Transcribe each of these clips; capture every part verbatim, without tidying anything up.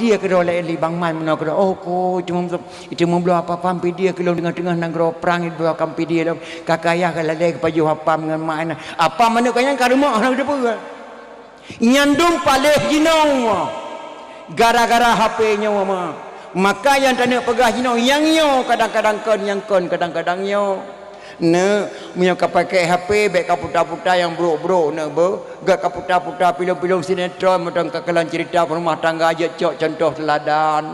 Dia keudroe lé li Bang Man meunoe keudroe. Oh, ko, cuma, cuma bloe apa-apa pidie keu lôn teungoh-teungoh nanggroe prang, bloe akam pidie lôn. Ka kayah ka lalée geupajoh apam ngon mak na. Apam manök ka nyan ka rumoh na geudeue. Nyan dum paléh jinoe. Gara-gara H P nyoe ma. Maka nyang taneuk peugah jinoe nyang nyoe kadang-kadang kon, nyang kon kadang-kadang nyoe. Neuk, meunyoe ka pakai H P, bék ka puta-puta nyang brok-brok neuk beuh. Gak ka puta-puta filem-filem sinetron, mantong ka kalon cerita rumah tangga jeuet cok contoh teuladan.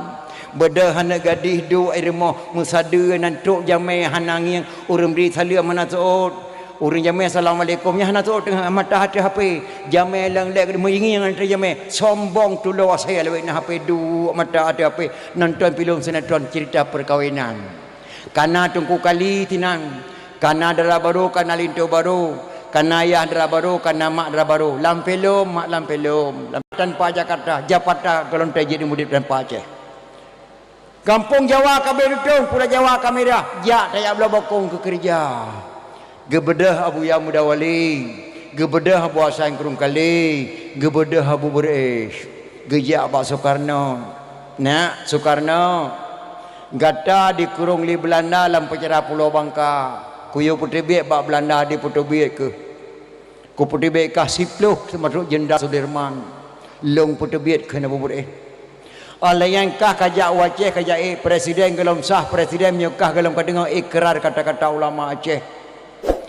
Beudôh aneuk gadih duek i rumoh meusadeue nan trok jamé hana ngieng, ureuëng bri saleuem hana seuôt. Ureuëng jamé assalamualaikum nyan hana seuôt teungoh mata ateueh H P. Jamé leng lek meuingieng ateueh jamé, sombong tulo asai lawét na H P duek mata ateueh H P nonton filem sinetron cerita perkawinan. Kana Teungku Kali tinang, kana dara barô, kana linto barô, kana yah dara barô, kana mak dara barô. Lam filem, mak lam filem. Lam tanpa Jakarta, Japata golontai jeuet udeb tanpa Aceh. Gampông Jawa ka beureutôh, Pulo Jawa ka mirah, jak tajak bloe bokong keu keureuja. Geubeudôh Abuya Muda Wali, geubeudôh Abu Hasan Krueng Kali, geubeudôh Abu Beureueh, geujak bak Sukarno. Nak, Sukarno, gata dikurông lé Beulanda lam peucara Pulo Bangka. Kuyue peuteubiet bak Beulanda dipeuteubiet keuh. Kupeuteubiet kah siplôh seumatrok Jenderal Sudirman. Lôn peuteubiet kheun Abu Beureueh. Óh lheueh nyan kah kajak u Aceh kajak ék presiden gohlom sah presiden meunyoe kah gohlom kadeungoe ikrar kata-kata ulama Aceh.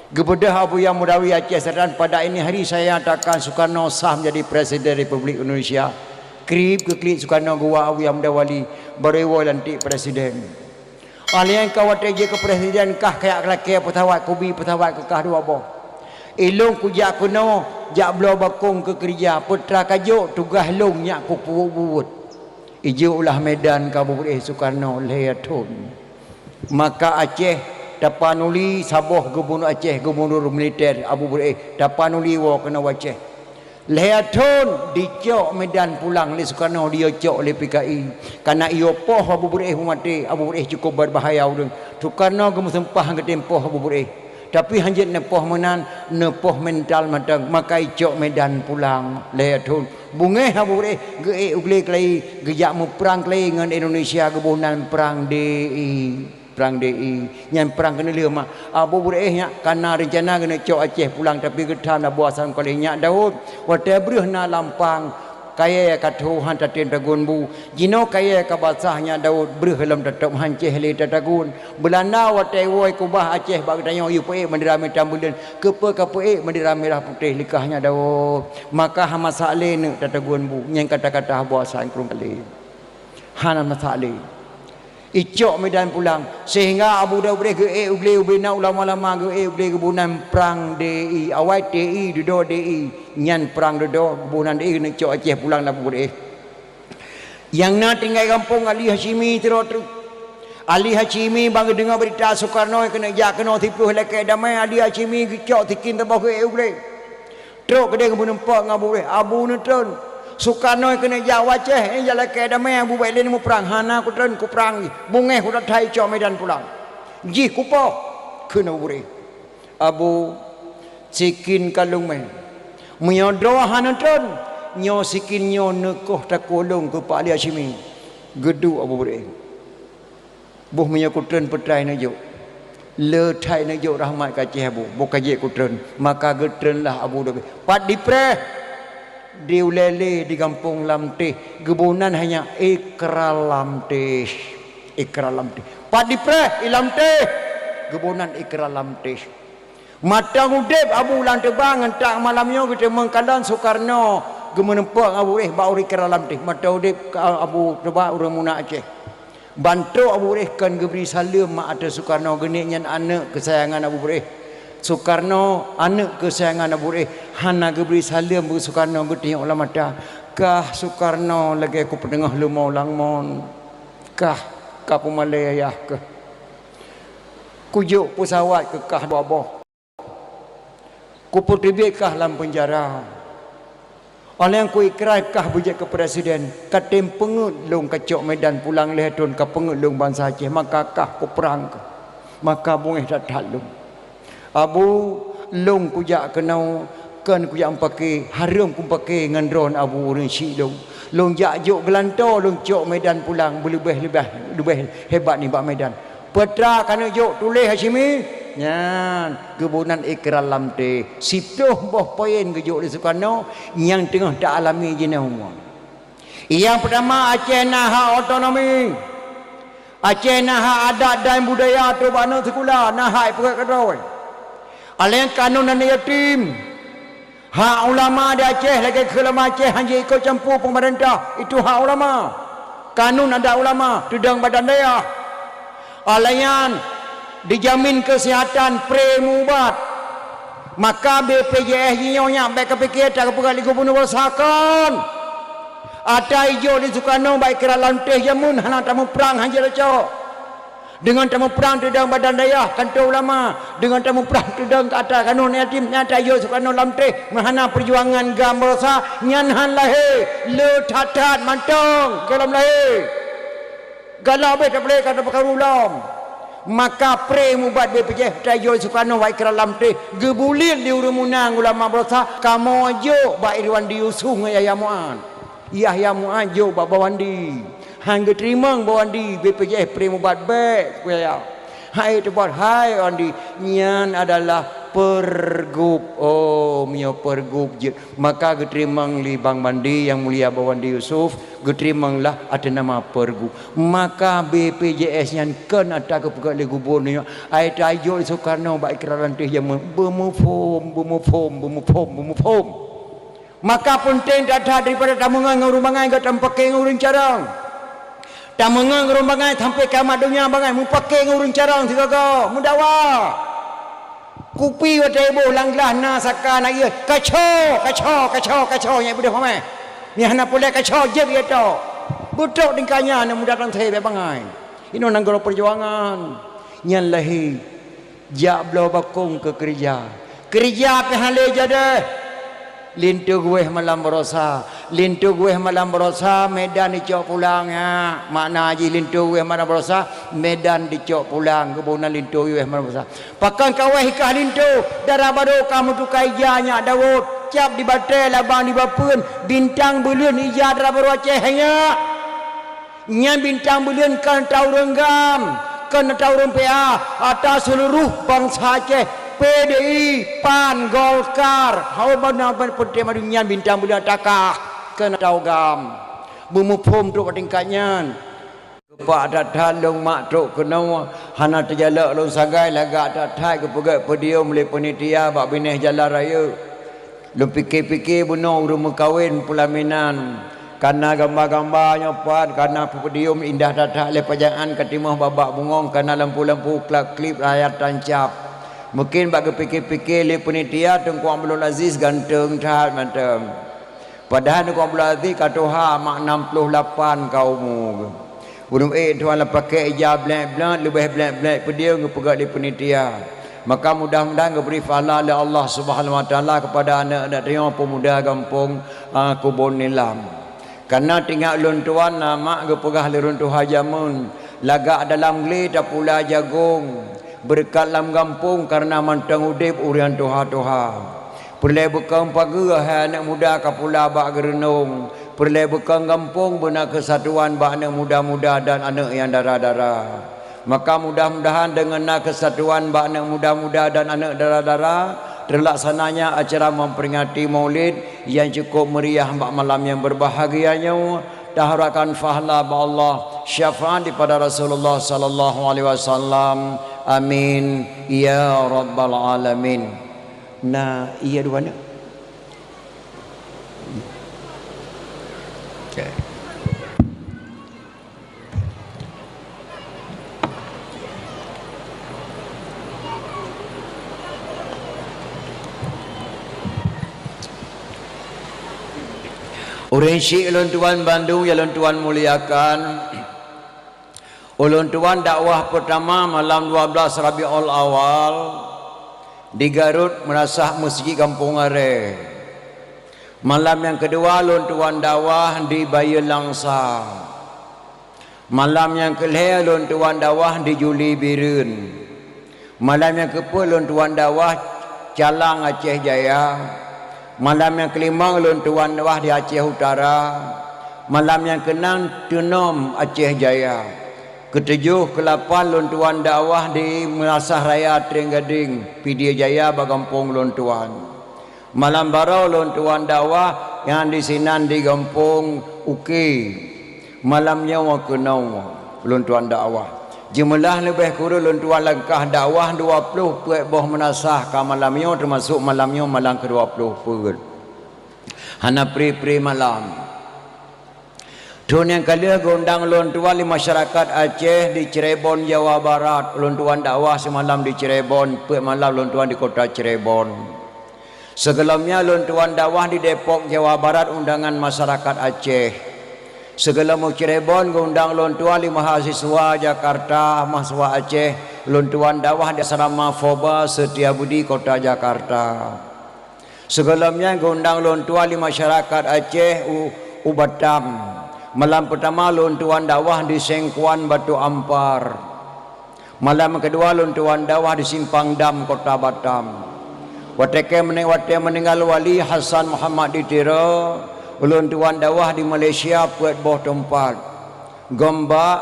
Geubeudôh Abuya Muda Wali Aceh Selatan, pada ini hari saya nyatakan Sukarno sah menjadi Presiden Republik Indonesia. Krieb geuklik Sukarno geuwoe Abuya Muda Wali, barô iwoe lantik presiden. Óh lheueh nyan ka watée jeuet keu presiden kah kajak lakée peusawat, kubi peusawat keu kah dua boh. Ilôn kujak keunoe jak bloe bokong keu keureuja, peutra kajok tugaih lôn nyak kupeubuet. Ijok ulah Medan keu Abu Beureueh Sukarno lhée thon. Maka Aceh tapanuli saboh gubunur Aceh, gubunur militer Abu Beureueh tapanuli woe keunoe u Aceh. Lhée thon dicok Medan pulang lé Sukarno, diyue cok lé P K I. Kana iyue poh Abu Beureueh meumaté, Abu Beureueh cukup berbahaya ureuëng. Sukarno geumeuseumpah geutem poh Abu Beureueh. Tapi hanjeuet neupoh meunan, neupoh mental mantong, maka icok Medan pulang lhée thon. Beungéh Abu Beureueh geuék u glé keulayi, geujak muprang keulayi ngon Indonesia geuboh nan Prang D I. Prang D I, nyan prang keuneulheueh mak. Abu Beureueh nyak kana reuncana geuneuk cok Aceh pulang, tapi geutham Abu Hasan Kali nyak Daud. Watée breueh na lampang, kayée ka tho han tatem tagun bu. Jinoe kayée ka basah nyak Daud, breueh lom tatôb han céh lé tatagun. Beulanda watée woe keubah Aceh bak geutanyoe, yue peuék bendera mita buleuen, keupeue ka peuék bendera mirah putéh likah nyak Daud. Maka hana masak lé neuk tatagun bu. Nyan kata-kata Abu Hasan Krueng Kali. Hana masak lé. Icok Medan pulang, sehingga Abu Beureueh geuék u glé ubena ulama-ulama geuék u glé geuboh nan Prang D I, awai T I dudoe D I, nyan Prang dudoe geuboh nan D I geuneuk cok Aceh pulang lam Abu Beureueh. Nyang na tinggai gampông Ali Hasyimi sidroe treuk. Ali Hasyimi ban geudeungoe beurita Sukarno keuneuk jak keunoe siplôh lakée damé, Ali Hasyimi geucok sikin saboh geuék u glé. Trok keudeh geumeurumpok ngon Abu Beureueh, Abu neutreun. Sukarno keuneuk jak u Aceh, eh, jak lakée damé, Abu bék lé muprang, hana kutreun kuprang jih. Beungéh kutathat icok Medan pulang. Jih kupoh, kheun Abu Beureueh. Abu, sikin ka lôn mé. Meunyoe droe hana treun, nyoe sikin nyoe neukoh takue lôn keu Pak Ali Hasyimi. Geuduek Abu Beureueh. Boh meunyoe kutreun peutrai neujok. Le that neujok rahmat keu Aceh Abu, boh ka jeuet kutreun. Maka geutreunlah Abu Dhabi. Pat dipreh? Di ulée lé di gampông Lamteh. Geuboh nan hanya Ikra Lamteh. Ikra Lamteh. Pat dipreh? I Lamteh. Geuboh nan Ikra Lamteh. Mantong udeb Abu lam teuba ngon tak malam nyoe geuteumeung kalon Sukarno geumeurumpok ngon Abu Beureueh bak ureuëng Ikra Lamteh. Mantong udeb ka Abu teuba ureuëng meunak Aceh. Ban trok Abu Beureueh kon geubri saleuem mak ateueh Sukarno, geuneuk nyan aneuëk keusayangan Abu Beureueh. Sukarno aneuëk keusayangan Abu Beureueh hana geubri saleuem bak Sukarno, geutunyok lam mata. Kah Sukarno lagée kupeudeugoh leumo lam mon. Kah ka peumalée yah keuh. Kujok peusawat keu kah dua boh. Kupeuteubiet kah lam peunjara. Óh lheueh kuikrai kah beujeuet keu presiden, ka tem peungeuet lôn kacok Medan pulang lhée thon ka peungeuet lôn bansa Aceh, maka kah kuprang kah. Maka beungéh that-that lôn. Abu, lôn kujak keunoe, Kon kujak meupaké, hareuem kumeupaké ngon droeneuh Abu ureuëng syik lôn. Lôn jak jok geulantoe, lôn cok Medan pulang beuleubeh-leubeh, leubeh hebat nibak Medan. Peue keuneuk jok tuléh Hasyimi? Nyan, geuboh nan ikrar lam teh. Siplôh boh poin geujok lé Sukarno nyang teungoh ta-alami jinoe. Nyang peutama, Aceh na hak otonomi. Aceh na hak adat dan budaya trok bak aneuk sikula, na hak ipeugét keudroe. Alèh kanun aneuk yatim. Hak ulama di Aceh lagèe keu ulama Aceh hana jiikot campur peumeurintah, itu hak ulama. Kanun adat ulama, teudong badan dayah. Alèh nyan, dijamin keuseuhatan, pré mubat. Maka B P J S jinoe nyan bèk kapiké that geupeugah lé gubunur beusakan. Ata ijok di Sukarno bak ikrar lam teh jameun hana tamuprang hana jicok. Deungon tamuprang teudong badan dayah, kantor ulama, deungon tamuprang teudong keu ata kanun yatim, nyang ata ijok Sukarno lam teh meuhana peujuangan GAM Baroesa, nyan han lahé, le that-that mantong gohlom lahé. Galak beh tapeulé ka tapeukaru lom. Maka pré mubat B P J S tajok Sukarno bak ikrar lam teh, geubuliet lé ureuëng muna ngon ulama Baroesa, kamoe jok bak Irwandi Yusuf ngon Yahya Mu'ad. Yahya Mu'ad jok bak Bawandi. Han geuteurimong Bawandi B P J S pré mubat bèk, Yahya. Hai teubat, hai Wandi, nyan adalah pergub. Oh, meunyoe pergub jeuet, maka geuteurimong lé Bang Bandi Yang Mulia Bawandi Yusuf, geuteurimonglah ateueh nama pergub. Maka B P J S nyan kon ata geupeugah lé gubunur nyoe, ai tajok lé Sukarno bak ikrar lam teh jameun, beumuphom, beumuphom, beumuphom, beumuphom. Maka peunteng that-that daripada tameungon ngon ureuëng bangai, gata meupaké ngon ureuëng carông. Tameungon ngon ureuëng bangai sampai kiamat donya bangai, meupaké ngon ureuëng carông sigoe-goe, meudawa. Kupi watèe iboh lam glah na saka na ié, kaco, kaco, kaco, kaco, nyang beudôh mamèh. Nyang hana puléh kaco, jép ié tok. Beutrok tingkah nyan aneuk muda Tangse bèk bangai. Inoe nanggroe peujuangan. Nyan lahé jak bloe bakong keu keureuja. Keureuja pih hana lé jadeh. Linto geuwéh malam baroesa. Linto geuwéh malam baroesa, Medan dicok pulang, ya. Makna jih linto geuwéh malam baroesa, Medan dicok pulang. Geuboh nan linto geuwéh malam baroesa. Pakon ka wéh i kah linto, dara barô ka meutuka ija nyak Daud, cap di batèe, labang di bapeuen, bintang buleuen ija dara barô Aceh nyak. Nyan bintang buleuen kon ata ureuëng GAM, kon ata ureuëng P A, ata seuluruh bansa Aceh, P D I, PAN, Golkar, hana ban peunteng mandum nyan bintang buleuen ata kah, kon ata ureuëng GAM. Beumuphom trok bak tingkat nyan. Geupak that-that lôn mak trok keunoe, hana teujalok lôn sagai, lagak that-that geupeugét podium lé panitia bak binéh jalan rayeuk. Lôn pike-pike bunoe ureuëng meukawen peulaminan. Kana gamba-gamba nyoe pat, kana podium indah that-that lé pajangan ka timoh babah bungöng, kana lampu-lampu klap-klip rayat tancab. Mungken bak geupike-pike lé panitia Teungku Abdul Aziz ganteng that mantong. Padahai Teungku Abdul Aziz ka tuha mak nam ploh lapan ka umu geuh. Ureuëng ék tuha lam pakèk ija blek-blek, leubeh blek-blek peudieu geupeugah lé panitia. Maka mudah-mudahan geubri pahala lé Allah Subhanahu Wa Taala keupada aneuk-aneuk tanyoe peumuda gampông, a, Kubon Nilam. Kana teuingat ulôn tuan na mak geupeugah lé ureuëng tuha jameun, lagak dalam glé tapula jagong, beureukat lam gampông kareuna mantong udeb ureuëng tuha-tuha. Peureulée beukong pageue hai aneuk muda ka pula bak geureunong, peureulée beukong gampông beuna keusatuan bak aneuk muda-muda dan aneuk nyang dara-dara. Maka mudah-mudahan deungon na keusatuan bak aneuk muda-muda dan aneuk dara-dara, teulaksananya acara memperingati Maulid nyang cukup meriah bak malam nyang berbahagia nyoe, taharapkan pahala bak Allah, syafaat daripada Rasulullah sallallahu alaihi wasallam. Amin ya rabbal alamin. Na iya dua na. Okey. Ureuëng syik ulôn tuan bandum nyang ulôn tuan muliakan, ulôn tuan dakwah peurtama malam dua belas Rabiul Awal di Garut, Meurasah, Meuseujid Gampông Arée. Malam nyang keudua lôn tuan dakwah di Bayeue Langsa. Malam nyang keulhée lôn tuan dakwah di Juli Bireuen. Malam nyang keupeuet lôn tuan dakwah Calang, Aceh Jaya. Malam nyang keulimong lôn tuan dakwah di Aceh Utara. Malam nyang keunam teunom Aceh Jaya. Keutujôh keulapan lôn tuan dakwah di Meulasah Raya Trienggadeng, Pidie Jaya bak gampông lôn tuan. Malam baroe lôn tuan dakwah nyang disinan di gampông Uke. Malam nyoe keunoe lôn tuan dakwah. Jeumeulaih leubeh kureueng lôn tuan langkah dakwah dua ploh peuet boh meunasah ka malam nyoe, teumasok malam nyoe malam keu dua ploh peuet. Hana pri-pri malam. Thôn nyang ka lheueh geuundang lôn tuan lé masyarakat Aceh di Cirebon, Jawa Barat. Lôn tuan dakwah simalam di Cirebon, peuet malam lôn tuan di kota Cirebon. Sigohlom nyan lôn tuan dakwah di Depok, Jawa Barat, undangan masyarakat Aceh. Sigohlom u Cirebon geuundang lôn tuan lé mahasiswa Jakarta, mahasiswa Aceh, lôn tuan dakwah di asrama Foba Setia Budi, kota Jakarta. Sigohlom nyan geuundang lôn tuan lé masyarakat Aceh u, u Batam. Malam peutama lôn tuan dakwah di Sengkuan Batu Ampar. Malam keudua lôn tuan dakwah di Simpang Dam, Kota Batam. Watée keu meuning-, watée meuninggai Wali Hasan Muhammad di Tiro, ulôn tuan dakwah di Malaysia peuet boh teumpat, Gombak,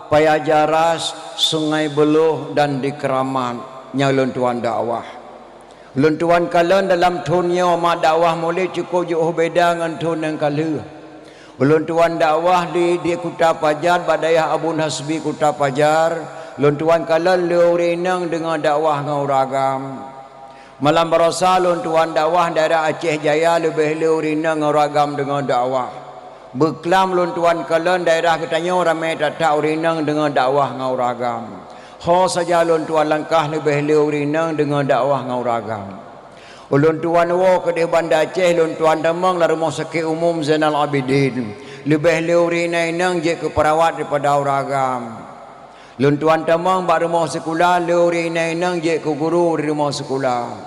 Paya Jaras, Sungai Buloh, dan di Keramat nyang lôn tuan dakwah. Lôn tuan kalon dalam thôn nyoe mak dakwah mulod cukup jiôh beda ngon thôn nyang ka lheueh. Ulôn tuan dakwah di, di Kuta Pajar, bak dayah Abun Hasbi Kuta Pajar. Lôn tuan kalon le ureuëng inong deungoe dakwah ngon ureuëng agam. Malam baroesa lôn tuan dakwah daerah Aceh Jaya, leubeh le ureuëng inong ngon ureuëng agam deungoe dakwah. Beuklam lôn tuan kalon daerah geutanyoe ramé that-that ureuëng inong deungoe dakwah ngon ureuëng agam. Ho saja lôn tuan langkah leubeh le ureuëng inong deungoe dakwah ngon ureuëng agam. Ulôn tuan woe keudeh Banda Aceh, lôn tuan tamong lam Rumoh Sakét Umum Zainal Abidin. Leubeh le ureuëng inong jeuet keu peurawat daripada ureuëng agam. Lôn tuan tamong bak rumoh sikula, le ureuëng inong jeuet keu guru di rumoh sikula.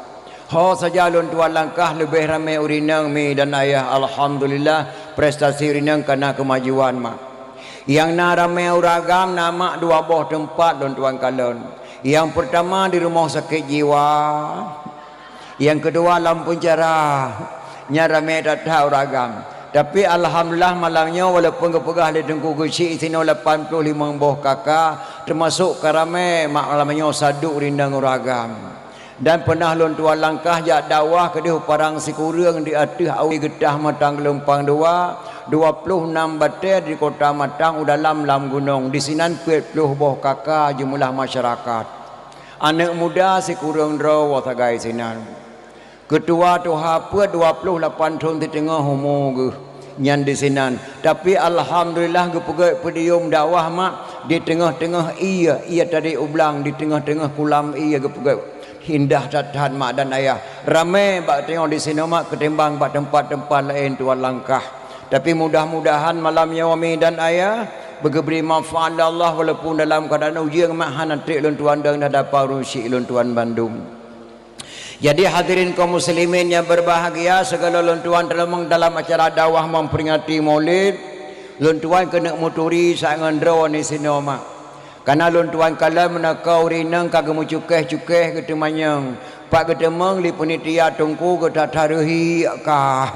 Ho saja lôn tuan langkah leubeh ramé ureuëng inong mi dan ayah, alhamdulillah, prestasi ureuëng inong ka na keumajuan mak. Nyang na ramé ureuëng agam na mak dua boh teumpat lôn tuan kalon. Nyang peurtama di rumoh sakét jiwa, nyang keudua lam peunjara. Nyan ramé that-that ureuëng agam. Tapi alhamdulillah malam nyoe walaupun geupeugah lé Teungku Geuchik sinoe lapan ploh limong boh KK, teumasok ka ramé mak malam nyoe saduek ureuëng inong ureuëng agam. Dan peunah lôn tuan langkah jak dakwah keudeh u Padang Sikureueng di ateueh awe geutah Matang Geulumpang Dua, dua ploh nam batée di kota Matang u dalam lam gunong, disinan peuet ploh boh KK jeumeulah masyarakat. Aneuëk muda sikureueng droe woe sagai sinan. Keutua tuha peuet dua ploh lapan thon siteungoh umu geuh nyan disinan. Tapi alhamdulillah geupeugét podium dakwah mak di teungoh-teungoh ié, ié tadi ublang di teungoh-teungoh kulam ié geupeugét. Indah that-that mak dan ayah. Ramé bak teungoh disinoe mak keutimbang bak teumpat-teumpat laén tuan langkah. Tapi mudah-mudahan malam nyoe mi dan ayah beugeubri manfaat lé Allah walaupun dalam keuadaan ujeuen mak hana trek lôn tuan deungon dada parusi lôn tuan bandum. Jadi hadirin kaum muslimin nyang berbahagia, segala lôn tuan teuleumong dalam acara dakwah memperingati Maulid, lôn tuan keuneuk meuturi saát ngon droe ni sinoe mak. Kana lôn tuan kalon meunaka ureuëng inong ka geumeucukeh-cukeh geuteumanyong, pat geuteumeung lé panitia teungku geutata reuhi ka.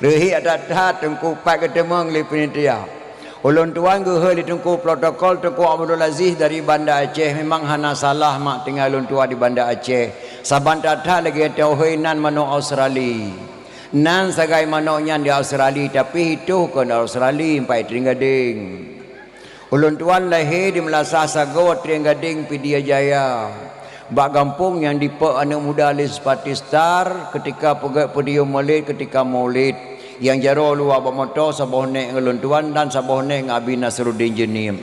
Reuhi that-that teungku pat geuteumeung lé panitia. Ulôn tuan geuhôi lé teungku protokol Teungku Abdul Aziz dari Banda Aceh, memang hana salah mak tinggai lôn tuan di Banda Aceh. Saban that-that lagée teuhôi nan manok Australi. Nan sagai manok nyan di Australi, tapi hitoh kon Australi, empai teuing gadeng. Ulôn tuan lahé di Meulasah Sagoe Trienggadeng Pidie Jaya. Bak gampông nyang dipok aneuëk muda lé Sepati Star keutika peugét podium Maulid keutika Maulid. Nyang jaroe luwa bak moto saboh nék ngon lôn tuan dan saboh nék ngon Abi Nasruddin Jeunieb.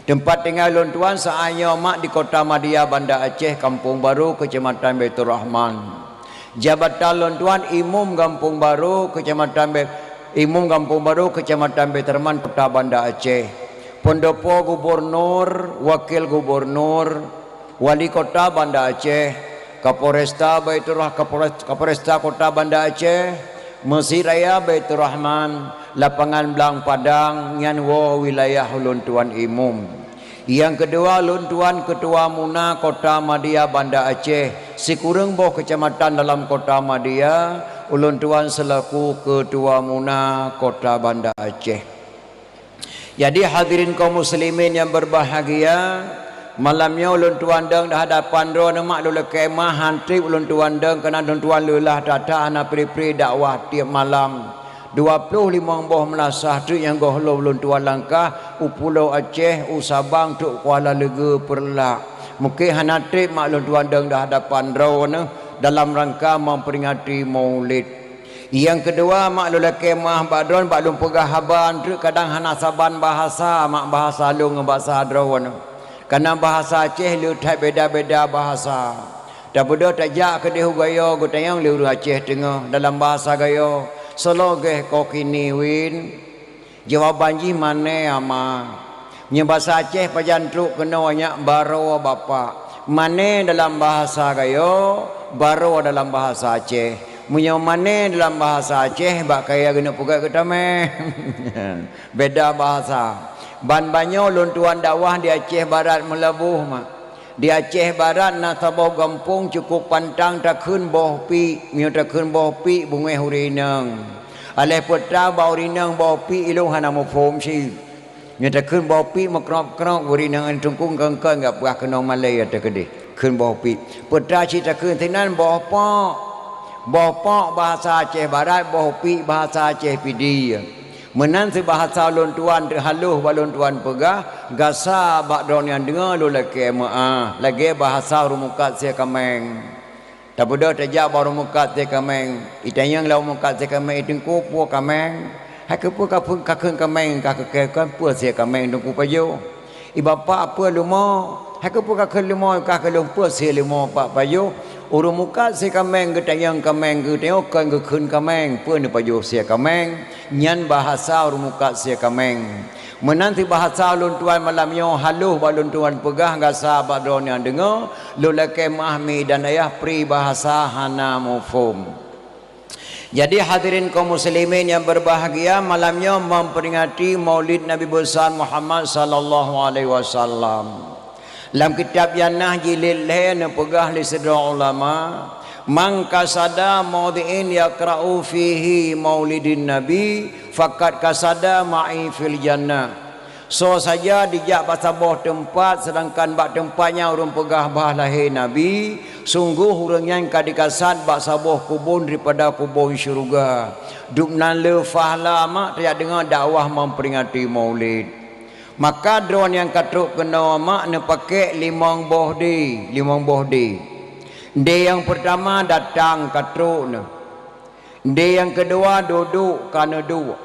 Teumpat tinggai lôn tuan saát nyoe mak di Kota Madia Banda Aceh, Kampung Baru, Keucamatan Baiturrahman. Jabatan lôn tuan Imum Gampông Barô, Keucamatan Be-, Imum Gampông Barô, Keucamatan Baiturrahman, Kota Banda Aceh. Peundopo Gubunur, Wakil Gubunur, Wali Kota Banda Aceh, Kapolresta Baiturrah-, Kapolres-, Kapolresta Kota Banda Aceh, Meuseujid Raya Baiturrahman, Lapangan Blang Padang, nyan woe wilayah ulôn tuan Imum. Nyang keudua, ulôn tuan Keutua Muna Kota Madya Banda Aceh, sikureueng boh keucamatan dalam Kota Madya, ulôn tuan seulaku Keutua Muna Kota Banda Aceh. Jadi, hadirin kaum muslimin nyang beubahgia, malam nyoe ulôn tuan dong di hadapan droeneuh mak lôn lakée meu'ah, han treb ulôn tuan dong keunan ulôn tuan leulah that-that hana pri-pri dakwah tieb malam. Dua ploh limong boh meulasah treuk nyang gohlom ulôn tuan langkah u Pulo Aceh, u Sabang, trok Kuala Leugeue, Peureulak. Mungken hana treb mak lôn tuan dong di hadapan droeneuh dalam rangka memperingati Maulid. Nyang keudua, mak lôn lakée meu'ah bak droeneuh bak lôn peugah haba treuk kadang hana saban bahasa mak bahasa lôn ngon bahasa droeneuh. Kareuna bahasa Aceh le that beda-beda bahasa. Tabeudôh tajak keudeh u Gayo geutanyong lé ureuëng Aceh Teungoh dalam bahasa Gayo, "Soe lagée koh kini, Win?" Jawaban jih, "Mané, Ama." Meunyoe bahasa Aceh pajan trok keunoe nyak, "Baroe, Bapak." Mané dalam bahasa Gayo, baroe dalam bahasa Aceh. Meunyoe mané dalam bahasa Aceh, bak kayée geuneuk peugah geutamé. Beda bahasa. Ban banyoe lôn tuan dakwah di Aceh Barat meulaboh mak. Di Aceh Barat na saboh gampông cukôp pantang takheun Boh Piek. Meunyoe takheun Boh Piek, beungéh ureuëng inong. Aléh peue ta bak ureuëng inong Boh Piek, ilôn hana muphom cit. Meunyoe takheun Boh Piek, meukrok-krok ureuëng inong, teungku, kon-kon gak peugah keunong malée ateueh keudeh. Kheun Boh Piek. Peue ta cit takheun sinan Boh Pok. Boh Pok bahasa Aceh Barat, Boh Piek bahasa Aceh Pidie. Meunan cit bahasa lôn tuan teuhaloh bak lôn tuan peugah, gasa bak droeneuh nyang deungoe lôn lakée meu'ah, lagée bahasa ureuëng mukat sie kaméng. Tabeudôh tajak bak ureuëng mukat sie kaméng, itanyong lé ureuëng mukat sie kaméng, "I Teungku, peue kaméng?" "Hai keupeue ka phon-, ka kheun kaméng, ka keu-, keu-, keu peue sie kaméng, Teungku pajoh?" "I Bapak, peue leumo?" "Hai keupeue ka kheun leumo, ka keu lôn peue sie leumo, Pak pajoh?" Ureuëng mukat sie kaméng geutanyong kaméng, geutanyong kon geukheun kaméng, peue neupajoh sie kaméng, nyan bahasa ureuëng mukat sie kaméng. Meunan cit bahasa lôn tuan malam nyoe haloh bak lôn tuan peugah gasa bak droeneuh nyang deungoe, lôn lakée meu'ah mi dan ayah pri bahasa hana muphom. Jadi, hadirin kaum muslimin nyang beubahgia, malam nyoe memperingati Maulid Nabi Besar Muhammad sallallahu alaihi wasallam. Lam kitab Yanah jilid lhée neupeugah lé sidroe ulama, "Man qasada maudhi'in yaqra'u fihi Maulidin Nabi, faqad qasada ma'i fil jannah." Soe saja dijak bak saboh teumpat, seudangkan bak teumpat nyan ureuëng peugah bah lahé Nabi, sunggoh ureuëng nyan ka dikasad bak saboh kubon daripada kubon syeuruga. Dubnan le fahla mak tajak deungoe dakwah memperingati Maulid. Maka droeneuh nyang ka trok keunoe mak neupakék limong boh dé, limong boh dé. Dé nyang peurtama datang ka trok neuh. Dé nyang keudua dudoe ka neuduek.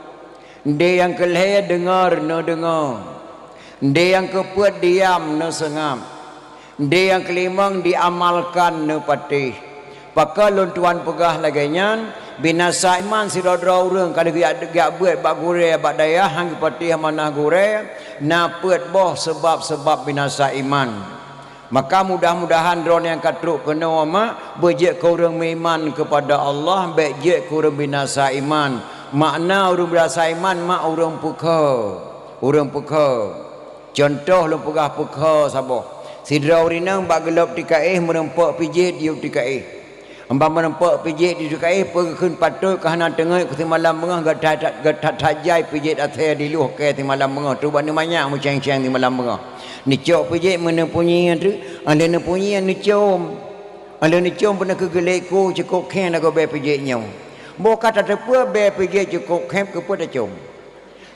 Dé nyang keulhée deungoe neudeungoe. Dé nyang keupeuet diam neuseungab. Dé nyang keulimong diamalkan neupatéh. Pakon lôn tuan peugah lagée nyan, binasa iman sidroe-droe ureuëng ka lheueh geujak, geujak beuet bak gurée bak dayah han geupatéh amanah gurée, na peuet boh seubab-seubab binasa iman. Maka mudah-mudahan droeneuh nyang ka trok keunoe mak beujeuet keu ureuëng meuiman keupada Allah, bék jeuet keu ureuëng binasa iman. Makna ureuëng binasa iman mak ureuëng peukheue, ureuëng peukheue. Cuntoh lôn peugah peukheue saboh. Sidroe ureuëng inong bak geulôb tikaéh meurumpok pijiet di u tikaéh. Ban meurumpok pijiet di u tikaéh peue geukheun patot ka hana teungeut keu simalam beungoh, geutat-, geutat-, that jai pijiet asée diluh kée simalam beungoh, trok bak neumanyak meuceng-ceng simalam beungoh. Neucok pijiet meuneupeunyie treuk, 'oh lheueh neupeunyie neucom. 'Oh lheueh neucom peuneuk keu geulét ku cukôp khéng lagoe bée pijiet nyoe. Boh ka tateupeue bée pijiet cukôp khéng keupeue tacom.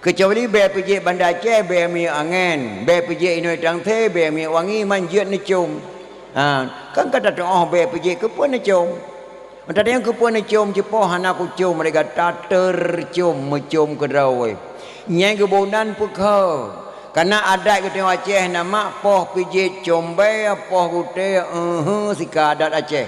Keucuali bée pijiet Banda Aceh, bée minyeuk angén, bée pijiet inoe tangse, bée minyeuk wangi, man jeuet neucom. Ha, kan ka tateu'oh bée pijiet keupeue neucom. Meutateu'oh keupeue neucom, cit poh hana kucom lé gata, tercom, meucom keudroe. Nyan geuboh nan peukheue. Kareuna adat geutanyoe Aceh na mak poh pijiet com bée, poh gutée, eue, sika adat Aceh.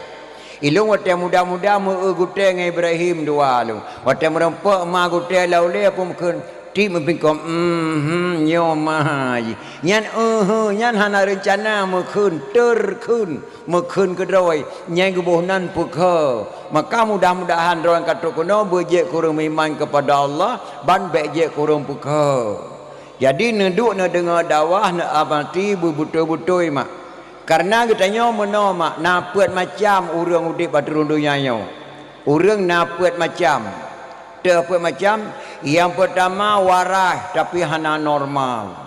Ilôn watée muda-muda meu-eu gutée ngon Ibrahim dua lôn. Watée meurumpok ma gutée lam ulée peue meukheun, tieb meupingkong, "Meuheueh, nyoe ma jih." Nyan, eue, nyan hana reuncana meukheun, terkheun, meukheun keudroe. Nyan geuboh nan peukheue. Maka mudah-mudahan droe nyang ka trok keunoe beujeuet keu ureuëng meuiman keupada Allah, ban bék jeuet keu ureuëng peukheue. Jadi neuduek neudeungoe dakwah, neuamati beubeutôi-beutôi mak. Kareuna geutanyoe meunoe mak, na peuet macam ureuëng udeb bak rhueng donya nyoe. Ureuëng na peuet macam. Teuh peuet macam, nyang peurtama waraih tapi hana normal.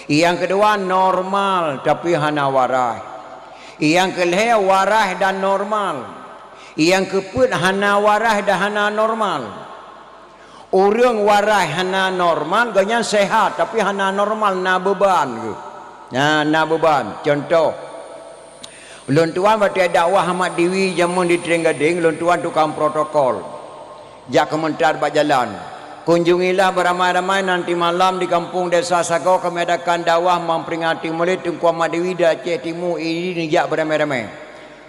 Nyang keudua normal tapi hana waraih. Nyang keulhée waraih dan normal. Nyang keupeuet hana waraih dan hana normal. Ureuëng waraih hana normal, gobnyan sehat tapi hana normal, na beuban geuh. Na, na beuban. Contoh, lôn tuan watée dakwah Ahmad Diwi jameun di Trienggadeng, lôn tuan tukang protokol. Jak keumeuntar bak jalan. Kunjungilah beramai-ramai nanti malam di kampung desa Sagoe kami adakan dakwah memperingati Maulid Teungku Ahmad Diwi di Aceh Timu, ini neujak beramai-ramai.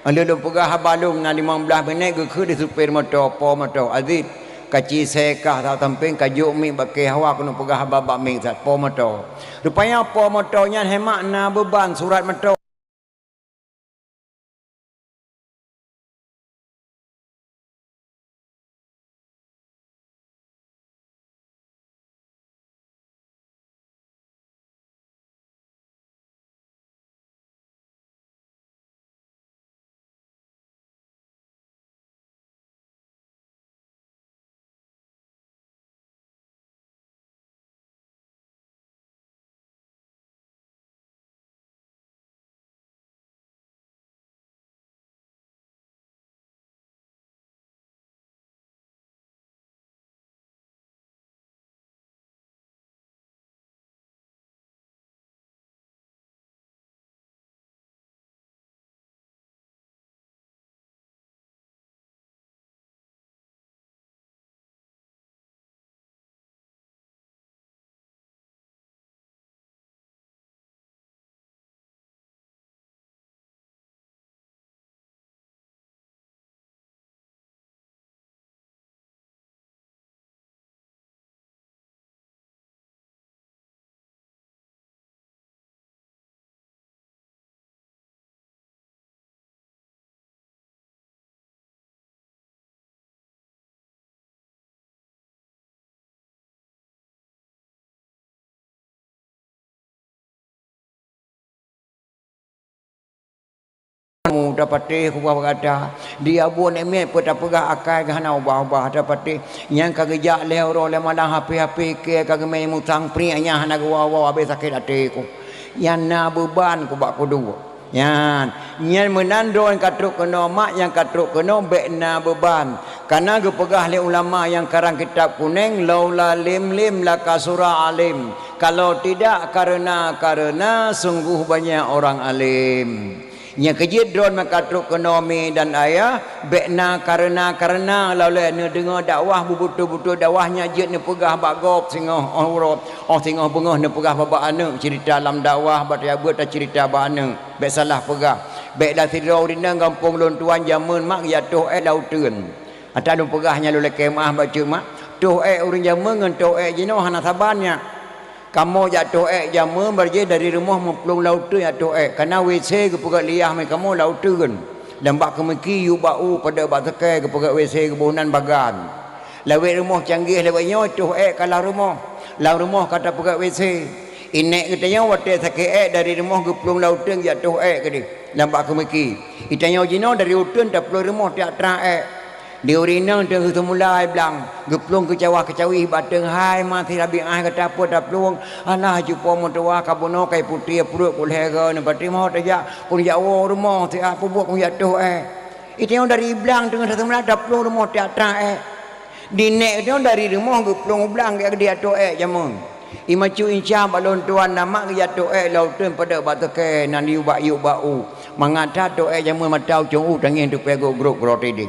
Lôn peugah haba lôn na limong blaih minét geukheun di supir moto, po moto, "Aziz, kaci sée kah saboh sampéng, kajok miek bak kée hawa keuneuk peugah haba bak miek sat po moto." Rupanya po moto nyan hemat na beuban surat moto. Mu tapatéh kubah gata, di abu aneuk miet peuet tapeugah akai geuh hana ubah-ubah tapatéh. Nyang ka geujak lhée uroe lhée malam hapé-hapé kée ka geumé musang priek nyang hana geuwoe-woe habéh sakét até ku. Nyan na beuban ku bak kudu. Nyan, nyan meunan droe nyang ka trok keunoe mak nyang ka trok keunoe bék na beuban. Kana geupeugah lé ulama nyang karang kitab kuneng, "Laula lim lim lakasura alim." Kalau tidak karena-karena, sungguh banyak orang alim. Nyang keujeuet droe meuka trok keunoe mi dan ayah, bék na karena-karena, laulée neudeungoe dakwah beubutoe-butoe dakwah nyan jeuet neupeugah bak gob singoh óh uroe, óh singoh beungoh neupeugah bak aneuk, ceurita lam dakwah bak teuabeuet taceurita bak aneuk. Bék salah peugah. Bék dah sidroe ureuëng inong gampông lôn tuan jameun mak geujak toh ék lam uteuen. Ata lôn peugah nyan lôn lakée meuáh bacut mak, toh ék ureuëng jameun ngon toh ék jinoe hana saban nyan. Kamoe jak toh ék jameun barjéh dari rumoh meuplueng lam uteuen jak toh ék, kana W C geupeugét liah mé kamoe lam uteuen. Dan bak keumiki yub bak u padub bak seukée geupeugét W C geuboh nan bagan. Lawét rumoh canggih lawét nyoe toh ék ka lam rumoh. Lam rumoh ka tapeugét W C. Inék geutanyoe watée sakét ék dari rumoh geuplueng lam uteuen jak toh ék keudeh. Dan bak keumiki. Geutanyoe jinoe dari uteuen taplueng rumoh tiak trang ék. Di ureuëng inong teungoh seumula ai blang, geuplueng keucawah-keucawih bak teunghai ma sirabi ai gata peuet taplueng, alah cupo meutuwah ka bunoe kai putéh pruet ku lhée goe neupatéh mot tajak, kun jak woe rumoh siat peubuet kun jak toh ék. Itanyoe dari blang teungoh seumula taplueng rumoh tiak trang ék. Di nék nyoe dari rumoh geuplueng u blang gét geujak toh ék jameun. Imacu inca bak lôn tuan na mak geujak toh ék lam uteuen padub bak seukée nan yub bak yub bak u. Mangat that toh ék jameun mata ucong u tangieng tupée gok grok groe tideh.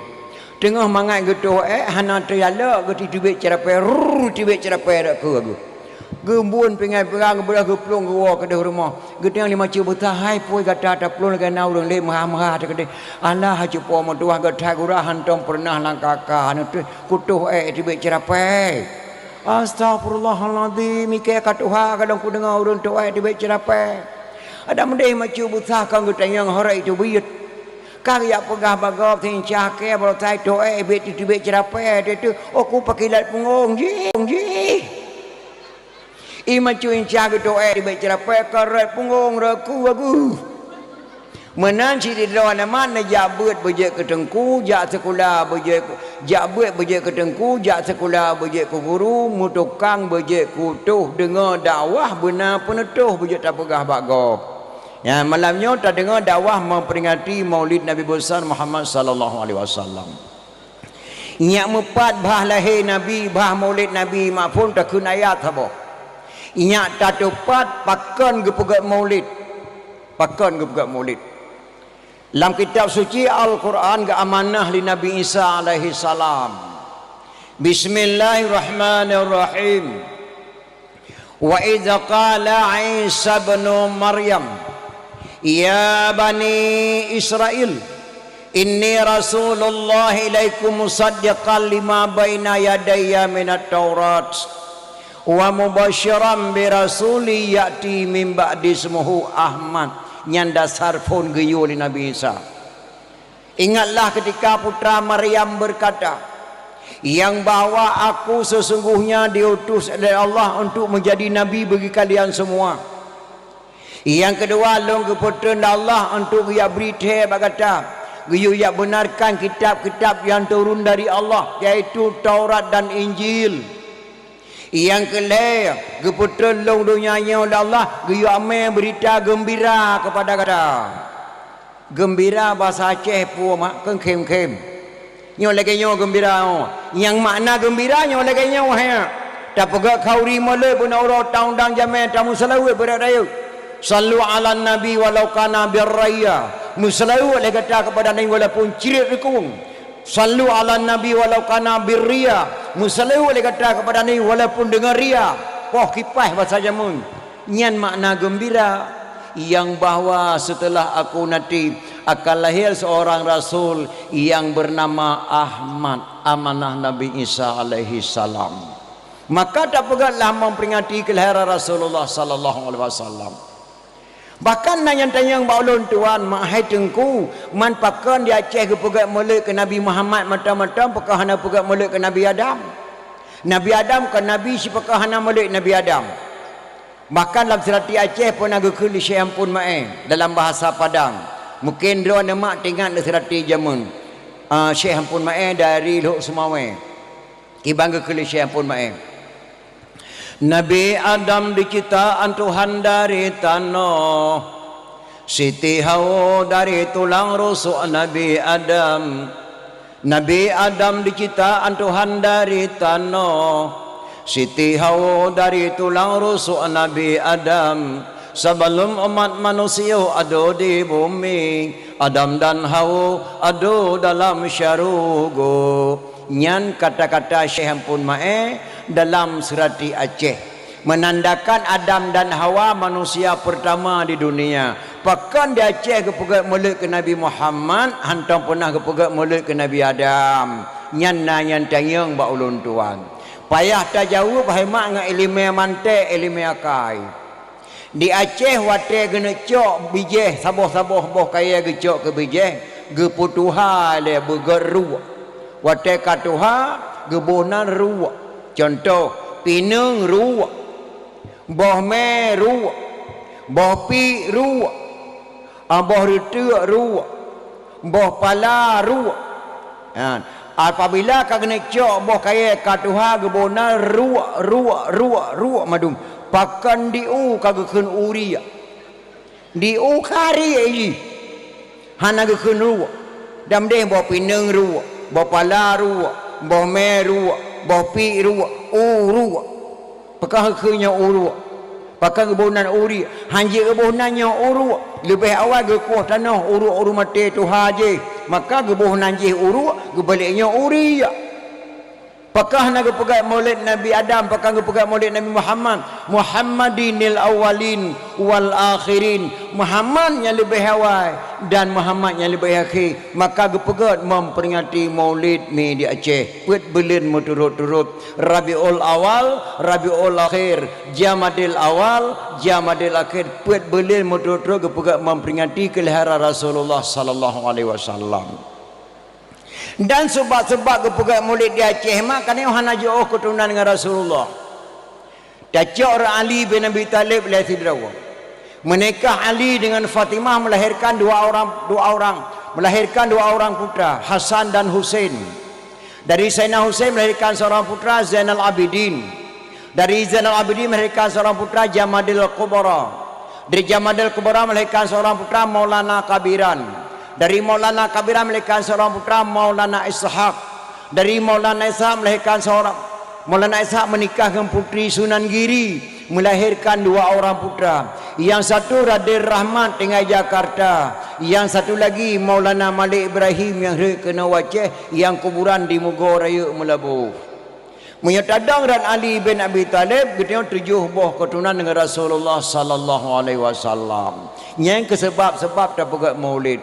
Teungoh mangat geutoh ék hana teujalok geutitibet ceurapée, rrrr, tibet ceurapée dak keu geuh. Geubun pingai peurang geubeurah geuplueng geuwoe keudeh rumoh. Geutanyong lé macu beusa, "Hai pui gata taplueng lagée na ureuëng lé meuha-meuha teukeudeh. Alah cupo meutuwah geuthai gura hántom peureunah lam kaka neuteuk kutoh ék tibet ceurapée." Astagfirullahalazim, ikée ka tuha kadang kudeungoe ureuëng toh ék tibet ceurapée. Adak meudeh macu beusa kon geutanyong horek itu buyet. Ka geujak peugah bak gob seuincah kée baroe sai toh ék tibet tibet ceurapée teuh, oh ku pakilat punggong jih, jih. I macu inca geutoh éh ribet ceurapée ka rot punggong raku agu. Meunan sidroe aneuk mat neujak beuet beujeuet keu teungku, jak sikula beujeuet, jak beuet beujeuet keu teungku, jak sikula beujeuet keu guru, meutukang beujeuet keu tuh, deungoe dakwah beuna peuneutôh beujeuet tapeugah bak gob. Nyan malam nyoe tadeungoe dakwah memperingati Maulid Nabi Besar Muhammad sallallahu alaihi wasallam. Nyak meupat bah lahé Nabi, bah maulid Nabi, mak phon takheun ayat saboh. Nyak tatupat pakon geupeugét maulid. Pakon geupeugét maulid. Lam kitab suci Al-Quran geuamanah lé Nabi Isa alaihi salam. Bismillahirrahmanirrahim. Wa idz qala Isa ibnu Maryam, "Ya bani Israil, inni rasulullah ilaikum musaddiqan lima baina yadayya minat Taurat, wa mubasyiran bi rasulin ya'ti min ba'di ismuhu Ahmad." Nyan dasar phon geuyue lé Nabi Isa. Ingatlah ketika putra Maryam berkata, yang bahwa aku sesungguhnya diutus oleh Allah untuk menjadi nabi bagi kalian semua. Yang kedua, lôn geupeutreun lé Allah untuk geujak bri thée bak gata, geuyue jak benarkan kitab-kitab yang turun dari Allah, yaitu Taurat dan Injil. Nyang keu lhée, geupeutreun lôn donya nyoe lé Allah geuyue amé beurita geumbira keupada gata. Geumbira basa Aceh peue mak keu khém-khém. Nyoe lagée nyoe geumbira nyoe. Nyang makna geumbira nyoe lagée nyoe, wahai. Tapeugét khauri molod beuna uroe taundang jamé tameuseulaweuet beurat rayeuk. Sallu 'alan nabi walau kana birraya. Meuseulaweuet lé gata keupada Nabi walaupun cirét rikung. Sallu 'alan nabi walau kana birriya. Meuseulaweuet lé gata keupada Nabi walaupun deungon riya. Poh kipaih basa jameun. Nyan makna geumbira, nyang bahwa seuteulah aku nanti akan lahé seurang rasul nyang beunama Ahmad, amanah Nabi Isa alaihi salam. Maka tapeugét lom memperingati keulahiran Rasulullah sallallahu alaihi wasallam. Bahkan na nyang tanyong bak ulôn, "Tuan, mak hai Teungku, man pakon di Aceh geupeugét molod keu Nabi Muhammad mantong-mantong, pakon hana peugét molod keu Nabi Adam? Nabi Adam kon nabi, sipakon hana molod Nabi Adam?" Bahkan lam seurati Aceh pernah geukheun lé Syekh Ampon Maé dalam bahasa Padang. Mungken droeneuh mak teuingat lé seurati jameun, ah, Syekh Ampon Maé dari Lhok Seumawé. Kiban geukheun lé Syekh Ampon Maé. Nabi Adam diciptaan Tuhan dari tanoh. Siti Hawa dari tulang rusuk Nabi Adam. Nabi Adam diciptaan Tuhan dari tanoh. Siti Hawa dari tulang rusuk Nabi Adam. Sebelum umat manusia ada di bumi, Adam dan Hawa ada dalam syurga. Nyan kata-kata Syekh Ampon Maé dalam seurati Aceh, menandakan Adam dan Hawa manusia pertama di dunia. Pakon di Aceh geupeugét molod keu Nabi Muhammad, hantom pernah geupeugét molod keu Nabi Adam? Nyan na nyang tanyong bak ulôn tuan. Payah tajaweueb hai mak ngon iéleumé manték, iéleumé akai. Di Aceh watée geuneuk cok bijéh saboh-saboh boh kayée geucok keu bijéh, geupeutuha lé beugét ruek. Watée ka tuha, geuboh nan ruek. Cuntoh, pineung ruek, boh mé ruek, boh piek ruek, ah, boh reuteuk ruek, boh pala ruek. Ha, apabila ka geuneuk cok boh kayée ka tuha geuboh nan ruek, ruek, ruek, ruek mandum. Pakon di u ka geukheun u riek. Di u ka riek jih. Hana geukheun ruek. Dan deh boh pineung ruek, boh pala ruek, boh mé ruek, boh piek ruek, u ruek. Pakon geukheun nyoe u ruek? Pakon geuboh nan u riek? Hanjeuet geuboh nan nyoe u ruek. Leubeh awai geukueh tanoh u ruek ureuëng maté tuha jih. Maka geuboh nan jih u ruek, geubalek nyoe u riek. Pakon hana geupeugét molod Nabi Adam, pakon geupeugét molod Nabi Muhammad? Muhammadinil awwalin wal akhirin. Muhammad nyang leubeh awai dan Muhammad nyang leubeh akhé. Maka geupeugét memperingati Maulid mi di Aceh. Peuet buleuen meuturot-turot, Rabiul Awal, Rabiul Akhir, Jamadil Awal, Jamadil Akhir, peuet buleuen meuturot-turot geupeugét memperingati keulahiran Rasulullah sallallahu alaihi wasallam. Dan seubab-seubab geupeugét Maulid di Aceh mak, karena hana jiôh keuturonan ngon Rasulullah. Tacok rot Ali bin Abi Thalib lé sidroe. Menikah Ali dengan Fatimah melahirkan dua orang, dua orang, melahirkan dua orang putra, Hasan dan Husain. Dari Sayyidina Husain melahirkan seorang putra, Zainal Abidin. Dari Zainal Abidin melahirkan seorang putra, Jamadil Kubra. Dari Jamadil Kubra melahirkan seorang putra, Maulana Kabiran. Dari Maulana Kabiran melahirkan seorang putra, Maulana Ishak. Dari Maulana Ishak melahirkan seorang, Maulana Ishak menikah dengan Putri Sunan Giri, melahirkan dua orang putra. Yang satu Raden Rahmat tinggai Jakarta, yang satu lagi Maulana Malik Ibrahim nyang rhot keunoe u Aceh, nyang kuburan di Mugo Rayeuk Meulaboh. Meunyoe tadong rot Ali bin Abi Thalib, geutanyoe tujoh boh keuturonan dengan Rasulullah sallallahu alaihi wasallam. Nyan keuh sabab-sabab tapeugét Maulid.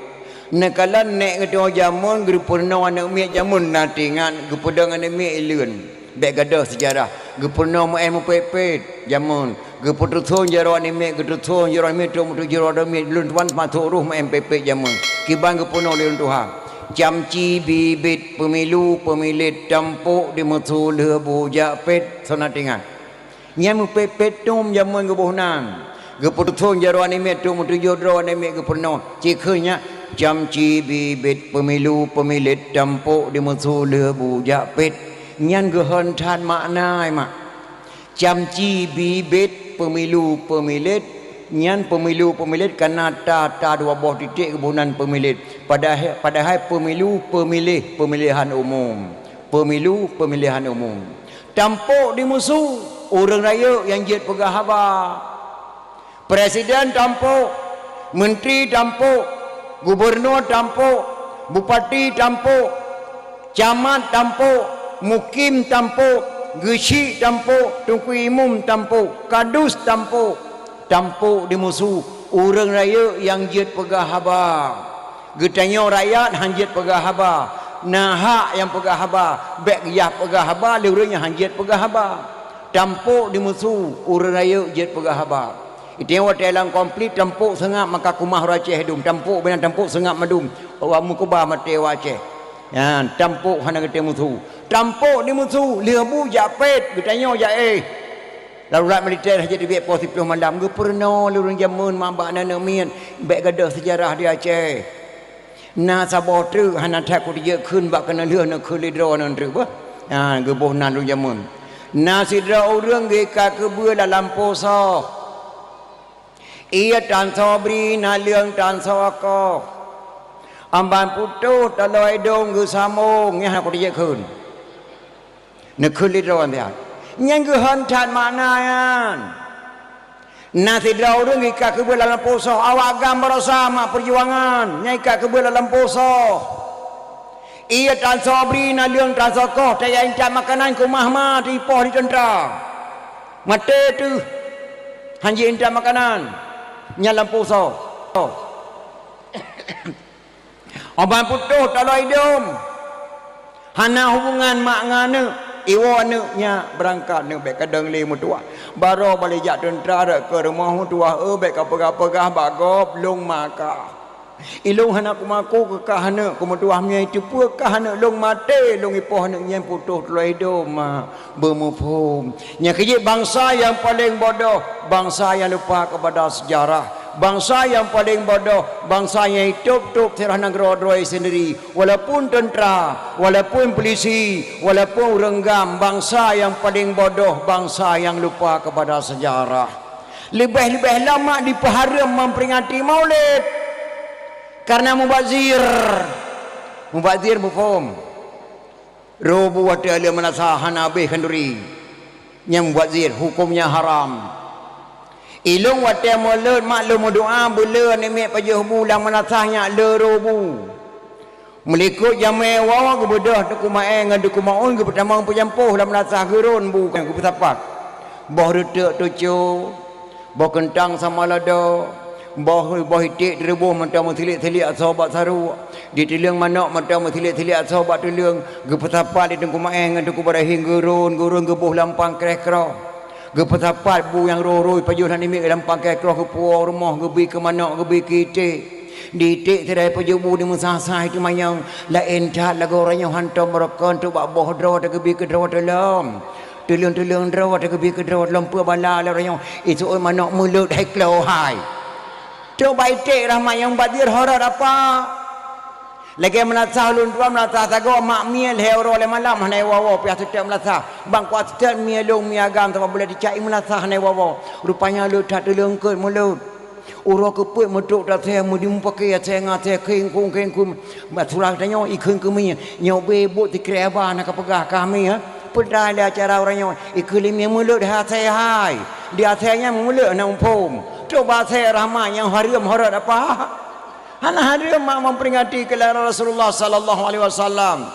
Neukalon nèk geutanyoe jameun geupeurunoe aneuk miet jameun na teuingat, geupeudong aneuk miet ileuen. Bèk gadôh seujarah. Geupeurunoe meu'èn meupet-pet jameun. Geupeutuson jaroe aneuk miet, geupeutuson jaroe aneuk miet, trok meutujoh jaroe aneuk miet, lôn tuan masôk roh meu'èn pet-pet jameun. Kiban geupeurunoe lé lôn tuha. Camci bibit peumilu peumilet tampok di meusu lheueh bu jak pet, soe na teuingat. Nyan meupet-pet tom jameun geuboh nan. Geupeutuson jaroe aneuk miet, trok meutujoh droe aneuk miet geupeurunoe. Cit kheun nyan, camci bibit peumilu peumilet tampok di meusu lheueh bu jak pet. Nyan geuhon that makna, i mak. Camci bibit peumilu peumilet, nyan peumilu peumilet kana ta, ta dua boh titek geuboh nan peumilet. Padahai, padahai peumilu peumiléh, pemilihan umum. Peumilu pemilihan umum. Tampok di meusu, ureuëng rayeuk nyang jeuet peugah haba. Presiden tampok, menteri tampok, gubernur tampok, bupati tampok, camat tampok, mukim tampok, geuchik tampok, teungku imum tampok, kadus tampok. Tampok di meusu, ureuëng rayeuk nyang jeuet peugah haba. Geutanyoe rakyat hán jeuet peugah haba. Na hak nyang peugah haba, bèk geuyah peugah haba lé ureuëng nyang hán jeuet peugah haba. Tampok di meusu, ureuëng rayeuk jeuet peugah haba. Itanyoe watèe lam konflik tampok seungab maka keumah ureuëng Aceh dum, tampok binan tampok seungab mandum. Awak meukeubah maté awak Aceh. Nyan, tampok hana geutém meusu. Tampok di meusu, lheueh bu jak pet, geutanyoe jak éh. Darurat militer hana jeuet teubiet poh siplôh malam, geupeurunoe lé ureuëng jameun mak bak aneuk miet, bèk gadôh seujarah di Aceh. Na saboh treuk hana that kuteujeut kheun bak keuneuk lheueh neukheun lé droeneuh treuk beuh. Ha, geuboh nan lôn jameun. Na sidroe ureuëng geuikat keubeue lam lampôh soh. Ié tan soe bri, naleueng tan soe koh. Amban putôh taloe idông geusamong, nyan hana kuteujeut kheun. Neukheun lé droe nyan. Nyan geuhon that makna nyan. Na sidroe ureuëng ikat keubeue lam lampôh soh, awak GAM baroesa mak peujuangan, nyan ikat keubeue lam lampôh soh. Ié tan soe bri, naleueng tan soe koh, tajak intat makanan keumah ma teuipoh di teuntra. Maté teuh, hán jeuet intat makanan, nyan lampôh soh. Amban putôh taloe idông. Hana hubungan mak ngon aneuk, iwoe aneuk nyak beurangkat, aneuk bèk kadang lé meutuwah. Baroe balek jak teuntra rot keu rumoh meutuwah, eu bèk kapeugah-peugah bak gob, lôn ma kah. Ilôn hana kumaku keu kah aneuk, keu meutuwah meunyoe iteupeue kah aneuk lôn maté, lôn ipoh aneuk nyan putôh taloe idông ma. Beumuphom. Nyang keujeuet bansa nyang paleng bodoh, bansa nyang lupa kepada sejarah. Bansa nyang paleng bodoh, bansa nyang itôb-tôb sejarah nanggroe droe sendiri. Walaupun teuntra, walaupun pulisi, walaupun ureuëng GAM, bansa nyang paleng bodoh, bansa nyang lupa kepada sejarah. Leubeh-leubeh lama dipeuhareuem memperingati Maulid karena mubazir. Mubazir muphom. Rôh bu watèe lheueh meunasah hana abéh khanduri. Nyan mubazir, hukömnya haram. Ilôn watèe mulod mak lôn meudoa beuleu aneuk miet pajoh bu lam meunasah nyak le rôh bu. Meulikot jamèe woe geubeudôh Teungku Maé ngon Teungku Maun geupeutamong peujampôh lam meunasah, geurôn bu nyan geupeusapat. Boh reuteuk tuco, boh keuntang sama lada, boh, boh iték teureubôh mantong meusilik-silik asoe bak saruek, di teuleueng manok mantong meusilik-silik asoe bak teuleueng, geupeusapat lé Teungku Maé ngon Teungku Ibrahim, geurôn, geurôn geuboh lam pangkreh kroh. Geupeusapat bu nyang rôh-rôh pajoh aneuk miet lam pangkreh kroh, geupuwoe rumoh, geubri keu manok, geubri keu iték. Di iték sidroe pajoh bu di meusah-sah teumanyong, laén that lagoe uroe nyoe hantom meurokon trok bak boh droe teugeubri keu droe teuh lom. Tuleueng-tuleueng droe, teukeubie keu droe, lom peue bala lé uroe nyoe, iseuôt manok meuleuet hai klo hai. Trok bak iték rahmat nyang badir horot apa? Lagèe meulasah ulôn tuan meulasah sagoe mak mie lhèe uroe lhèe malam hana iwoe-woe, payah seutôt meulasah. Bang kuat seutôt mie lôn mie agam sabab buleuen ticak i meulasah hana iwoe-woe. Rupanya le that tuleueng keu meuleuet. Uroe keupeuet meutrok tasé meudi mupakè asèe ngon asèe kheun-kheun kheun-kheun. Bak surah tanyoe ikheun keu mie. Nyoe bèk buet sikrek haba na ka peugah kah mie, ha? Peudai lé acara uroe nyoe. Ikheun lé mie meuleuet hai asèe hai. Di asèe nyan meuleuet hana muphom. Trok bak asèe rahmat nyang hareuem horot apa? Hana hareuem mak memperingati kelahiran Rasulullah sallallahu alaihi wasallam.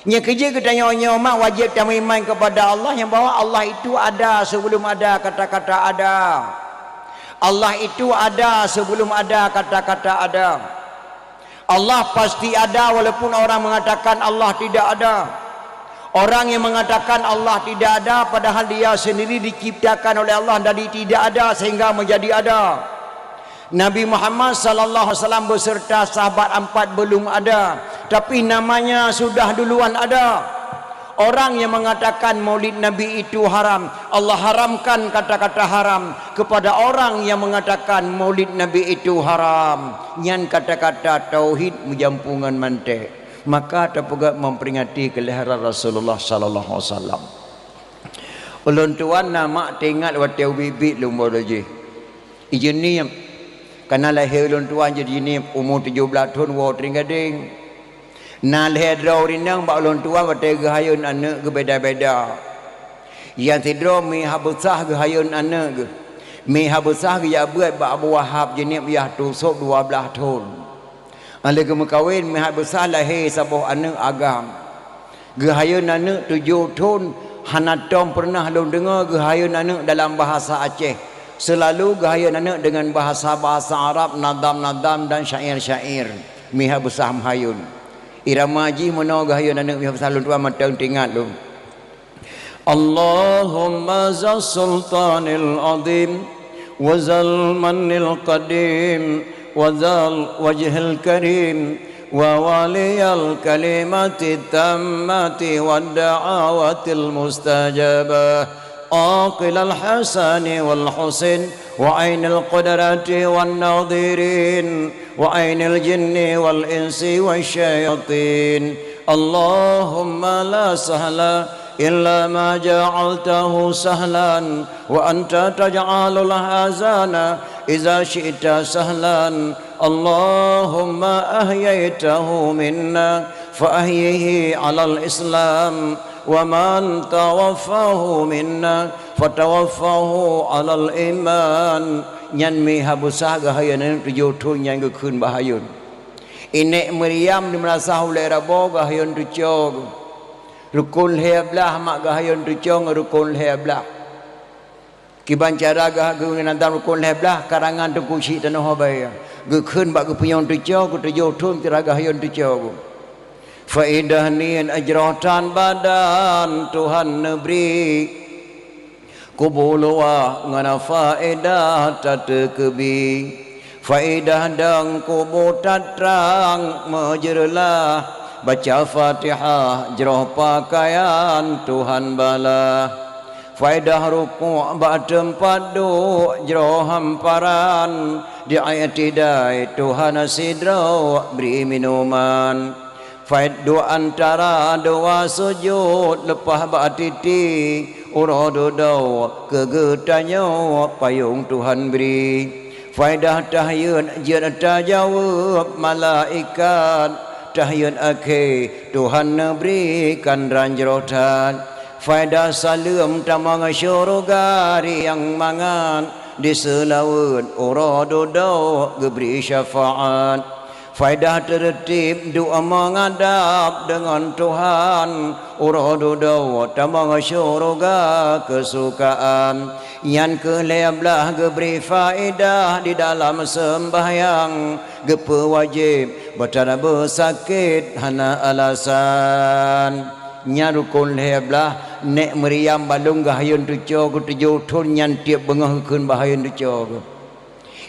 Nyang keujeuet geutanyoe nyoe mak wajéb tameuiman kepada Allah nyang bahwa Allah itu ada sebelum ada kata-kata ada. Allah itu ada sebelum ada kata-kata ada. Allah pasti ada walaupun orang mengatakan Allah tidak ada. Orang yang mengatakan Allah tidak ada padahal dia sendiri diciptakan oleh Allah dari tidak ada sehingga menjadi ada. Nabi Muhammad sallallahu alaihi wasallam beserta sahabat empat belum ada, tapi namanya sudah duluan ada. Orang yang mengatakan Maulid Nabi itu haram, Allah haramkan kata-kata haram kepada orang yang mengatakan Maulid Nabi itu haram. Nyan kata-kata tauhid meujampu ngon mantek. Maka tapeugah memperingati kelahiran Rasulullah sallallahu alaihi wasallam. Ulôn tuan na mak teuingat watèe ubit-bit lôn boh lojih. Ijeunieb, kana lahé ulôn tuan jeuet jineub umu tujoh blaih thon woe teuring gadeng. Na lhèe droe ureueng inong bak ulôn tuan watèe geuhayôn aneuk geubeda-beda. Nyang sidroe meuhah beusah geuhayôn aneuk geuh. Meuhah beusah geujak beuet bak Abu Wahab jineub yah tusôb dua blaih thon. Lheueh geumeukawen meuhah beusah lahé saboh aneuk agam. Geuhayôn aneuk tujoh thon hana tom peureunah lôn deungoe geuhayôn aneuk dalam bahasa Aceh. Seulalu geuhayôn aneuk deungon bahasa-bahasa Arab, nadam-nadam dan syair-syair. Meuhah beusah meuhayôn. Irama jih meunoe geuhayôn aneuk meuhah beusah lôn tuan mantong teuingat lôn. اللهم ذا السلطان العظيم وذا المن القديم وذا الوجه الكريم ووالي الكلمة التامة والدعوة المستجابة عاقل الحسن والحسين وعين القدرة والناظرين وعين الجن والإنس والشياطين. اللهم لا سهل إلا ما جعلته سهلا وأنت تجعل الحزن إذا شئت سهلا. اللهم أحييته منا فأحيه على الإسلام ومن توفاه منا فتوفاه على الإيمان. Nyan meuhah beusah geuhayôn aneuk tujoh thon nyang geukheun bak hayôn. Inék Maryam di meulasah ulèe rabo geuhayôn tuco geuh. Rukon lhèe blaih mak geuhayôn tuco ngon rukon lhèe blaih. Kiban cara geuha-, geuh ngon rukon lhèe blaih karangan Teungku Chik Tanoh Abai. Geukheun bak geupunyueng tuco keu tujoh thon sira geuhayôn tuco geuh. Faedah niet jroh tan badan Tuhan neubri. Kubu luwah ngon faedah tateukeubi. Faedah dong kubu tatrang meujeureulah. Baca Fatihah jroh pakaian Tuhan bala. Faedah rukuk bak teumpat duek jroh hamparan. Di i'tidai Tuhan sidroe bri minuman. Faid duek antara dua sujud leupah bak titi uroe dudoe keu geutanyoe payong Tuhan bri. Faedah tahiyat jeuet tajaweueb malaikat, tahiyat akhé Tuhan neubri kandran jroh that. Faedah saleuem tamong syeuruga riang mangat, di seulaweuet uroe dudoe geubri syafaat. Faedah teureutib doa meungadab deungon Tuhan, uroe dudoe tamong syeuruga keusukaan. Nyan keuh lhèe blaih geubri faedah di dalam seumbahyang, geupeuwajéb beutanyoe beusakét hana alasan. Nyan rukon lhèe blaih, Nék Maryam balong geuhayôn tuco keu tujoh thon nyan tieb beungoh geukheun bak hayôn tuco geuh.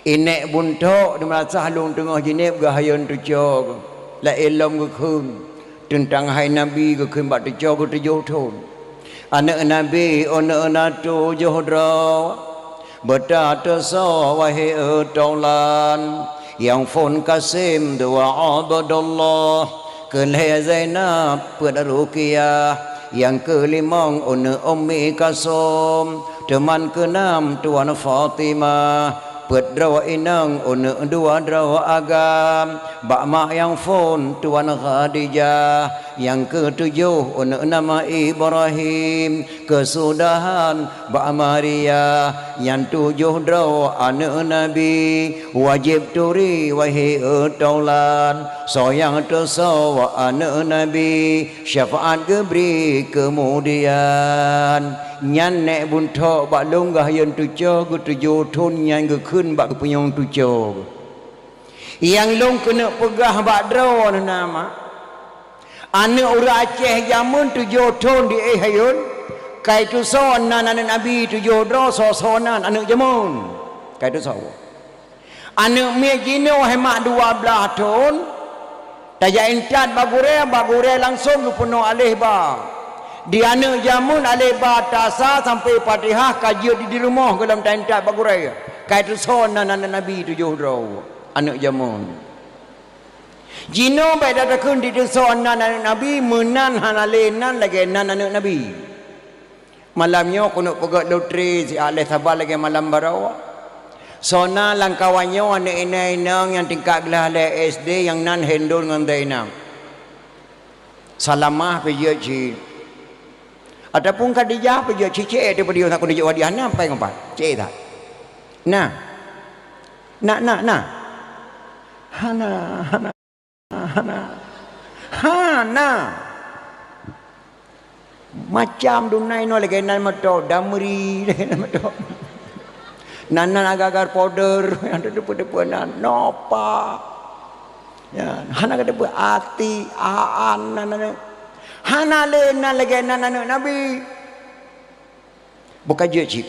Inék Buntok di meulasah lôn teungoh jinéb geuhayôn tuco geuh. Laén lom geukheun teuntang hai Nabi geukheun bak tuco keu tujoh thon. Aneuëk Nabi, aneuëk na tujoh droe, beutatusoe wahé taulan, nyang phon Qasim dua Abdullah, keu lhée Zainab peuet Ruqayyah, nyang keu limong aneuëk Ummi Kalsum, teuma keu nam Tuan Fatimah, peuet droe inong aneuëk dua droe agam, bak mak nyang phon Tuan Khadijah, nyang keu tujoh aneuëk nama Ibrahim, keusudahan bak Maria, nyan tujoh droe aneuëk Nabi, wajéb turi wahé taulan, soe nyang tusoe aneuëk Nabi, syafaat geubri keumudian. Nyan nék buntok bak lôn geuhayôn tucoe geutujoh thon nyan geukheun bak geupeunyong tucoe. Nyang lôn keuneuk peugah bak droeneuh na mak, aneuëk ureuëng Aceh jameun tujoh thon di éh hayôn, kai tusoe nan aneuëk Nabi tujoh droe, soe-soe nan aneuëk jameun. Kai tusoe. Aneuëk miet jinoe hai mak dua blaih thon, tajak intat bak gurée, bak gurée langsong geupeunoh aléh ba. Di aneuëk jameun aléh ba tasa sampoe Fatihah ka jeuet di, di rumoh gohlom taintat bak gurée. Kai tusoe nan aneuëk Nabi tujoh droe, aneuëk jameun. Jinoe bék tatakheun di tusoe nan aneuëk Nabi, meunan hana lé nan lagée nan aneuëk Nabi. Malam nyoe keuneuk peugét lotri siat lé saban lagée malam baroe. Soe na lam kawan nyoe aneuëk inong nyang tingkat glah lhée S D nyang nan Hindun ngon Zainab. Salamah pih jeuet cit. Ataupun Khadijah pih jeuet cit, cit, eh, daripada nyoe keuneuk jeuet hadiah na, pai ngon pat. Cit that. Na. Na, na, na. Hana, hana. Hana. Hana. Macam dunai nyoe lagée nan meuto, damri lagée nan meuto. Nan, nan agar-agar powder, nyang teupeue-teupeue nan, nopa. Ya, hana ka teupeue, ati, aan, nan, nan, nan. Hana lé nan lagée nan aneuëk Nabi. Buka jeuet cit.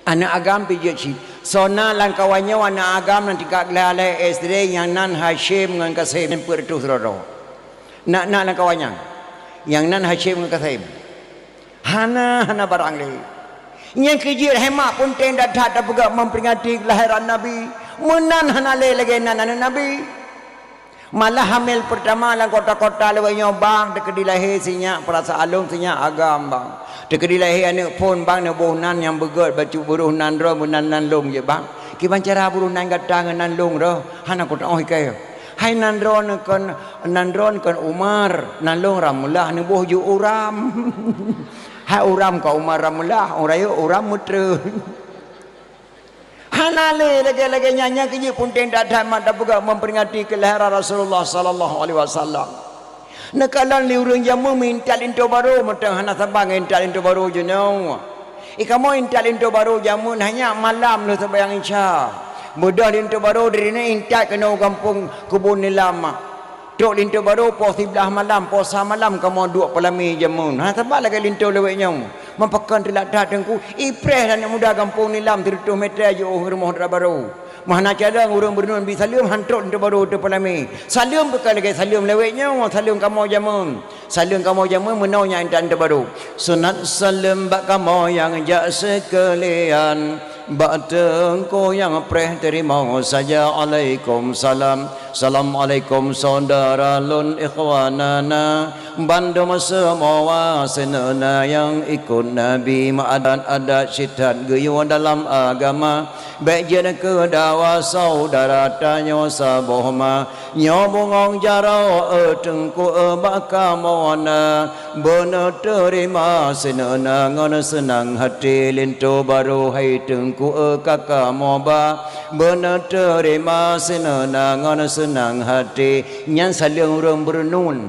Aneuëk agam pih jeuet cit. Soe na lam kawan nyoe aneuëk agam nyang tingkat glah lhée S D nyang nan Hasyim ngon Kasim peuet reutôh sidroe. Na, na lam kawan nyan. Nyang nan Hasyim ngon Kasim. Hana, hana barang lé. Nyang keu jeuet hai mak peunteng that-that tapeugah memperingati kelahiran Nabi. Meunan hana lé lagée nan aneuëk Nabi. Malah hamil peurtama lam kota-kota lawét nyoe bang, teukeudi lahé sinyak, peurasaan lôn sinyak agam bang. Teukeudi lahé aneuëk phon bang, neuboh nan nyang beugét, bacut buroh nan droe meunan nan lôn jeuet bang. Kiban cara buroh nan gata ngon nan lôn roh, hana kuteuoh ikée. Hai nan droe neukon, nan droe neukon Umar, nan lôn Ramlah neuboh ju Uram. Hai Uram ka Umar Ramlah, ureuëng rayeuk Uram meutrön. Hana lé lagée-lagée nyan, nyang keu jeuet peunteng that-that mak tapeugah memperingati kelahiran Rasulullah sallallahu alaihi wasallam. Neukalon lé ureuëng jameun meuintat linto barô, mantong hana saban ngon intat linto barô jinoe. I kamoe intat linto barô jameun hanya malam lheueh seumayang Isya. Beudôh linto barô di droeneuh intat keunoe gampông Keubon Nilam. Trok linto barô poh siblaih malam, poh sa malam kamoe duek peulamé jameun. Hana saban lagée linto lawét nyoe. Meupakon teulat that teungku, ipreh aneuk muda gampông Nilam sireutôh meter jiôh rumoh dara barô. Meuhana calon ureuëng beureunuen bi saleuem han trok linto barô teupeulamé. Saleuem bukan lagée saleuem lawét nyoe, saleuem kamoe jameun. Saleuem kamoe jameun meunoe nyang intat linto barô. Sunat saleuem bak kamoe nyang jak seukeulian. Bak teungku nyang preh teurimong saja alaikum salam. Assalamualaikum saudara lôn ikhwanana. Bandum seumoa seuneuna nyang ikot Nabi meuadat-adat sitat geuyue dalam agama. Bék jeuet keu dawa saudara tanyoe saboh ma. Nyoe bungong jaroe, eh, teungku, eh, bak kamoe na. Beuneuteurima seuneuna ngon seunang hati linto barô hai teungku, eh, ka kamoe ba. Beuneuteurima seuneuna ngon seunang hati. Nyan saleuem ureuëng beureunuen.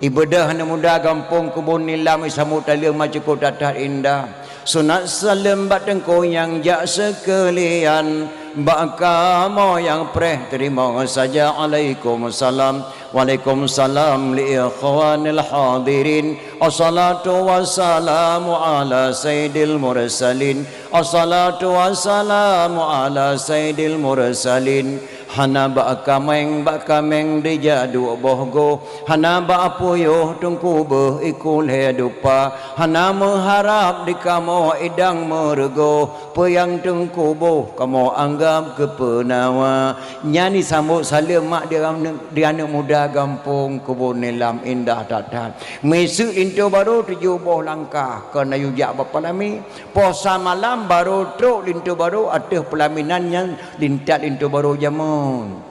Ibeudôh aneuk muda gampông Keubon Nilam isambot taleueng ma cukôp that-that indah. Sunat saleuem bak teungku nyang jak seukeulian, bak kamoe nyang preh teurimong saja alaikum salam. Waalaikum salam li ikhwanil hadirin. Assalatu wassalamu ala sayyidil mursalin. Assalatu wassalamu ala sayyidil mursalin. Hana bak kaméng, bak kaméng dijak duek boh goh. Hana bak puyoh teungku beuh iku lhée dupa. Hana meuharab di kamoe idang meureugoh. Peue nyang teungku boh kamoe anggab keu peunawa. Nyan jisambot saleuem mak di aneuk, di aneuk muda gampông Keubon Nilam, indah that-that. Miseuk linto barô tujoh boh langkah keuneuk jak bak peulami. Poh sa malam barô trok linto barô ateueh peulaminan nyan lintat linto barô jameun.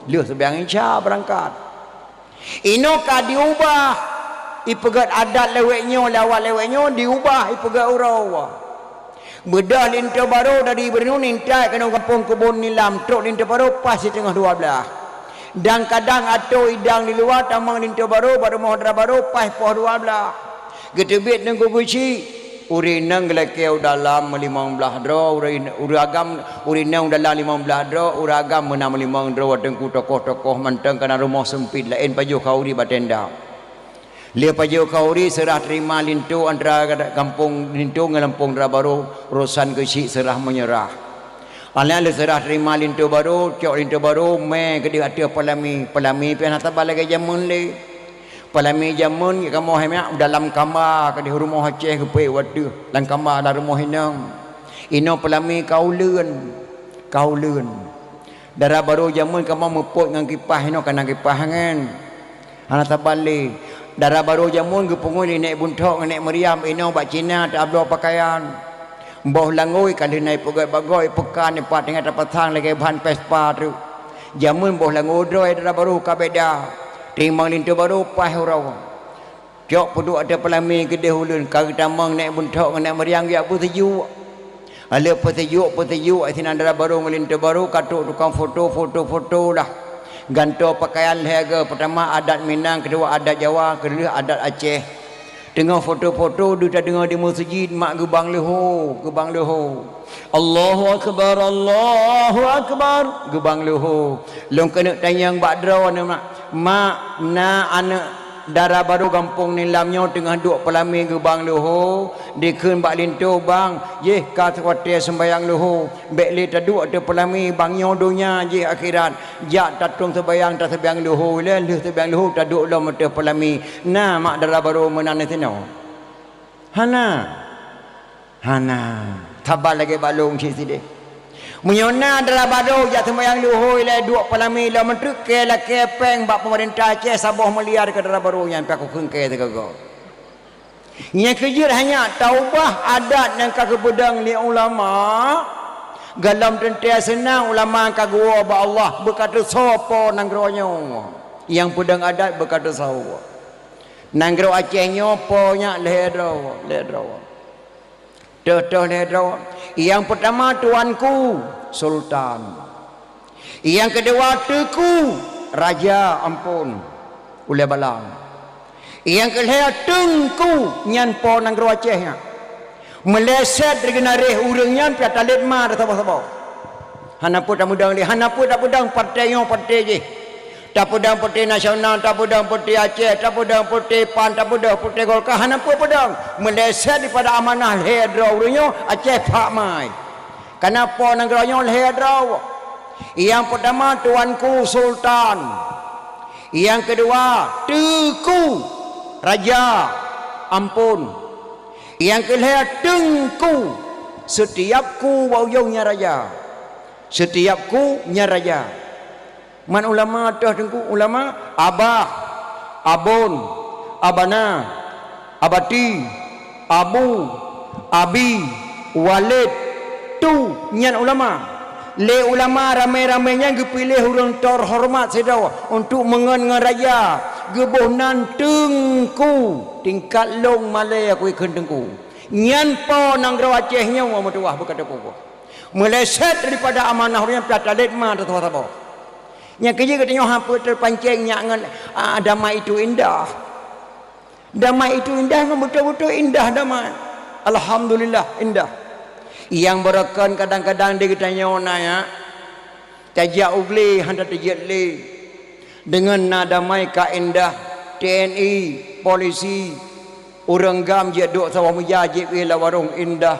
Lheueh seumayang Isya beurangkat. Inoe ka diubah, ipeugét adat lewat nyoe, lewat lewat nyoe diubah ipeugét uroe. Beudôh linto barô dari Beureunoe intat keunoe gampông Keubon Nilam trok linto barô paih siteungoh dua blaih. Dan kadang atô idang di luwa tamong linto barô bak rumoh dara barô paih poh dua blaih. Geuteubiet teungku geuchik, ureuëng inong geulakée u dalam meulimong blaih droe, ureuëng, ureuëng agam, ureuëng inong u dalam limong blaih droe, ureuëng agam meunan meulimong droe, teungku tokoh-tokoh mantong kana rumoh seumpit laén pajoh khauri bak tenda. Lheueh pajoh khauri seurah teurima linto antara gampông linto ngon gampông dara barô urosan geuchik seurah meunyeurah. Aneuk lheueh seurah teurima linto barô, cok linto barô mé keudeh ateueh peulami, peulami pih hana taba lagée jameun lé. Peulami jameun kamoe hai mak dalam kamba keudeh rumoh Aceh geupeuék wateueh lam kamba lam rumoh inong. Inoe peulami ka uleuen, ka uleuen. Dara barô jameun kamoe meupot ngon kipah inoe kana kipah angén. Hana saban lé. Dara barô jameun geupeungui lé Nèk Bunthok ngon Nèk Meuriam inoe bak Cina teuabloe peukayan. Boh langôi ka lheueh na ipeugét bak goe peukan ipat teungoh tapasang lagée ban Vespa treuk. Jameun boh langôi droe dara barô ka beda. Timang linto barô paih uroe. Cok peuduek ateueh peulami keudeh uleuen ka geutamong Nèk Bunthok ngon Nèk Meuriam geujak peuseujuk. Aleueh peuseujuk-peuseujuk sinan dara barô ngon linto barô ka trok tukang foto, foto-foto lah. Gantoe peukayan lhée goe, peutama adat Minang, keudua adat Jawa, keulheueh adat Aceh. Teungoh foto-foto deuh tadeungoe di meuseujid mak geubang leuho, geubang leuho. Allahu akbar, Allahu akbar, geubang leuho. Lôn keuneuk tanyong bak droeneuh mak, mak na aneuk dara barô gampông Nilam nyoe teungoh duek peulami geubang leuho, dikheun bak linto bang, jih ka watée seumbayang leuho, bék lé taduek ateueh peulami bang nyoe donya jih akhirat. Jak tatong seumbayang taseumbayang leuho lé lheueh seumbayang leuho taduek lom ateueh peulami. Na mak dara barô meunan disinoe? Hana. Hana. Saban lagée bak lôn cit sideh. Meunyoe na dara barô jak seumbayang leuho ilée duek peulami lom treuk kée lakée péng bak peumeurintah Aceh saboh miliar keu dara barô nyan pih kukheun kée teugogo. Nyang keujeuet hanya taubah adat nyang ka geupeudong lé ulama. Golom teuntée seunang ulama ka geuwoe bak Allah beukateusoe po nanggroe nyoe. Nyang peudong adat beukateusoe. Nanggroe Aceh nyoe po nyak lhée droe, lhée droe. Teuh-teuh lhée droe. Nyang peutama tuanku, sultan. Nyang keudua teuku, raja, ampôn, ulée balang. Nyang keulhée teungku, nyan po nanggroe Aceh nyan. Meuleset di geunaréh ureuëng nyan pih talét ma saboh-saboh. Hana peue tameudong lé, hana peue tapeudong partai nyoe partai jih. Tapeudong partai nasional, tapeudong partai Aceh, tapeudong partai pan, tapeudong partai Golkar, hana peue peudong. Meuleset dipada amanah lhée droe ureuëng nyoe Aceh phak mai. Kana po nanggroe nyoe lhée droe. Nyang peutama tuanku sultan. Nyang keudua teuku raja, ampôn. Nyang keulhée teungku, setiap ku bak ujong nyan raja. Setiap ku nyan raja. Man ulama teuh teungku, ulama abah, abon, abana, abati, abu, abi, walid, tu nyan ulama. Lé ulama ramé-ramé nyan geupiléh ureuëng teuhoreumat sidroe untuk meungon ngon raja, geuboh nan teungku, tingkat lôn malée kukheun teungku. Nyan po nanggroe Aceh nyoe meutuwah beukata pugoh. Meuleset daripada amanah ureuëng nyan pih talét ma teuh saboh-saboh. Nyang keujeuet geutanyoe hana peue teupancéng nyak ngon, ah, damai itu indah. Damai itu indah, memang betul-betul indah damai. Alhamdulillah, indah. Nyang beureukan kadang-kadang di geutanyoe na nyak, tajak u glé hana teujeuet lé. Deungon na damai ka indah, T N I, polisi, ureuëng gam jeuet duek saboh meja jieb ie lam warong indah.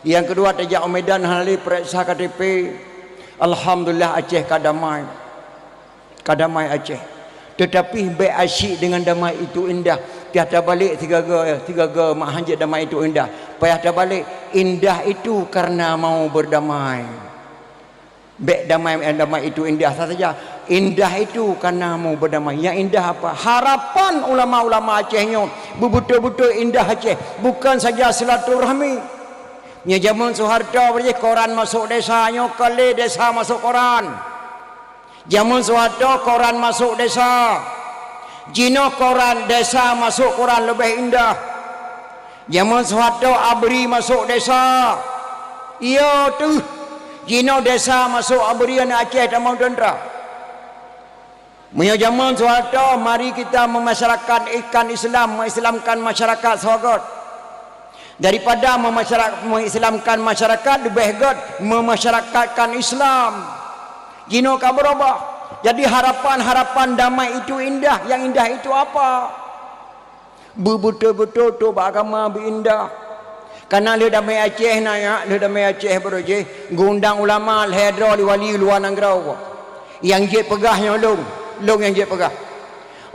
Nyang keudua tajak u Medan hana lé peuriksa K T P. Alhamdulillah Aceh ka damai. Ka damai Aceh. Tetapi bék asyik dengan damai itu indah. Payah tabalek sigaga, sigaga mak hanjeuet damai itu indah. Payah tabalek, indah itu karena mau berdamai. Bék damai, eh, damai itu indah saja. Indah itu karena mau berdamai. Yang indah apa? Harapan ulama-ulama Aceh nyoe, bebeutôi-beutôi indah Aceh. Bukan saja silaturahmi. Nyoe jameun Soeharto beuréh koran masôk desa, nyoe ka lé desa masôk koran. Jameun Soeharto koran masôk desa. Jinoe koran desa masôk koran leubeh indah. Jameun Soeharto abri masôk desa. Iya teuh. Jinoe desa masôk abri aneuk Aceh tamong teuntra. Meunyoe jameun Soeharto, mari kita memasyarakat ikan Islam, mengislamkan masyarakat sagoe. Daripada memasyara-, mengislamkan masyarakat, leubeh göt memasyarakatkan Islam. Jinoe ka berubah. Jadi harapan-harapan damai itu indah, yang indah itu apa? Beubeutôi-beutôi trok bak agama beu indah. Kana lheueh damai Aceh na, ya, lheueh damai Aceh baroe jih, geuundang ulama lhèe droe lé wali luwa nanggroe. Nyang jeuet peugah nyoe lôn, lôn nyang jeuet peugah.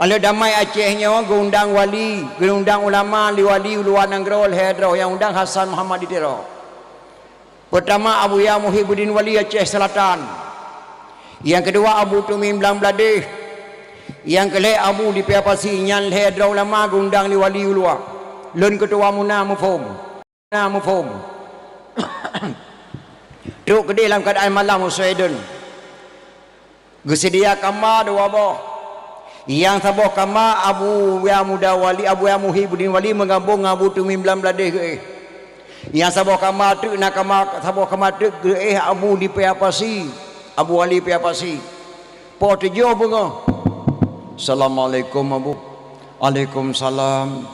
Lheueh damai Aceh nyoe geuundang wali, geuundang ulama lé wali luwa nanggroe lhèe droe, nyang undang Hasan Muhammad di Tiro. Peutama Abuya Muhibuddin Wali Aceh Selatan. Nyang keudua Abu Tumim Blang Bladeh. Nyang keulhèe Abu di Paya Pasi, nyan lhèe droe ulama geuundang lé wali u luwa. Lôn keutuwa muna muphom. Muna muphom. Trok keudeh lam keuadaan malam u Sweden. Geuseudia kama dua boh. Nyang saboh kama Abuya Muda Wali, Abuya Muhibuddin Wali meugabong ngon Abu Tumim Blang Bladeh geuéh. Nyang saboh kama teuk na kama, saboh kama teuk geuéh Abu di Paya Pasi, Abu Wali Paya Pasi. Po tujoh beungoh. Assalamualaikum, Abu. Waalaikumsalam.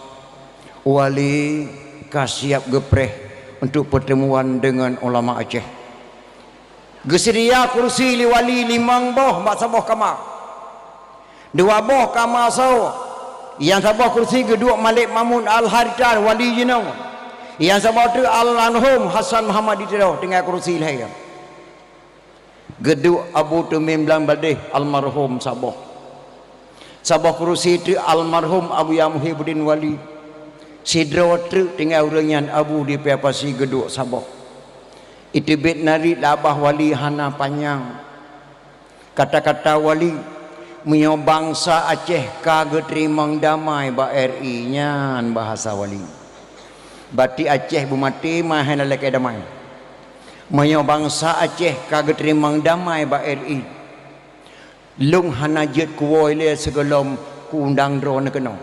Wali ka siap geupreh untuk pertemuan dengan ulama Aceh. Geuseudia kursi lé wali limong boh bak saboh kama. Dua boh kama soe. Nyang saboh kursi geuduek Malik Mahmud Al-Haritah wali jinoe. Nyang saboh teuk almarhum Hasan Muhammad di Tiro tinggai kursi lhèe. Geuduek Abu Tumim Blang Bladeh almarhum saboh. Saboh kursi teuk almarhum Abuya Muhibuddin Wali. Sidroe treuk tinggai ureuëng nyan Abu di Paya Pasi geuduek saboh. Iteubiet narit lé babah Wali hana panyang. Kata-kata Wali, meunyoe bansa Aceh ka geuteurimong damai bak R I nyan bahasa Wali. Berarti Aceh beumaté meuhai na lakée damai. Meunyoe bansa Aceh ka geuteurimong damai bak R I, lôn hana jeuet kuwoe lé sigohlom kuundang droeneuh keunoe.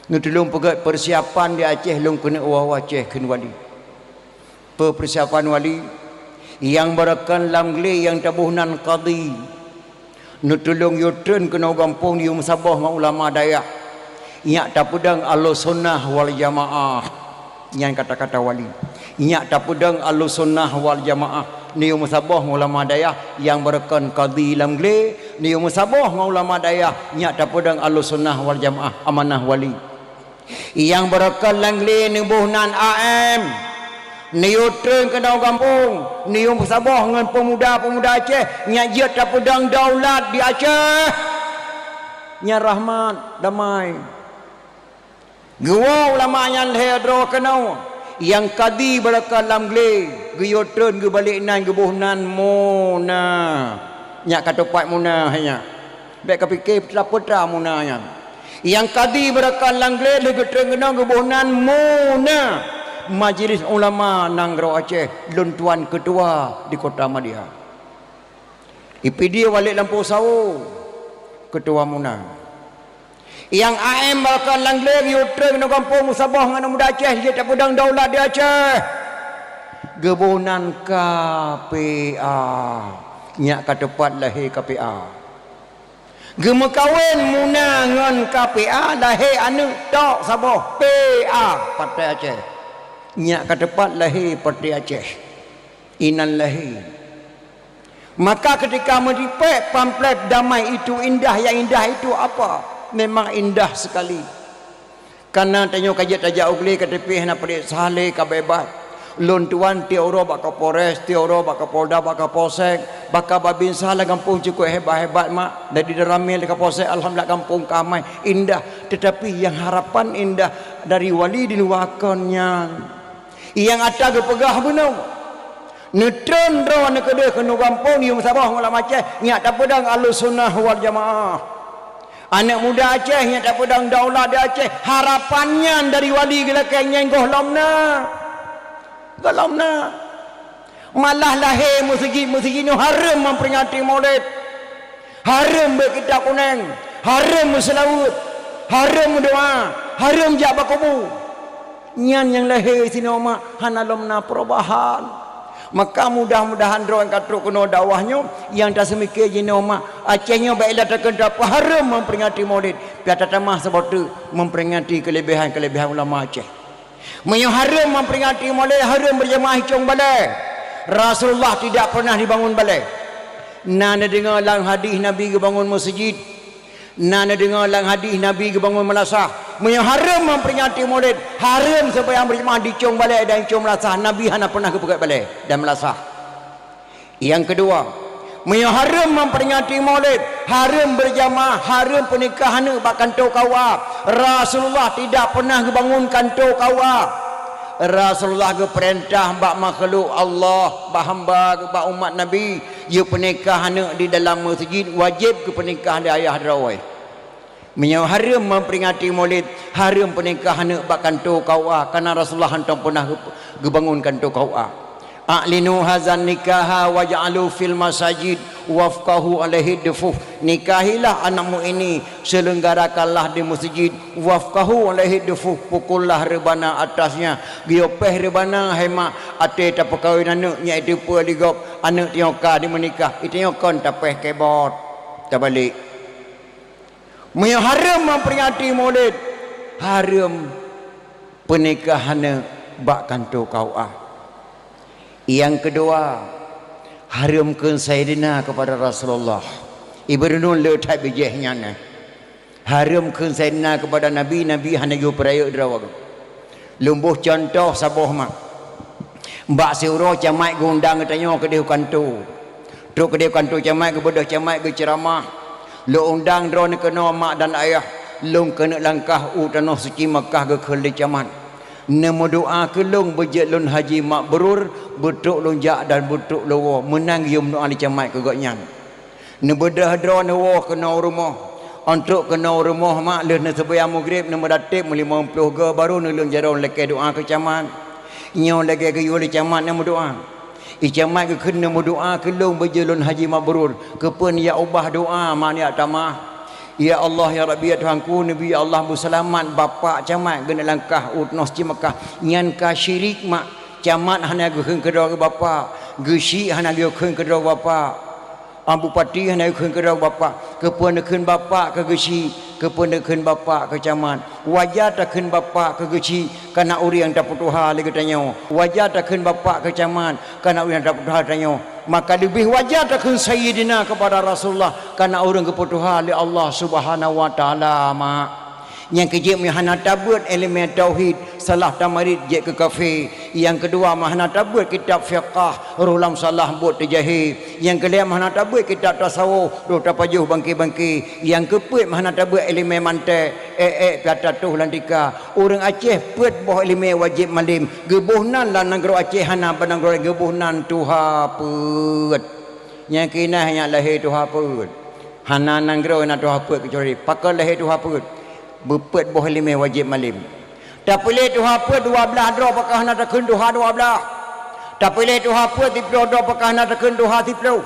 Neutulông peugét peusiapan di Aceh lôn keuneuk woe Aceh kheun Wali. Peue peusiapan Wali? Nyang beureukan lam glé nyang taboh nan kadi. Neutulông yue treun keunoe gampông neuyue meusaboh ngon ulama dayah. Nyak tapeudong Ahlussunnah wal Jamaah. Nyan kata-kata Wali. Nyak tapeudong Ahlussunnah wal Jamaah. Neuyue meusaboh ngon ulama dayah nyang beureukan kadi lam glé, neuyue meusaboh ngon ulama dayah, nyak tapeudong Ahlussunnah wal Jamaah, amanah Wali. Nyang beureukat lam glé neuboh nan A M. Neuyue treun keunoe gampông, neuyue meusaboh ngon peumuda-peumuda Aceh nyang jeuet tapeudong daulat di Aceh. Nyan rahmat, damai. Geuwoe ulama nyan lhée droe keunoe, nyang kadi beureukat lam glé, geuyue treun geubalek nan geuboh nan Muna. Nyak ka teupat Muna hai nyak. Bék ka pike peue-peue Muna nyan. Nyang kadi beureukat lam glé lheueh geutreun keunoe geuboh nan Muna, Majlis Ulama Nanggroe Aceh, lôn tuan keutua di Kota Madya. I Pidie Walek Lampôh Sawo, keutua Muna. Nyang A M beureukat lam glé geuyue treun keunoe gampông meusaboh ngon aneuk muda Aceh jeuet tapeudong daulat di Aceh. Geuboh nan K P A. Nyak ka teupat lahé K P A. Geumeukawen Muna ngon K P A, lahé aneuk tok saboh, P A, Partai Aceh. Nyak ka teupat lahé Partai Aceh. Inan lahé. Maka ketika meuripék pamflet damai itu indah, yang indah itu apa? Memang indah sekali. Karena tanyoe ka jeuet tajak u glé ka teupih hana padub sahalé ka beubat. Lôn tuan tiep uroe bak Kapolres, tiep uroe bak Kapolda, bak Kapolsek, bak Kabinsa lam gampông cukup hebat-hebat mak. Dari ramé lé Kapolsek, alhamdulillah gampông ka amai, indah. Tetapi nyang harapan indah dari wali di luwa kon nyan. Nyang ata geupeugah bunoe. Neutreun droe neukeudeh keunoe gampông, yum saboh ngon lam Aceh, nyak tapeudong Ahlussunnah wal Jamaah. Aneuk muda Aceh nyang tapeudong daulat di Aceh, harapan nyan dari wali geulakée nyan gohlom na. Gohlom na. Malah lahé meuseujid-meuseujid nyoe hareuem memperingati Maulid. Hareuem beuet kitab kuneng, hareuem meuseulaweuet, hareuem meudoá, hareuem jak bak kubu. Nyan nyang lahé sinoe mak hana lom na perubahan. Maka mudah-mudahan droe nyang ka trok keunoe dakwah nyoe, nyang taseumiké jinoe mak, Aceh nyoe bèk ilée takheun tapeuhareuem memperingati Maulid, piah tatamah saboh teuk memperingati keulebihan-keulebihan ulama Aceh. Meunyoe hareuem memperingati Maulid, hareuem berjamaah icong balè. Rasulullah tidak pernah dibangun balè. Na neudeungoe lam hadih Nabi geubangun meuseujid. Na neudeungoe lam hadih Nabi geubangun meulasah. Meunyoe hareuem memperingati Maulid, hareuem seumayang berjamaah di cong balè dan cong meulasah. Nabi hana pernah geupeugét balè dan meulasah. Nyang keudua, meunyoe hareuem memperingati Maulid, hareuem berjamaah, hareuem peunikah aneuk bak kantô K U A. Rasulullah tidak pernah geubangun kantô K U A. Rasulullah geupeurintah bak makhluk Allah, bak hamba, bak umat Nabi, yue peunikah aneuk di dalam meuseujid, wajéb geupeunikah lé ayah droe. Meunyoe hareuem memperingati Maulid, hareuem peunikah aneuk bak kantô K U A, karena Rasulullah hantom pernah geu-, geubangun kantô K U A. "A'linu hazan nikaha waj'alu fil masajid wafqahu alaihi dufuf." Nikahilah anakmu ini, selenggarakanlah di meuseujid, wafqahu alaihi dufuf, pukullah reubana atasnya. Geuyue péh reubana, hai mak, até tapeukawen aneuk nyan, itu peue lé gob, aneuk tanyoe ka dimeunikah, itu nyoe kon tapéh kebot. Tabalek. Meunyoe hareuem memperingati Maulid, hareuem peunikah aneuk bak kantô K U A. Nyang keudua, hareuem kheun Saidina keupada Rasulullah. Ibu renung le that bijéh nyan, eh. Hareuem kheun Saidina keupada Nabi, Nabi hana geupeureulée droe. Lôn boh cuntoh saboh mak. Bak siuroe camat geuundang geutanyoe keudeh u kantô. Trok keudeh u kantô camat, geubeudôh camat geuceuramah. Lôn undang droeneuh keunoe mak dan ayah, lôn keuneuk langkah u tanoh suci Makkah geukheun lé camat. Neumeudoá keu lôn beujeuet lôn haji mabrur, beutrok lôn jak dan beutrok lôn woe, meunan geuyue meudoá lé camat keu gobnyan. Neubeudôh droeneuh woe keunoe u rumoh. Ôn trok keunoe u rumoh mak, lheueh neuseumayang Maghrib, neumeudateb meulimong ploh goe, barô neuleueng jaroe lakée doá keu camat. Nyoe lagée geuyue lé camat neumeudoá. I camat geukheun neumeudoá keu lôn beujeuet lôn haji mabrur. Keupeue neujak ubah doá mak neujak tamah? Ya Allah, ya Rabbi, ya Tuhanku, Nabi Allah beuseulamat bapak camat geuneuk langkah u tanoh suci Makkah. Nyan ka syirik mak. Camat hana geukheun keudroe bapak, geuchik hana geukheun keudroe bapak. Bupati hana geukheun keudroe bapak, keupeue neukheun bapak keu geuchik, keupeue neukheun bapak keu camat. Wajar takheun bapak keu geuchik, kana ureuëng tapeutuha lé geutanyoe. Wajar takheun bapak keu camat, kana ureuëng tapeutuha tanyoe. Maka leubeh wajar takheun Sayyidina keupada Rasulullah, kana ureuëng geupeutuha lé Allah Subhanahu wa Taala, mak. Nyang keujeuet meuhana tabeuet iéleumé tauhid, salah tamarit jeuet keu kafé. Nyang keudua meuhana tabeuet kitab fiqah, roh lam salah buet teujahé. Nyang keulhée meuhana tabeuet kitab tasawuf, roh tapajoh bangké-bangké. Nyang keupeuet meuhana tabeuet iéleumé mantek, ék-ék piata toh lam tika. Ureuëng Aceh peuet boh iéleumé wajéb malém, geuboh nan lam nanggroe Aceh hana bak nanggroe laén geuboh nan tuha peuet. Nyang keuinah nyak lahé tuha peuet. Hana nanggroe na tuha peuet keucuali pakon lahé tuha peuet. Beupeuet boh iéleumé wajéb malém. Tapiléh tuha peuet dua blaih droe pakon hana takheun tuha dua blaih. Tapiléh tuha peuet siplôh droe pakon hana takheun tuha siplôh.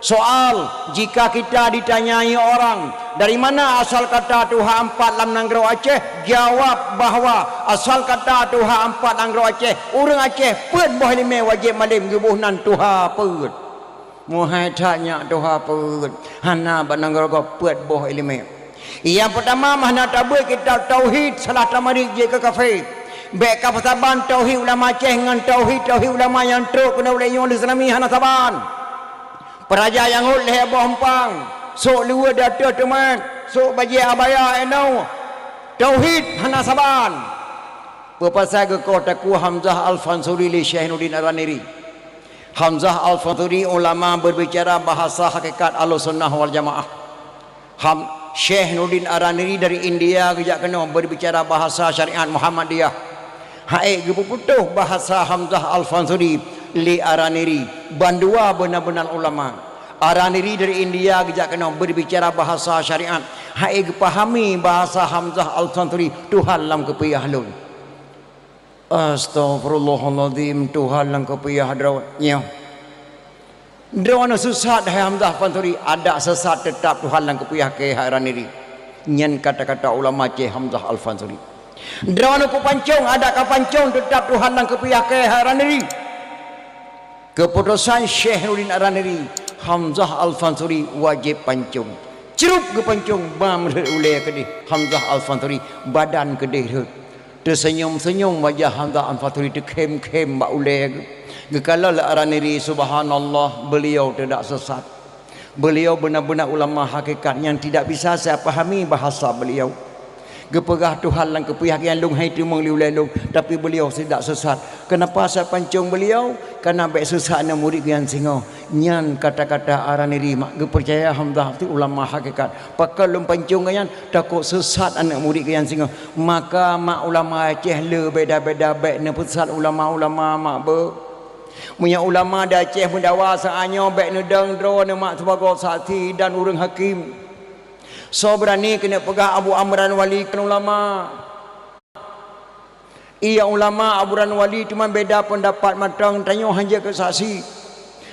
Soal, jika kita ditanyai orang, "Dari mana asal kata tuha empat lam nanggroe Aceh?" Jawab bahwa asal kata tuha empat nanggroe Aceh, ureuëng Aceh peuet boh iéleumé wajéb malém geuboh nan tuha peuet. Meuhai that nyak tuha peuet, hana bak nanggroe gob peuet boh iéleumé. Nyang peutama meuhana tabeuet kitab tauhid, salah tamarit jeuet keu kafé. Bék kapeusaban tauhid ulama Aceh ngon tauhid-tauhid ulama nyang trok keunoe lé nyoe lé Islami hana saban. Peuraja nyang rhot lhée boh eumpang, sôk luweue di ateueh teumat, sôk bajée abaya inoe. Tauhid hana saban. Peue pasai geukoh takue Hamzah Al-Fansuri lé Syekh Nuruddin Ar-Raniri? Hamzah Al-Fansuri ulama berbicara bahasa hakikat Ahlussunnah wal Jamaah. Ham-, Syekh Nuruddin Ar-Raniri dari India geujak keunoe berbicara bahasa syariat Muhammadiyah. Hai geupeuputôh bahasa Hamzah Al-Fansuri lé Ar-Raniri, bandua beuna-beuna ulama. Ar-Raniri dari India geujak keunoe berbicara bahasa syariat. Hai geupahami bahasa Hamzah Al-Fansuri, Tuhan lam keupiah lôn. Astaghfirullahalazim, Tuhan lam keupiah droe nyoe. Droeneuh sesat hai Hamzah Fansuri, adak sesat teutap Tuhan lam keupiah keu hai Ar-Raniri. Nyan kata-kata ulama Syekh Hamzah Al-Fansuri. Droeneuh kupancong, adak kapancong teutap Tuhan lam keupiah keu hai Ar-Raniri. Keuputosan Syekh Nuruddin Ar-Raniri, Hamzah Al-Fansuri wajéb pancong. Crup geupancong, ba meurhot ulée keudeh Hamzah Al-Fansuri, badan keudeh rhot. Teusenyum-senyum wajah Hamzah Al-Fansuri, teukhém-khém bak ulée geuh. Geukalon lé Ar-Raniri, subhanallah, beuliau tidak sesat. Beuliau beuna-beuna ulama hakikat nyang tidak bisa saya pahami bahasa beliau. Geupeugah Tuhan lam keupiah nyang lôn hai teumeung lé ulée lôn, tapi beliau tidak sesat. Kenapa saya pancong beliau? Karena bék sesat aneuk murit geuh nyan singoh. Nyan kata-kata Ar-Raniri mak geupeucaya Hamzah tu ulama hakikat. Pakon lôn pancong geuh nyan? Takot sesat aneuk murit geuh nyan singoh. Maka mak ulama Aceh le beda-beda bék neupeusesat ulama-ulama mak beuh. Meunyoe ulama di Aceh meudawa saat nyoe bék neudong droeneuh mak sibagoe saksi dan ureuëng hakém. Soe beurani keuneuk peugah Abu Amran Wali kon ulama? Iya ulama Abu Amran Wali teuma beda peundapat mantong, tanyoe hana jeuet keu saksi.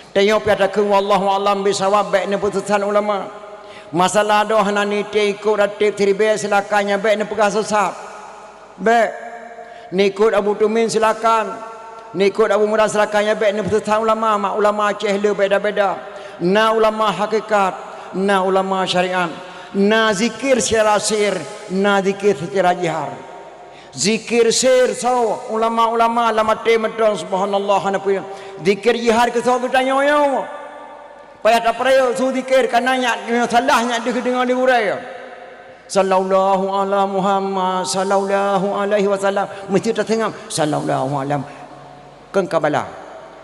Tanyoe pih takheun wallahu a'lam bissawab bék neupeusesat ulama. Masalah doh hana nitée ikot rateb siribée silakan nyan bék neupeugah sesat. Bék. Neukot Abu Tumin silakan. Neukot Abu Murad silakan, nyan bék neupeusesat ulama, mak ulama Aceh le beda-beda. Na ulama hakikat, na ulama syariat, na zikir secara sir, na zikir secara jihar. Zikir sir soe ulama-ulama lam até mantong subhanallah hana peue. Zikir jihar keu soe geutanyoe nyoe. Payah tapeurayeuk su zikir, kana nyak, nyoe salah nyak deuh deungoe di gurée. Sallallahu ala Muhammad, sallallahu alaihi wasallam. Meusti taseungab, sallallahu alam. Kon ka bala.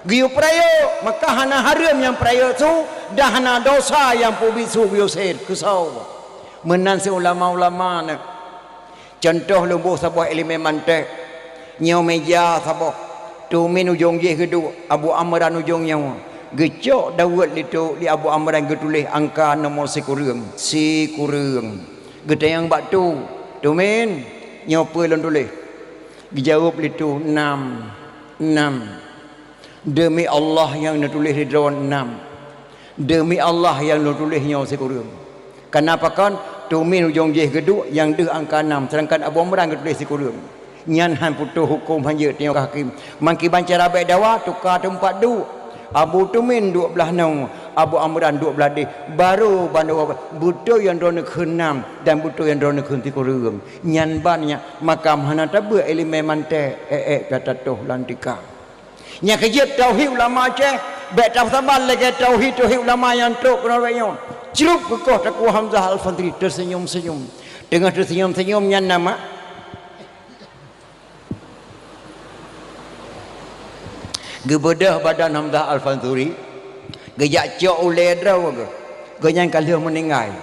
Geuyue peurayeuk, maka hana hareuem nyang peurayeuk su, dan hana dosa nyang peubiet su geuyue sir. Keu soe? Meunan si ulama-ulama nyan. Cuntoh lôn boh saboh iéleumé mantek. Nyoe meja saboh. Tumin ujong jih geuduek, Abu Amran ujong nyoe. Geucok daweuet lé tu, lé Abu Amran geutuléh angka nomor sikureueng. Sikureueng. Geutanyong bak tu, "Tumin, nyoe peue lôn tuléh?" Geujaweueb lé tu, "Nam. Nam." Deumi Allah nyang neutuléh lé droe nam. Deumi Allah nyang neutuléh nyoe sikureueng. Kana pakon, Tumin ujong jih geuduek nyang deuh angka nam, seudangkan Abu Amran geutuléh sikureueng. Nyan han putôh huköm hanjeuet tanyoe keu hakém. Mangkiban cara bék dawa, tuka teumpat duek. Abu Tumin duek blaih nyoe, Abu Amran duek blaih deh. Barô bandua beutôi nyang droeneuh kheun nam dan beutôi nyang droeneuh kheun sikureueng. Nyan ban nyan makam hana tabeuet iéleumé mantek, ék-ék ka tatoh lam tika. Nyang keujeuet tauhid ulama Aceh, bék tasaban lagée tauhid-tauhid ulama nyang trok keunoe bék nyoe. Crup geukoh takue Hamzah Al-Fansuri teusenyum-senyum. Teungoh teusenyum-senyum nyan nama geubeudôh badan Hamzah Al-Fansuri, geujak cok ulée droe geuh. Geuhnyan ka lheueh meuninggai.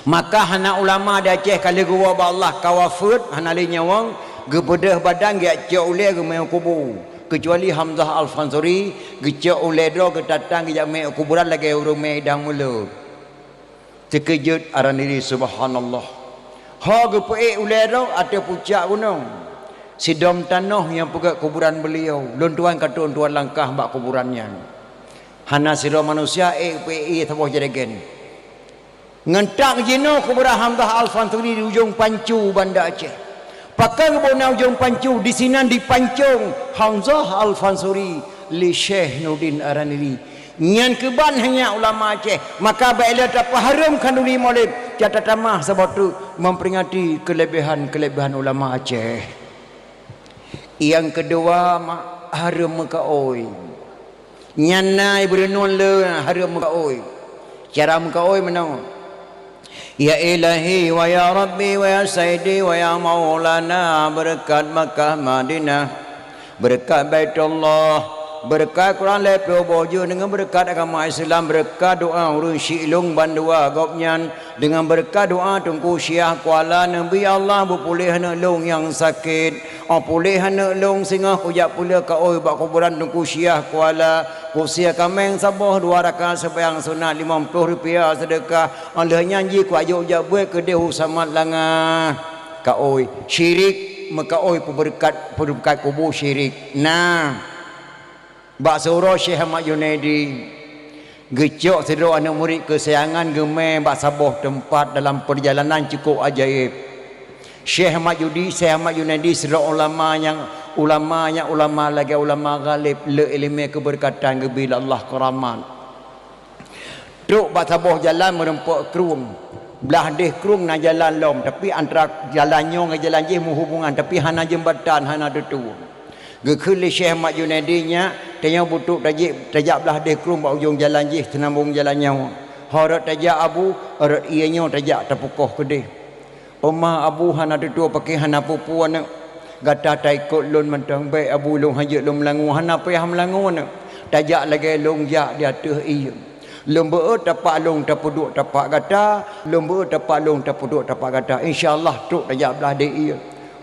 Maka hana ulama di Aceh ka lheueh geuwoe bak Allah ka wafeuet, hana lé nyawöng, geubeudôh badan geujak cok ulée geumé u kubu. Keucuali Hamzah Al-Fansuri, geucok ulée droe geutatang geujak mé u kuburan lagée ureuëng mé idang mulod. Teukeujot Ar-Raniri, subhanallah. Ho geupeuék ulée droe ateueh pucak gunong. Sidom tanoh nyang peugét kuburan beuliau, lôn tuan ka tuan-tuan langkah bak kuburan nyan. Hana sidroe manusia ék peuék ié saboh jeureuen. Ngon tak jinoe kuburan Hamzah Al-Fansuri di ujong Pancu Banda Aceh. Pakon geuboh na ujong Pancu, disinan dipancong Hamzah Al-Fansuri lé Syekh Nuruddin Ar-Raniri. Nyan keuban hanya ulama Aceh, maka bék lé tapeuhareuem khanduri Maulid, cata tamah saboh teuk memperingati keulebihan-keulebihan ulama Aceh. Nyang keudua, mak, hareuem meukaôi. Nyan na ié beureunuen le hareuem meukaôi. Cara meukaôi meunoe. Ya Ilahi wa ya Rabbi wa ya Sayyidi wa ya Maulana, beureukat Makkah Madinah, beureukat Baitullah, beureukat Quran lhèe ploh boh jeuet, deungon beureukat agama Islam, beureukat doa ureueng syiek lôn bandua gobnyan, deungon beureukat doa Teungku Syiah Kuala, Nabi Allah beupuléh aneuk lôn nyang sakét. Oh puléh aneuk lôn, singoh kujak peuleueh kaôi bak kuburan Teungku Syiah Kuala, kusie kaméng saboh, dua rakaat seumayang sunat, limong ploh rupiah seudeukah. Oh lheueh nyan jih kuajoh jak beuet keudeh u Samat Langa. Kaôi, syirik, meukaôi peubeureukat, peubeureukat kubu syirik. Nah, bak siuroe Syekh Ahmad Junaidi, geucok sidroe aneuk murit keusayangan geumè bak saboh teumpat dalam peurjalanan cukôp ajaéb. Syekh Ahmad Judi-, Syekh Ahmad Junaidi sidroe ulama nyang, ulama nyang ulama lagèe ulama ghalib, le ileumèe keubeureukat geubri lé Allah keuramat. Trok bak saboh jalan meureumpok krueng. Blah deh krueng na jalan lom, tapi antara jalan nyoe ngon jalan jih meuhubungan, tapi hana jeumbatan, hana teutue. Geukheun lé Syekh Ahmad Junaidi, "Nyak, tanyoe beutrok tajak, tajak blah deh krueng bak ujong jalan jih, seunambong jalan nyoe. Ho rot tajak, Abu?" "Rot ié nyoe tajak, tapeukoh keudeh." "Oma, Abu, hana teutue pakè hana peue-peue aneuk. Gata taikot lôn mantong." "Bèk, Abu, lôn hanjeuet lôn meulangue." "Hana payah meulangue aneuk. Tajak lagèe lôn jak di ateueh ié. Lôn beuet tapak lôn tapeuduek tapak gata, lôn beuet tapak lôn tapeuduek tapak gata. Insya Allah trok tajak blah deh ié."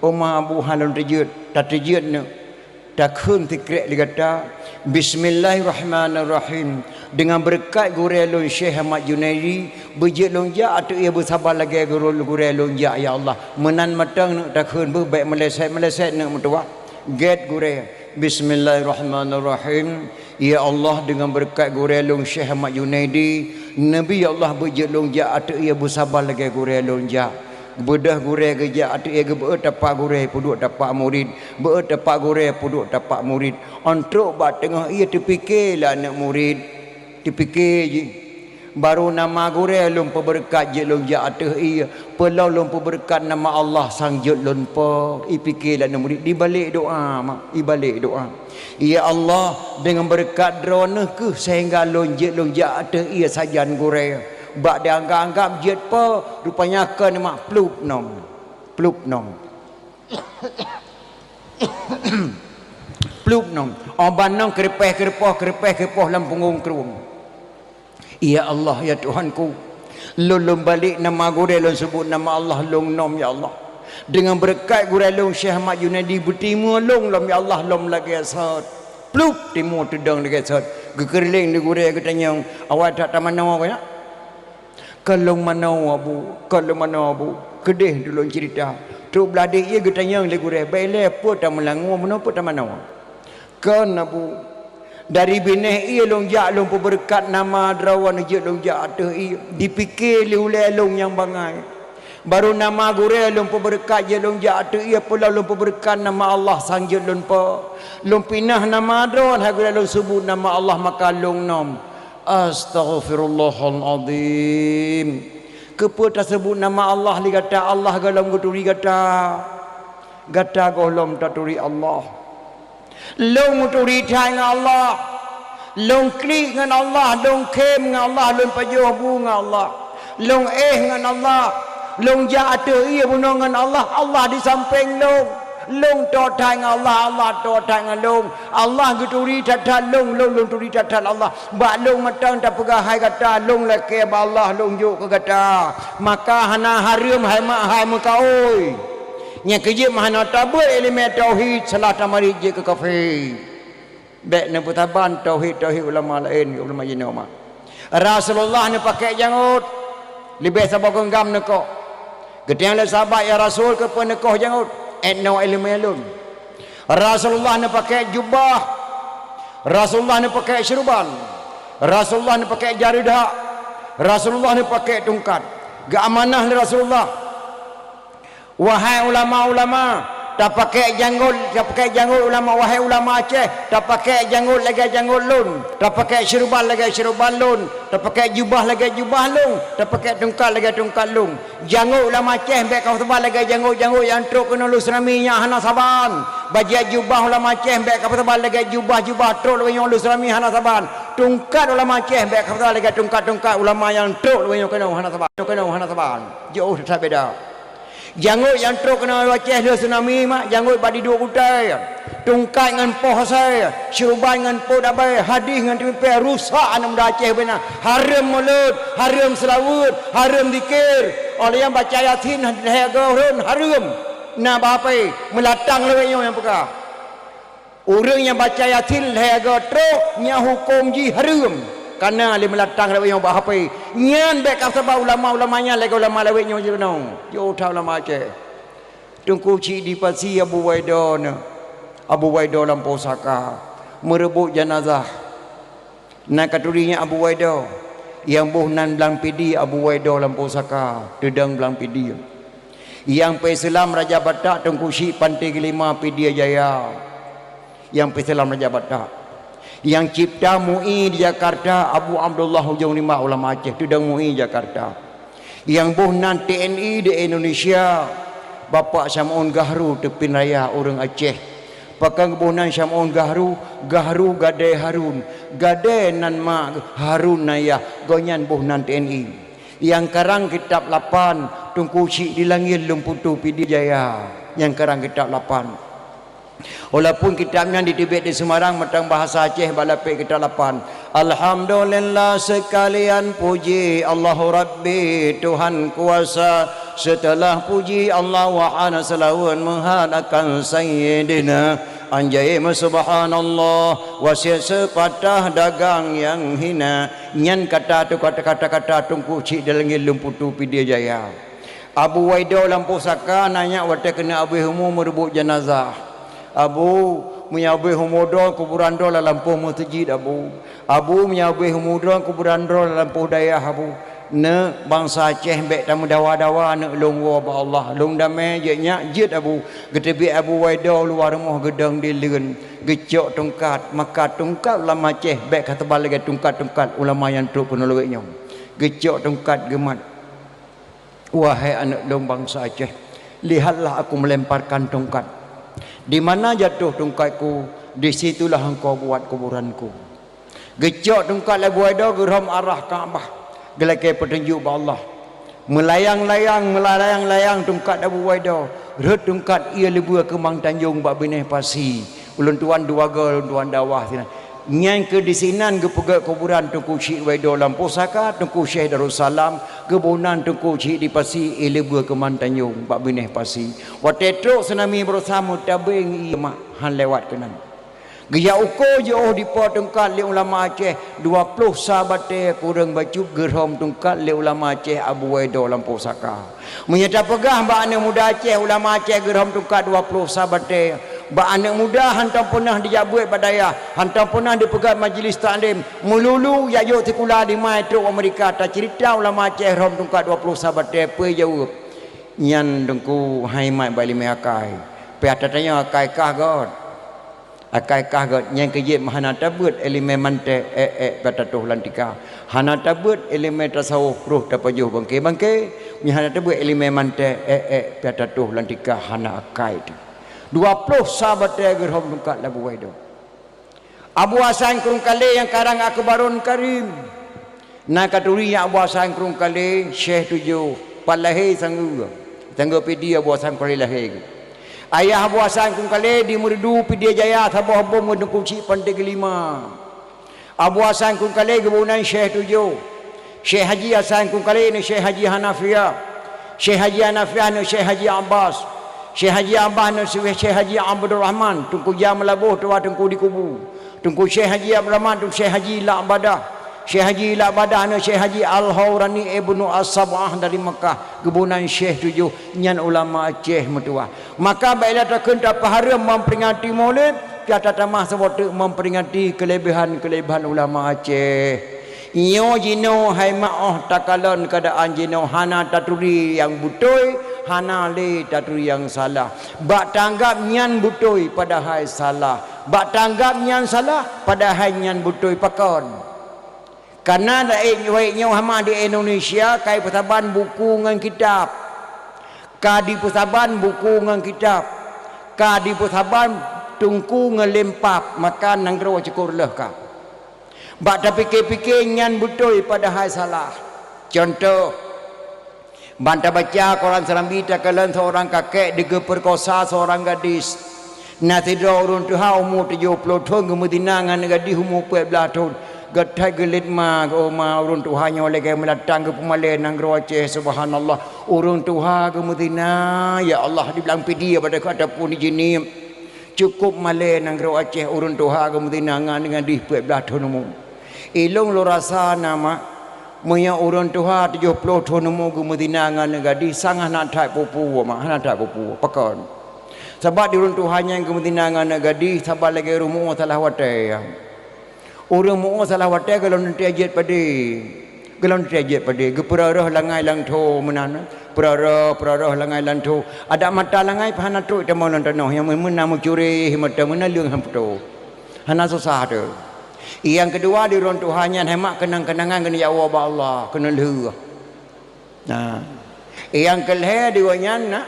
"Oma, Abu, hana lôn teujeuet." "Tateujeuet aneuk. Takheun sikrek lé gata, Bismillahirrahmanirrahim. Deungon beureukat gurèe lôn Syekh Ahmad Junaidi, beujeuet lôn jak ateueh ié beusaba lagèe gurèe lôn jak, ya Allah." Meunan mantong neuk takheun, beuh, bèk meulèsèt-meulèsèt neuk meutuwah. Gèt gurèe, Bismillahirrahmanirrahim. Ya Allah, deungon beureukat gurèe lôn Syekh Ahmad Junaidi, Nabi, ya Allah, beujeuet lôn jak ateueh ié beusaba lagèe gurèe lôn jak. Beudôh gurèe geujak ateueh ié, geubeuet tapak gurèe, peuduek tapak murit, beuet tapak gurèe, peuduek tapak murit. Ôn trok bak teungoh ié teupike lé aneuk murit, teupike jih, "Baru nama gurèe lôn peubeureukat jeuet lôn jak ateueh ié, peulom lôn peubeureukat nama Allah sang jeuet lôn po." Ipike lé aneuk murit, dibalek doa, mak, ibalek doa. "Ya Allah, deungon beureukat Droeneuh kheueh sehingga lôn jeuet lôn jak ateueh ié sajan gurèe. Bak dianggap-anggap jeuet po, rupanya kon mak plup nom. Plup nom. Plup nom. Oban nom keureupaih keureupoh, keureupaih keureupoh lam punggong krueng." "Ya Allah, ya Tuhanku, lôn lôn balek nama gurèe, lôn seubut nama Allah lôn nom, ya Allah. Deungon beureukat gurèe lôn Syekh Ahmad Junaidi, beutimeue lôn lom, ya Allah, lom lagèe sot." Plup, timeue teudong lagèe sot. Geukeureuleng di gurèe, geutanyong, "Awai that tamanoe kah nyak?" "Kon lôn manoe, Abu, kon lôn manoe, Abu. Keudeh tulôn ceurita." Trok blah deh ié geutanyong lé gurèe, "Bèk ilèe, peue tameulangue, meunoe peue tamanoe?" "Kon, Abu. Dari binéh ié lôn jak lôn peubeureukat nama Droeneuh jeuet lôn jak ateueh ié. Dipike lé ulèe lôn nyang bangai. Baru nama gurèe lôn peubeureukat jeuet lôn jak ateueh ié, peulom lôn peubeureukat nama Allah sang jeuet lôn po. Lôn pinah nama Droeneuh, hai gurèe lôn seubut nama Allah maka lôn nom." Astaghfirullahalazim. Keupeue taseubut nama Allah lé gata, Allah gohlom geuturi gata? Gata gohlom taturi Allah. Lôn meuturi that ngon Allah. Lôn klik ngon Allah, lôn khém ngon Allah, lôn pajoh bu ngon Allah. Lôn éh ngon Allah. Lôn jak ateueh ié bunoe ngon Allah, Allah di sampéng lôn. Lôn tô that ngon Allah, Allah tô that ngon lôn. Allah geuturi that-that lôn, lôn, lôn turi that-that Allah. Bak lôn mantong tapeugah hai gata, lôn lakèe bak Allah, lôn jok keu gata. Maka hana hareuem hai mak hai meukaôi. Nyang keujeuet meuhana tabeuet ileumèe tauhid, salah tamarit jeuet keu kafé. Bèk neupeusaban tauhid-tauhid ulama laén, ulama jinoe mak. Rasulullah neupakèk jangôt, leubeh saboh geunggam neukoh. Geutanyong lé sahabat, "Ya Rasul, keupeue neukoh jangôt?" "Ét noe ileumèe lôn." Rasulullah neupakèk jubah. Rasulullah neupakèk syeuruban. Rasulullah neupakèk jareudhak. Rasulullah neupakèk tungkat. Geuamanah lé Rasulullah. Wahai ulama-ulama, tapakèk jangôt, tapakèk jangôt ulama, wahai ulama Aceh, tapakèk jangôt lagèe jangôt lôn, tapakèk syeuruban lagèe syeuruban lôn, tapakèk jubah lagèe jubah lôn, tapakèk tungkat lagèe tungkat lôn. Jangôt ulama Aceh bèk kapeusaban lagèe jangôt-jangôt nyang trok keunoe Lhokseumawe nyan, hana saban. Bajèe jubah ulama Aceh bèk kapeusaban lagèe jubah-jubah trok lagèe nyoe Lhokseumawe, hana saban. Tungkat ulama Aceh bèk ka lagèe tungkat-tungkat ulama nyang trok lagèe nyoe keunoe hana saban. Nyoe keunoe hana saban. Jiôh that beda. Jangôt nyang trok keunoe Aceh lheueh tsunami mak, jangôt bak diduek kutai. Tungkat ngon poh asai, syeuruban ngon po dabai, hadih ngon teumipée, rusak aneuk muda Aceh bubena. Hareuem mulod, hareuem seulaweuet, hareuem zikir. Óh lheueh nyan baca Yasin lhèe go rhön hareuem. Na bak H P, meulatang lawét nyoe nyang peugah. Ureuëng nyang baca Yasin lhèe go trok, nyan hukôm jih hareuem. Kana lé meulatang lawét nyoe bak H P. Nyan bèk ka saban ulama-ulama nyan lagèe ulama lawét nyoe jinoe. Jiôh that ulama Aceh. Teungku Chik di Pasi Abu Waido nyoe. Abu Waido lam pusaka. Meureubot janazah. Na ka turi nyan Abu Waido. Nyang boh nan Blang Pidie Abu Waido lam pusaka, teudong Blang Pidie. Nyang peuseulamat Raja Batak Teungku Chik Panté Geulima Pidie Jaya. Nyang peuseulamat Raja Batak. Nyang cipta MUI di Jakarta Abu Abdullah Ujong Rimba ulama Aceh, teudong MUI Jakarta. Nyang boh nan T N I di Indonesia, Bapak Syam'un Gahru Teupin Raya ureuëng Aceh. Pakon geuboh nan Syam'un Gahru, Gahru Gadée Harun, Gadée nan ma, Harun nan yah, gobnyan boh nan T N I. Nyang karang kitab lapan, Teungku Chik di Langét Lôn Putu Pidie Jaya, nyang karang kitab lapan. Walaupun kitab nyan diteubiet di Semarang mantong bahasa Aceh bak lapék kitab lapan. Alhamdulillah seukalian puji Allahu Rabbi Tuhan kuasa. Seuteulah puji Allah wa hana seulaweuet meuhat akan Sayyidina. Anjai meusubhanallah, wasiet seupatah dagang nyang hina. Nyan kata tu kata-kata Teungku Chik di Langét Lôn Putu Pidie Jaya. Abu Waido lam pusaka nanya watée keuneuk abéh umu meureubot janazah. Abu, meunyoe abéh umu droe kuburan droe lam lampôh meuseujid, Abu. Abu, meunyoe abéh umu droe kuburan droe lam lampôh dayah, Abu. Neuk, bansa Aceh bèk tameudawa-dawa, neuk lôn woe bak Allah. Lôn damé jeuet nyak jeuet, Abu. Geuteubiet Abu Waido luwa rumoh geudong di leuen. Geucok tungkat, maka tungkat ulama Aceh bèk ka teuba lagée tungkat-tungkat ulama nyang trok keunoe lawét nyoe. Geucok tungkat geumat. Wahai aneuk lôn bansa Aceh, lihatlah aku melemparkan tungkat. Di mana jatuh tungkatku, di situlah engkau buat kuburanku. Geucok tungkat lé Abu Waido geurhom arah Ka'bah, geulakée peutunjuk bak Allah. Meulayang-layang, meulayang-layang tungkat Abu Waido, rhot tungkat ié leubue keumang tanjong bak binéh pasi. Ulôn tuan dua goe, ulôn tuan dakwah sinan. Nyan keuh disinan geupeugét kuburan Teungku Chik Waido lam pusaka Teungku Syekh Darussalam, geuboh nan Teungku Chik di Pasi, ié leubue keumang tanjong bak binéh pasi. Watée trok tsunami baroesa meutabeng ié mak han lewat keunan. Geujak uko jiôh dipo tungkat lé ulama Aceh, dua ploh sa batée kureueng bacut geurhom tungkat lé ulama Aceh Abu Waido lam pusaka. Meunyoe tapeugah bak aneuk muda Aceh, ulama Aceh geurhom tungkat dua ploh sa batée. Bak aneuk muda hantom peunah dijak beuet bak dayah, hantom peunah dipeugét majlis taklim, meululu jak jok sikula dimai trok Amerika, taceurita ulama Aceh rhom tungkat dua ploh sa batée, peue jaweueb? Nyan Teungku hai mat bak iéleumé akai. Pih ata tanyoe akai kah göt. Akai kah göt nyang keu jeuet meuhana tabeuet iéleumé manté ék-ék pih tatoh lam tika. Hana tabeuet iéleumé tasawuf roh tapajoh bangké-bangké, meunyoe hana tabeuet iéleumé manté ék-ék pih tatoh lam tika hana akai teuh. Dua ploh sa batée geurhom tungkat lé Abu Waido. Abu Hasan Krueng Kalé nyang karang Akbarun Karim. Na ka turi nyan Abu Hasan Krueng Kalé, Syekh Tujoh, pat lahé Sanggeue. Sanggeue Pidie Abu Hasan Krueng Kalé lahé. Ayah Abu Hasan Krueng Kalé di Meureudu Pidie Jaya saboh bom ngon Teungku Chik Panté Geulima. Abu Hasan Krueng Kalé geuboh nan Syekh Tujoh. Syekh Haji Hasan Krueng Kalé neu Syekh Haji Hanafiah. Syekh Haji Hanafiah neu Syekh Haji Abbas. Syekh Haji Abbas neu Syekh Haji Abdul Rahman, Teungku Jah Meulaboh tuha Teungku di Kubu. Teungku Syekh Haji Abdul Rahman, Teungku Syekh Haji Lak Badah. Syekh Haji Lak Badah neu Syekh Haji Al-Haurani Ibnu As-Sab'ah dari Makkah, geuboh nan Syekh Tujoh, nyan ulama Aceh meutuwah. Maka bèk lé takheun tapeuhareuem memperingati Maulid, pih tatamah saboh teuk memperingati keulebihan-keulebihan ulama Aceh. Nyoe jinoe hai mak, óh takalon keuadaan jinoe hana taturi nyang beutôi, hana lé taturi nyang salah. Bak tanggab nyan beutôi padahai salah. Bak tanggab nyan salah padahai nyan beutôi, pakon? Kareuna laén nyoe hama di Indonesia ka jipeusaban buku ngon kitab. Ka jipeusaban buku ngon kitab. Ka jipeusaban teungku ngon lempap, maka nanggroe cukôp reuloh ka. Bak tapike-pike nyan beutôi padahai salah. Cuntoh, ban tabaca koran seurambi takalon seurang kakek digeupeukosa seurang gadis. Na sidroe ureuëng tuha umu tujoh ploh thon geumeuzina ngon gadis umu peuet blaih thon. Geuthai geulet ma, "Oh ma, ureuëng tuha nyoe lagée meulatang geupeumalée nanggroe Aceh, subhanallah. Ureuëng tuha geumeuzina, ya Allah, di blang pidie pada ataupun di jeunieb. Cukôp malée nanggroe Aceh, ureuëng tuha geumeuzina ngon gadis peuet blaih thon umu." Ilong lôn rasa na, mak, meunyoe ureuëng tuha tujoh ploh thon umu geumeuzina ngon gadis, sang hana that peue-peue, mak, hana that peue-peue. Pakon? Sabab di ureuëng tuha nyang geumeuzina ngon gadis, sabab lagée ureuëng muoh salah watée. Ureuëng muoh salah watée gohlom teuntée jeuet padé. Gohlom teuntée jeuet padé. Geupeurah-rah langai lam tho meunan. Peurah-rah, peurah-rah langai lam tho. Adak mata langai pih hana trok teuma lam tanoh, nyang meunan meucureh mata meunan leueng han putôh. Hana susah teuh. Nyang keudua, di ureuëng tuha nyan hai mak keunang-keunangan keuneuk jak woe bak Allah, keuneuk lheueh. Nah, nyang keulhée di gobnyan na,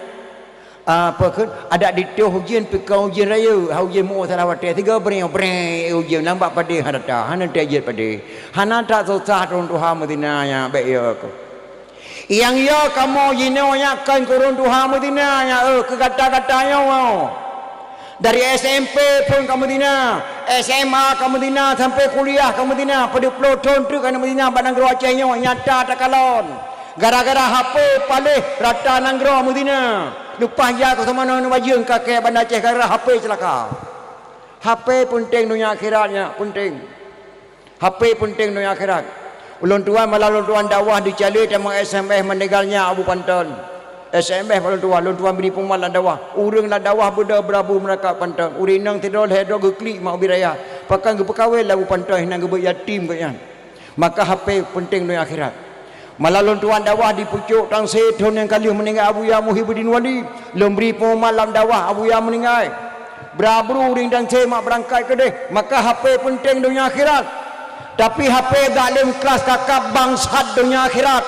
apa kheun, adak ditôh ujeuen, pih kon ujeuen rayeuk, ha ujeuen muoh salah watée, sigoe breng-breng ujeuen, lam bak padé hana that, hana teuntée jeuet padé. Hana that susah ureuëng tuha meuzina nyan, bék yo keuh. Nyang yo kamoe jinoe nyan kon keu ureuëng tuha meuzina nyan, eh, keu gata-gata nyoe. Dari S M P phon kamoe meuzina, S M A kamoe meuzina, sampai kuliah kamoe meuzina, padub ploh thon treuk kamoe meuzina bak nanggroe Aceh nyoe, nyata takalon. Gara-gara H P paléh rata nanggroe meuzina. Leupah jak keu seumanoe neubajeung kakée Banda Aceh gara-gara H P ceulaka. H P peunteng donya akhirat nyan, peunteng. H P peunteng donya akhirat. Ulôn tuan, malam ulôn tuan dakwah di Calée, teuma S M S meninggalnya Abu Panton. S M S bak ulôn tuan, ulôn tuan bri peumat lam dakwah. Ureuëng lam dakwah beudôh beurabu meurakat Panton. Ureuëng inong sidroe lhée droe geuklik mak ubit raya. Pakon geupeukawén lé Abu Panton, hana geubeuet yatim gobnyan. Maka H P peunteng donya akhirat. Malam lôn tuan dakwah di pucôk Tangse thon nyang ka lheueh meuninggai Abuya Muhyibuddin Wali. Lôn bri peumat lam dakwah Abuya meuninggai. Bra bru ureuëng Tangse mak beurangkat keudeh, maka H P peunteng donya akhirat. Tapi H P galem klas kakab bangsat donya akhirat.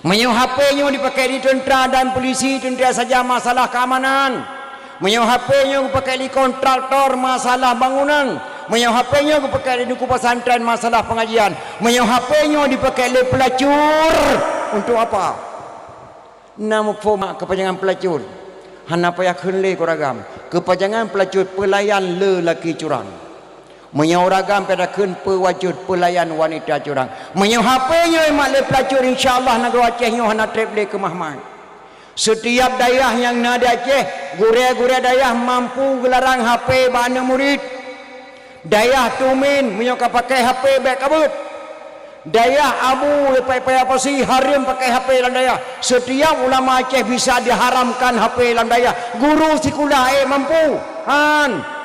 Meunyoe H P nyoe dipakai di teuntra dan polisi, teuntra saja masalah keamanan. Meunyoe H P nyoe dipakai di kontraktor, masalah bangunan. Meunyoe H P nyoe dipakai di teungku pesantren, masalah pengajian. Meunyoe H P nyoe dipakai lé pelacur, untuk apa? Na muphom keupanjangan pelacur? Hana payah kheun lé keu ureuëng agam. Keupanjangan pelacur, peulayan lelaki curang. Meunyoe ureuëng agam payah takheun, peuwajôh peulayan wanita curang. Meunyoe H P nyoe mat lé pelacur, insya Allah nanggroe Aceh nyoe hana treb lé keumah-mah. Setiap dayah nyang na di Aceh, gurée-gurée dayah mampu geularang H P bak aneuëk murit. Dayah Tumin, meunyoe ka pakai H P bék ka beuet. Dayah Abu, Paya Pasi, hareuem pakai H P lam dayah. Setiap ulama Aceh bisa diharamkan H P lam dayah. Guru sikula ék mampu? Han.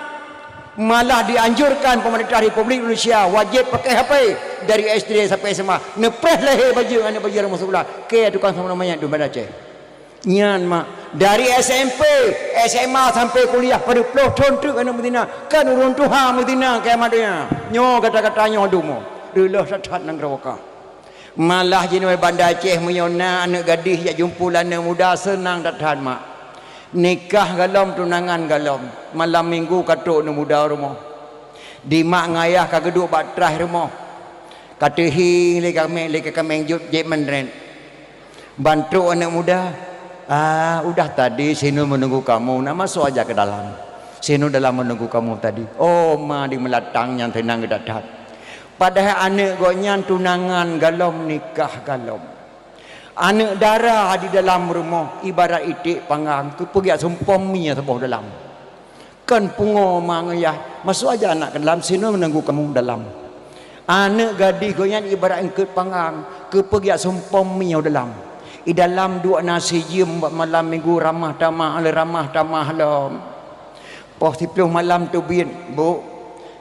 Malah dianjurkan pemerintah Republik Indonesia wajéb pakai H P dari S D sampai S M A. Neupreh lahé bajeue aneuëk bajeue rumoh sikula. Keu tukang sama manyét di Banda Aceh. Nyan mak, dari S M P, S M A sampai kuliah, padub ploh thon treuk aneuëk meuzina, kan ureuëng tuha meuzina kiamat donya. Nyoe gata-gata nyoe dumo, reuloh that-that nanggroe ka. Malah jinoe Banda Aceh meunyoe na aneuëk gadih jak jumpu lé aneuëk muda seunang that-that mak. Nikah galom, tunangan galom, malam minggu ka trok aneuëk muda rumoh. Di mak ngon ayah ka geuduek bak traih rumoh. Ka teuhieng lé kaméng, lé kaméng jeuet, jeuet meunrét. Ban trok aneuëk muda, "Ah, udah tadi sinun menunggu kamu, nak masuk aja ke dalam. Sinun dalam menunggu kamu tadi." Oh, ma di meulatang nyan teunang geudat-dat. Padahai aneuëk gobnyan tunangan galom, nikah galom. Aneuëk dara di dalam rumoh ibarat iték panggang, keupeugét sumpom mie saboh dalam. Kon pungo ma ngon yah, masuk aja anak ke dalam, sinun menunggu kamu dalam. Aneuëk gadih gobnyan ibarat eungkôt panggang, keupeugét sumpom mie dalam. I dalam duek na sijeuem bak malam minggu ramah tamah, lé ramah tamah lom. Poh siplôh malam teubiet, "Bu,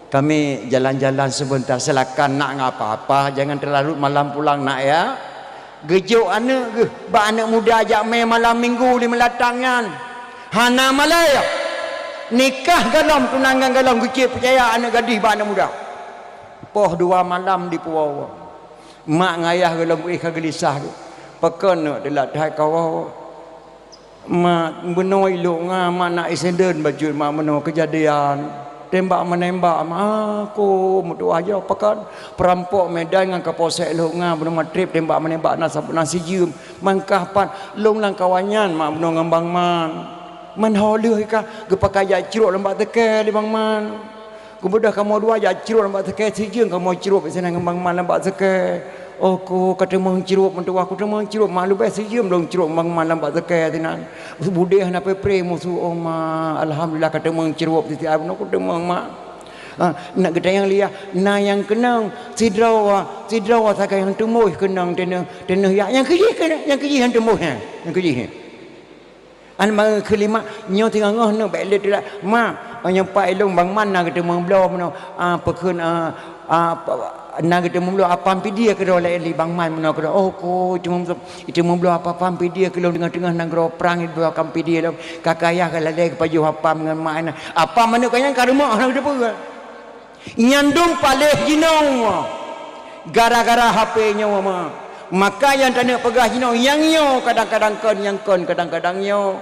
kami jalan-jalan sebentar, silakan nak, nggak apa-apa, jangan terlarut malam pulang nak ya." Geujok aneuëk geuh bak aneuëk muda jak mé malam minggu di meulatang nyan. Hana malée. Nikah galom, tunangan galom, geucit peucaya aneuëk gadih bak aneuëk muda. Poh dua malam dipuwoe. Mak ngon ayah galom éh ka geulisah geuh. Pakon neuëk teulat that kawoe. Mak, meunoe ilok nga, mak, nak insidén bacut, mak, meunoe keujadian. Tembak-menembak, ma, ko meutuah jroh pakon. Peurampok Medan ngon Kapolsek Lhoknga bunoe matreb tembak-menembak na sab-, na sijeuem. Mangkah pat lôn lamkawan nyan mak bunoe ngon Bang Man. Man ho lheueh ka geupakat jak crok lam bak seukée lé Bang Man. Geubeudôh kamoe dua jak crok lam bak seukée, sijeuem kamoe crok sinan ngon Bang Man lam bak seukée. Oh ko ka teumeung crok meutuah, ku teumeung crok mak leubeh sijeuem lôn crok Bang Man lam bak seukée sinan. Budeh hana peupre musoh, oh ma, alhamdulillah ka teumeung crok siti ai bunoe ku teumeung mak. Ha, nak geutanyong liah, na nyang keunong sidroe, sidroe sagai nyang teumoh keunong teunoh, teunoh yak nyang keujih keunong, nyang keujih nyang teumoh nyan, nyang keujih. An meukeulima nyoe teungoh-ngoh nyoe bék lé teulat. Ma, nyoe pat ilong Bang Man na geuteumeung bloe meunoe, ah, peukheun, ah, ah, na geuteumeung bloe apam pidie keudroe lé li Bang Man meunoe keudroe. Oh ko, teumeung bloe, teumeung bloe apam pidie keulong teungoh-teungoh nanggroe prang bloe apam pidie lom. Kakayah ka lalée geupajoh apam ngon mak na. Apam manok ka nyan ka rumoh na geuteupeue. Nyan dum paléh jinoe gara-gara H P nyoe ma. Maka nyang taneuk peugah jinoe nyang nyoe kadang-kadang kon, nyang kon kadang-kadang nyoe.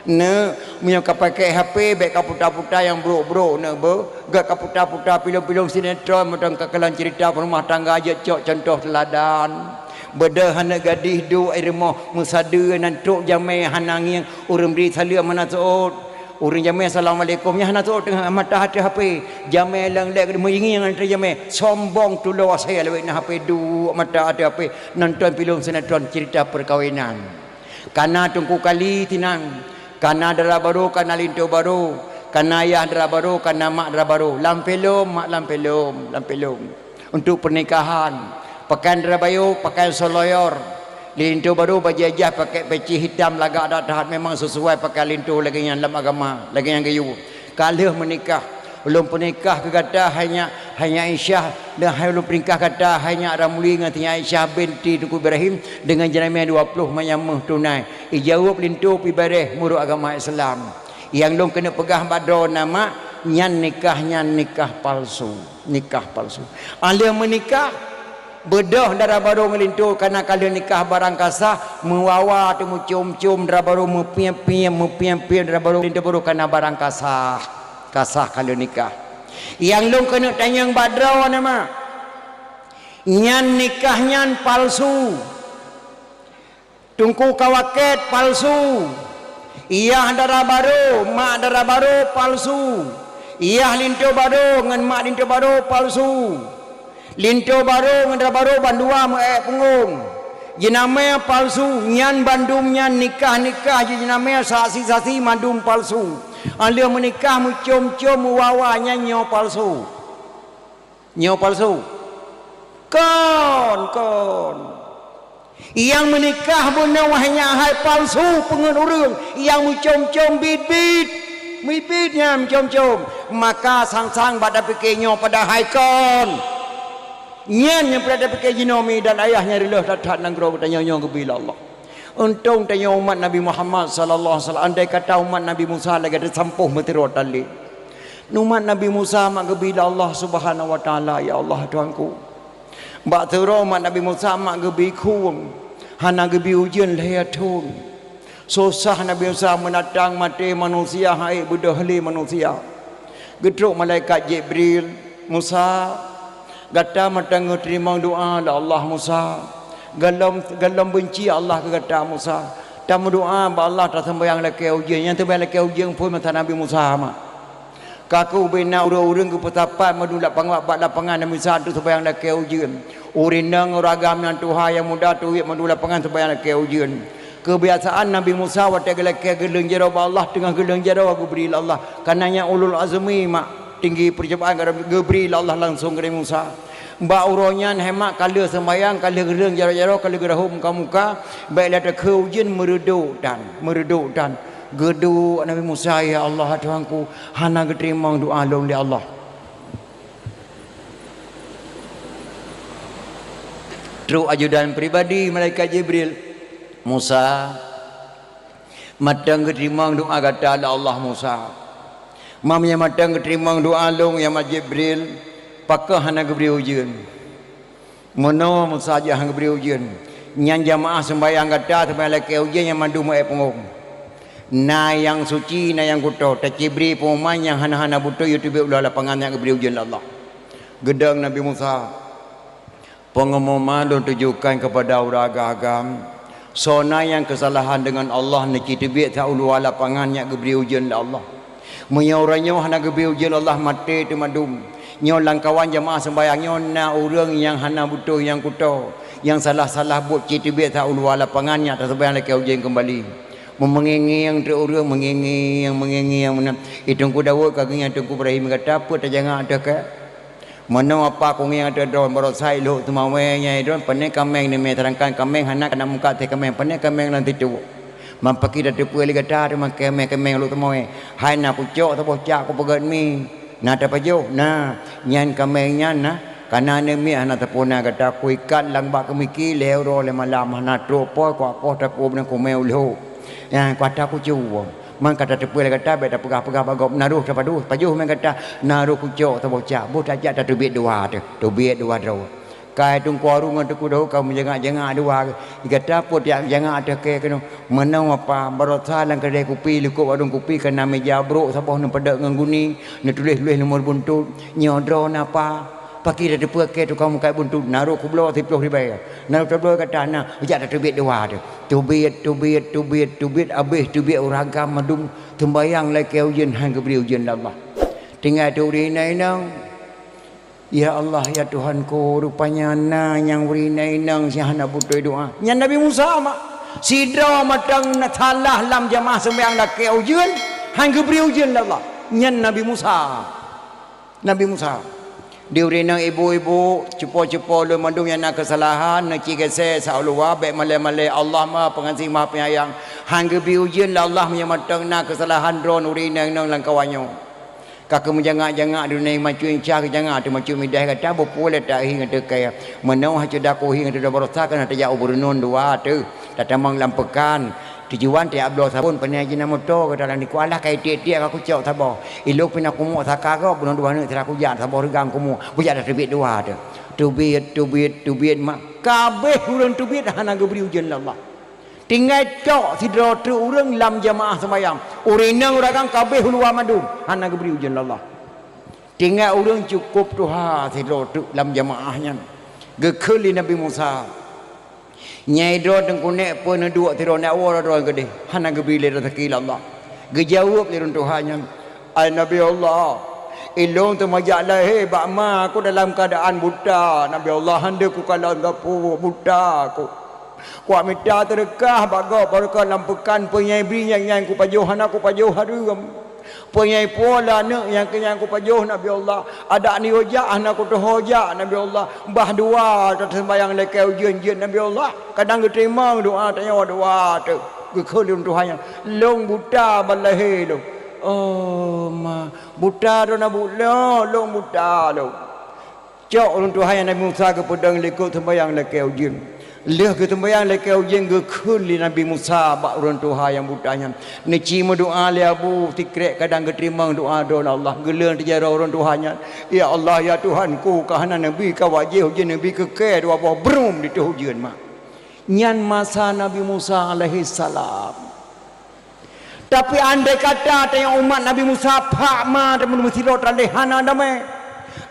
Neuk, meunyoe ka pakai H P bék ka puta-puta nyang brok-brok neuk beuh. Gak ka puta-puta pilong-pilong sinetron mantong ka kalon cerita rumah tangga jeuet cok contoh teuladan. Beudôh aneuk gadih duek i rumoh meusadeue nan trok jamé hana ngieng ureuëng bri saleuem hana seuôt. Ureuëng jamé assalamualaikum nyan hana seuôt teungoh mata ateueh H P. Jamé leng lek meuingieng ngon jamé sombong tulo asai lewat na H P duek mata ateueh H P nonton pilong sinetron cerita perkawinan. Kana teungku kali tinang, kana dara barô, kana linto barô, kana yah dara barô, kana mak dara barô. Lam pilong, mak lam pilong, lam pilong. Untuk pernikahan, pakaian dara barô, pakaian soloyor. Linto barô bajée jah pakai peci hitam lagak that-that memang sesuai pakaian linto lagée nyan lam agama, lagée nyan geuyue. Ka lheueh meunikah, ulôn peunikah keu gata hai nyak, hai nyak Aisyah, dan hai ulôn peunikah gata hai nyak Ramli ngon si nyak Aisyah binti Teungku Ibrahim deungon jeunamé dua ploh manyam méuh tunai. Ijaweueb linto pih bareh meunurot agama Islam. Nyang lôn keuneuk peugah bak droe na mak, nyan nikah nyan nikah palsu. Nikah palsu. Aleuh meunikah, beudôh dara barô ngon linto kana ka lheueh nikah barang ka sah, meuwawa teumeucom-com dara barô meupiep-piep, meupiep-piep dara barô linto barô kana barang ka sah. Ka sah ka lheueh nikah. Nyang lôn keuneuk tanyong bak droe na mak, nyan nikah nyan palsu. Teungku kawakét palsu. Yah dara barô, mak dara barô palsu. Yah linto barô ngon mak linto barô palsu. Linto barô ngon dara barô bandua meu-ék punggong. Jeunamé palsu, nyan bandum nyan nikah-nikah jih jeunamé saksi-saksi mandum palsu. Aleuh meunikah meucom-com meuwawa nyan nyoe palsu. Nyoe palsu. Kon, kon. Nyang meunikah bunoe hai nyak hai palsu peungeut ureuëng, nyang meucom-com bit-bit. Bit-bit nyan meucom-com. Maka sang-sang bak tapike nyoe padahai kon. Nyan nyang peureulée tapike jinoe mi dan ayah nyang reuloh that-that nanggroe geutanyoe nyoe geubri lé Allah. Untông tanyoe umat Nabi Muhammad sallallahu alaihi wasallam, andai kata umat Nabi Musa lagée teusampôh meuteurot tali. Umat Nabi Musa mak geubri lé Allah Subhanahu wa Taala, ya Allah Tuhanku. Bak teuro umat Nabi Musa mak geubri khueng, hana geubri ujeuen lhée thon. Susah Nabi Musa meunatang maté manusia hai beudôh lé manusia. Geutrok malaikat Jibril, Musa, gata mantong geuteurimong doa lé Allah Musa. Gohlom, gohlom beunci Allah keu gata Musa. Tameudoa bak Allah taseumbahyang lakée ujeuen. Nyang seumbahyang lakée ujeuen phon masa Nabi Musa mak. Ka keuh ubena ureuëng-ureuëng geupeusapat mandum lapangan bak lapangan Nabi Musa untuk seumbahyang lakée ujeuen. Ureuëng inong ureuëng agam nyang tuha nyang muda tuwét mandum lapangan seumbahyang lakée ujeuen. Keubiasaan Nabi Musa watée geulakée geuleueng jaroe bak Allah teungoh geuleueng jaroe geubri lé Allah. Kana nyan ulul azmi mak tinggi peucobaan geubri lé Allah langsong keu Nabi Musa. Bak uroe nyan hai mak ka lheueh seumbahyang, ka lheueh geuleueng jaroe-jaroe, ka lheueh geurahom muka-muka, bék lé takheun ujeuen meureudok tan, meureudok tan. Geuduek Nabi Musa, "Ya Allah Tuhanku, hana geuteurimong doa lôn lé Allah." Trok ajudan pribadi malaikat Jibril, "Musa, mantong geuteurimong doa gata lé Allah Musa. Meunyoe mantong geuteurimong doa lôn ya mak Jibril, pakon hana geubri ujeuen?" Meunoe Musa jak han geubri ujeuen. Nyan jamaah seumbahyang gata, seumbahyang lakée ujeuen nyang mandum meu-ék punggong. Na nyang suci, na nyang kuto. Tacibri pengumuman nyang hana-hana beutôi, yue teubiet u luwa lapangan nyang geubri ujeuen lé Allah. Geudong Nabi Musa. Pengumuman lôn tujukan keupada ureuëng agam-agam, soe na nyang keusalahan deungon Allah, neuci teubiet sa u luwa lapangan nyang geubri ujeuen lé Allah. Meunyoe uroe nyoe hana geubri ujeuen lé Allah, maté teuma dum. Nyoe lamkawan jamaah seumbahyang nyoe na ureuëng nyang hana beutôi nyang kuto, nyang salah-salah buet, ci teubiet sa u luwa lapangan nyang taseumbahyang lakée ujeuen keumbali. Meungieng-ngieng teuk ureuëng, meungieng-ngieng, meungieng-ngieng meunan. Di Teungku Daud ka geungieng Teungku Ibrahim, gata peue tajangak ateueh kée? Meunoe apa kungieng ateueh droe, baroesa ilhok teumawé nyang droe, pane kaméng neumé, seudangkan kaméng hana kana mukat teuh kaméng, pane kaméng lam situ. Meupakidah teupeue lé gata teuma kaméng-kaméng lhok teumawé. Hai na kucok saboh cak kupeugét mi, na tapajoh, na, nyan kaméng nyan na, kana neumi hana teupuna gata kuikat lam bak keumiki lhée uroe lhée malam, hana trok po kuakoh takob dan kumé ulhok. Nyan kuata kucue. Man ka tateupeue lé gata, bék tapeugah-peugah bak gob, na roh tapajoh, pajoh mé gata, na roh kucok saboh cak, boh tajak tateubiet dua teuh, teubiet dua droe. Kai Teungku Harun ngon Teungku Daud ka meujangak-jangak dua, gata peue tajak jangak ateueh kée keunoe. Meunoe apa, baroesa lam keudée kupi, likot warong kupi, kana meuja brok saboh neupeudok ngon guni, neutuléh-tuléh nomor buntut, nyoe droeneuh apa. Pakri tateupeue kée tukang mukat buntut, na roh kubloe siplôh ribée, na roh tabloe gata na, jak tateubiet dua teuh. Teubiet, teubiet, teubiet, teubiet, abéh teubiet ureuëng agam mandum, seumbahyang lakée ujeuen han geubri ujeuen lé Allah. Tinggai teuh ureuëng inong-inong, "Ya Allah, ya Tuhanku, rupanya na nyang ureuëng inong-inong nyang hana beutôi doá." Nyan Nabi Musa mak. Sidroe mantong na salah lam jamaah seumbahyang lakée ujeuen, han geubri ujeuen lé Allah. Nyan Nabi Musa. Nabi Musa. Di ureuëng inong ibu-ibu, cupo-cupo lôn mandum nyang na keusalahan, neuci geusée sa u luwa, bék malée-malée, Allah Maha Pengasih, Maha Penyayang. Han geubri ujeuen lé Allah meunyoe mantong na keusalahan droeneuh ureuëng inong-inong lam kawan nyoe. Ka keuh meujangak-jangak di dunia, macu incah geujangak, ateueh macu midah gata, beupeue lé tahi ngon teukai. Meunoe hana ceudah kuhi ngon teudah baroesa, keuneuk tajak u Beureunon dua teuh, tatamong lam peukan. Tujuan tajak bloe sabon, pane jih na moto gata lam dikualah ka itiek-tiek ka kucok saboh. Ilok pih na kumok saka gob, bunoe dua neuk sira kujak saboh reugang kumok, bujak tateubiet dua teuh. Teubiet, teubiet, teubiet mak. Ka abéh ureuëng teubiet hana geubri ujeuen lé Allah. Tinggai cok sidroe treuk ureuëng lam jamaah seumbahyang. Ureuëng inong ureuëng agam ka abéh u luwa mandum, hana geubri ujeuen lé Allah. Tinggai ureuëng cukôp tuha sidroe treuk lam jamaah nyan. Geukheun lé Nabi Musa, "Nyai droe teungku nek peue neuduek sidroe nek woe droe keudeh, hana geubri lé raseuki lé Allah." Geujaweueb lé ureuëng tuha nyan, "Ai Nabi Allah, ilôn teuma jak lahé bak ma ku dalam keuadaan buta, Nabi Allah, han deuh kukalon sapeue, buta ku. Kuwak mita teureukah bak gob barokon lam peukan, peue nyang bri nyang nyan kupajoh hana kupajoh hareuem. Peue nyang ipuwoe lé aneuk nyang keu nyan kupajoh, Nabi Allah. Adak neuyue jak hana kutuho jak, Nabi Allah. Bah dua taseumbahyang lakée ujeuen jeuet, Nabi Allah. Kadang geuteurimong doá tanyoe dua teuh." Geukheun lé ureuëng tuha nyan, "Lôn buta ban lahé lôn." "Oh ma, buta droeneuh bu lôn, lôn buta lôn." Cok ureuëng tuha nyan Nabi Musa geupeudong likot seumbahyang lakée ujeuen. Lheueh geuseumbahyang lakée ujeuen geukheun lé Nabi Musa bak ureuëng tuha nyang buta nyan, "Neuci meudoá lé Abu, sikrek kadang geuteurimong doá droeneuh Allah." Geuleueng teujaroe ureuëng tuha nyan, "Ya Allah, ya Tuhanku, ka hana neubi ka wajéh ujeuen, neubi keu kée dua boh brum diteuk ujeuen mak." Nyan masa Nabi Musa alaihissalam. Tapi andai kata tanyoe umat Nabi Musa phak ma teuma meusidroe teuh hana damé.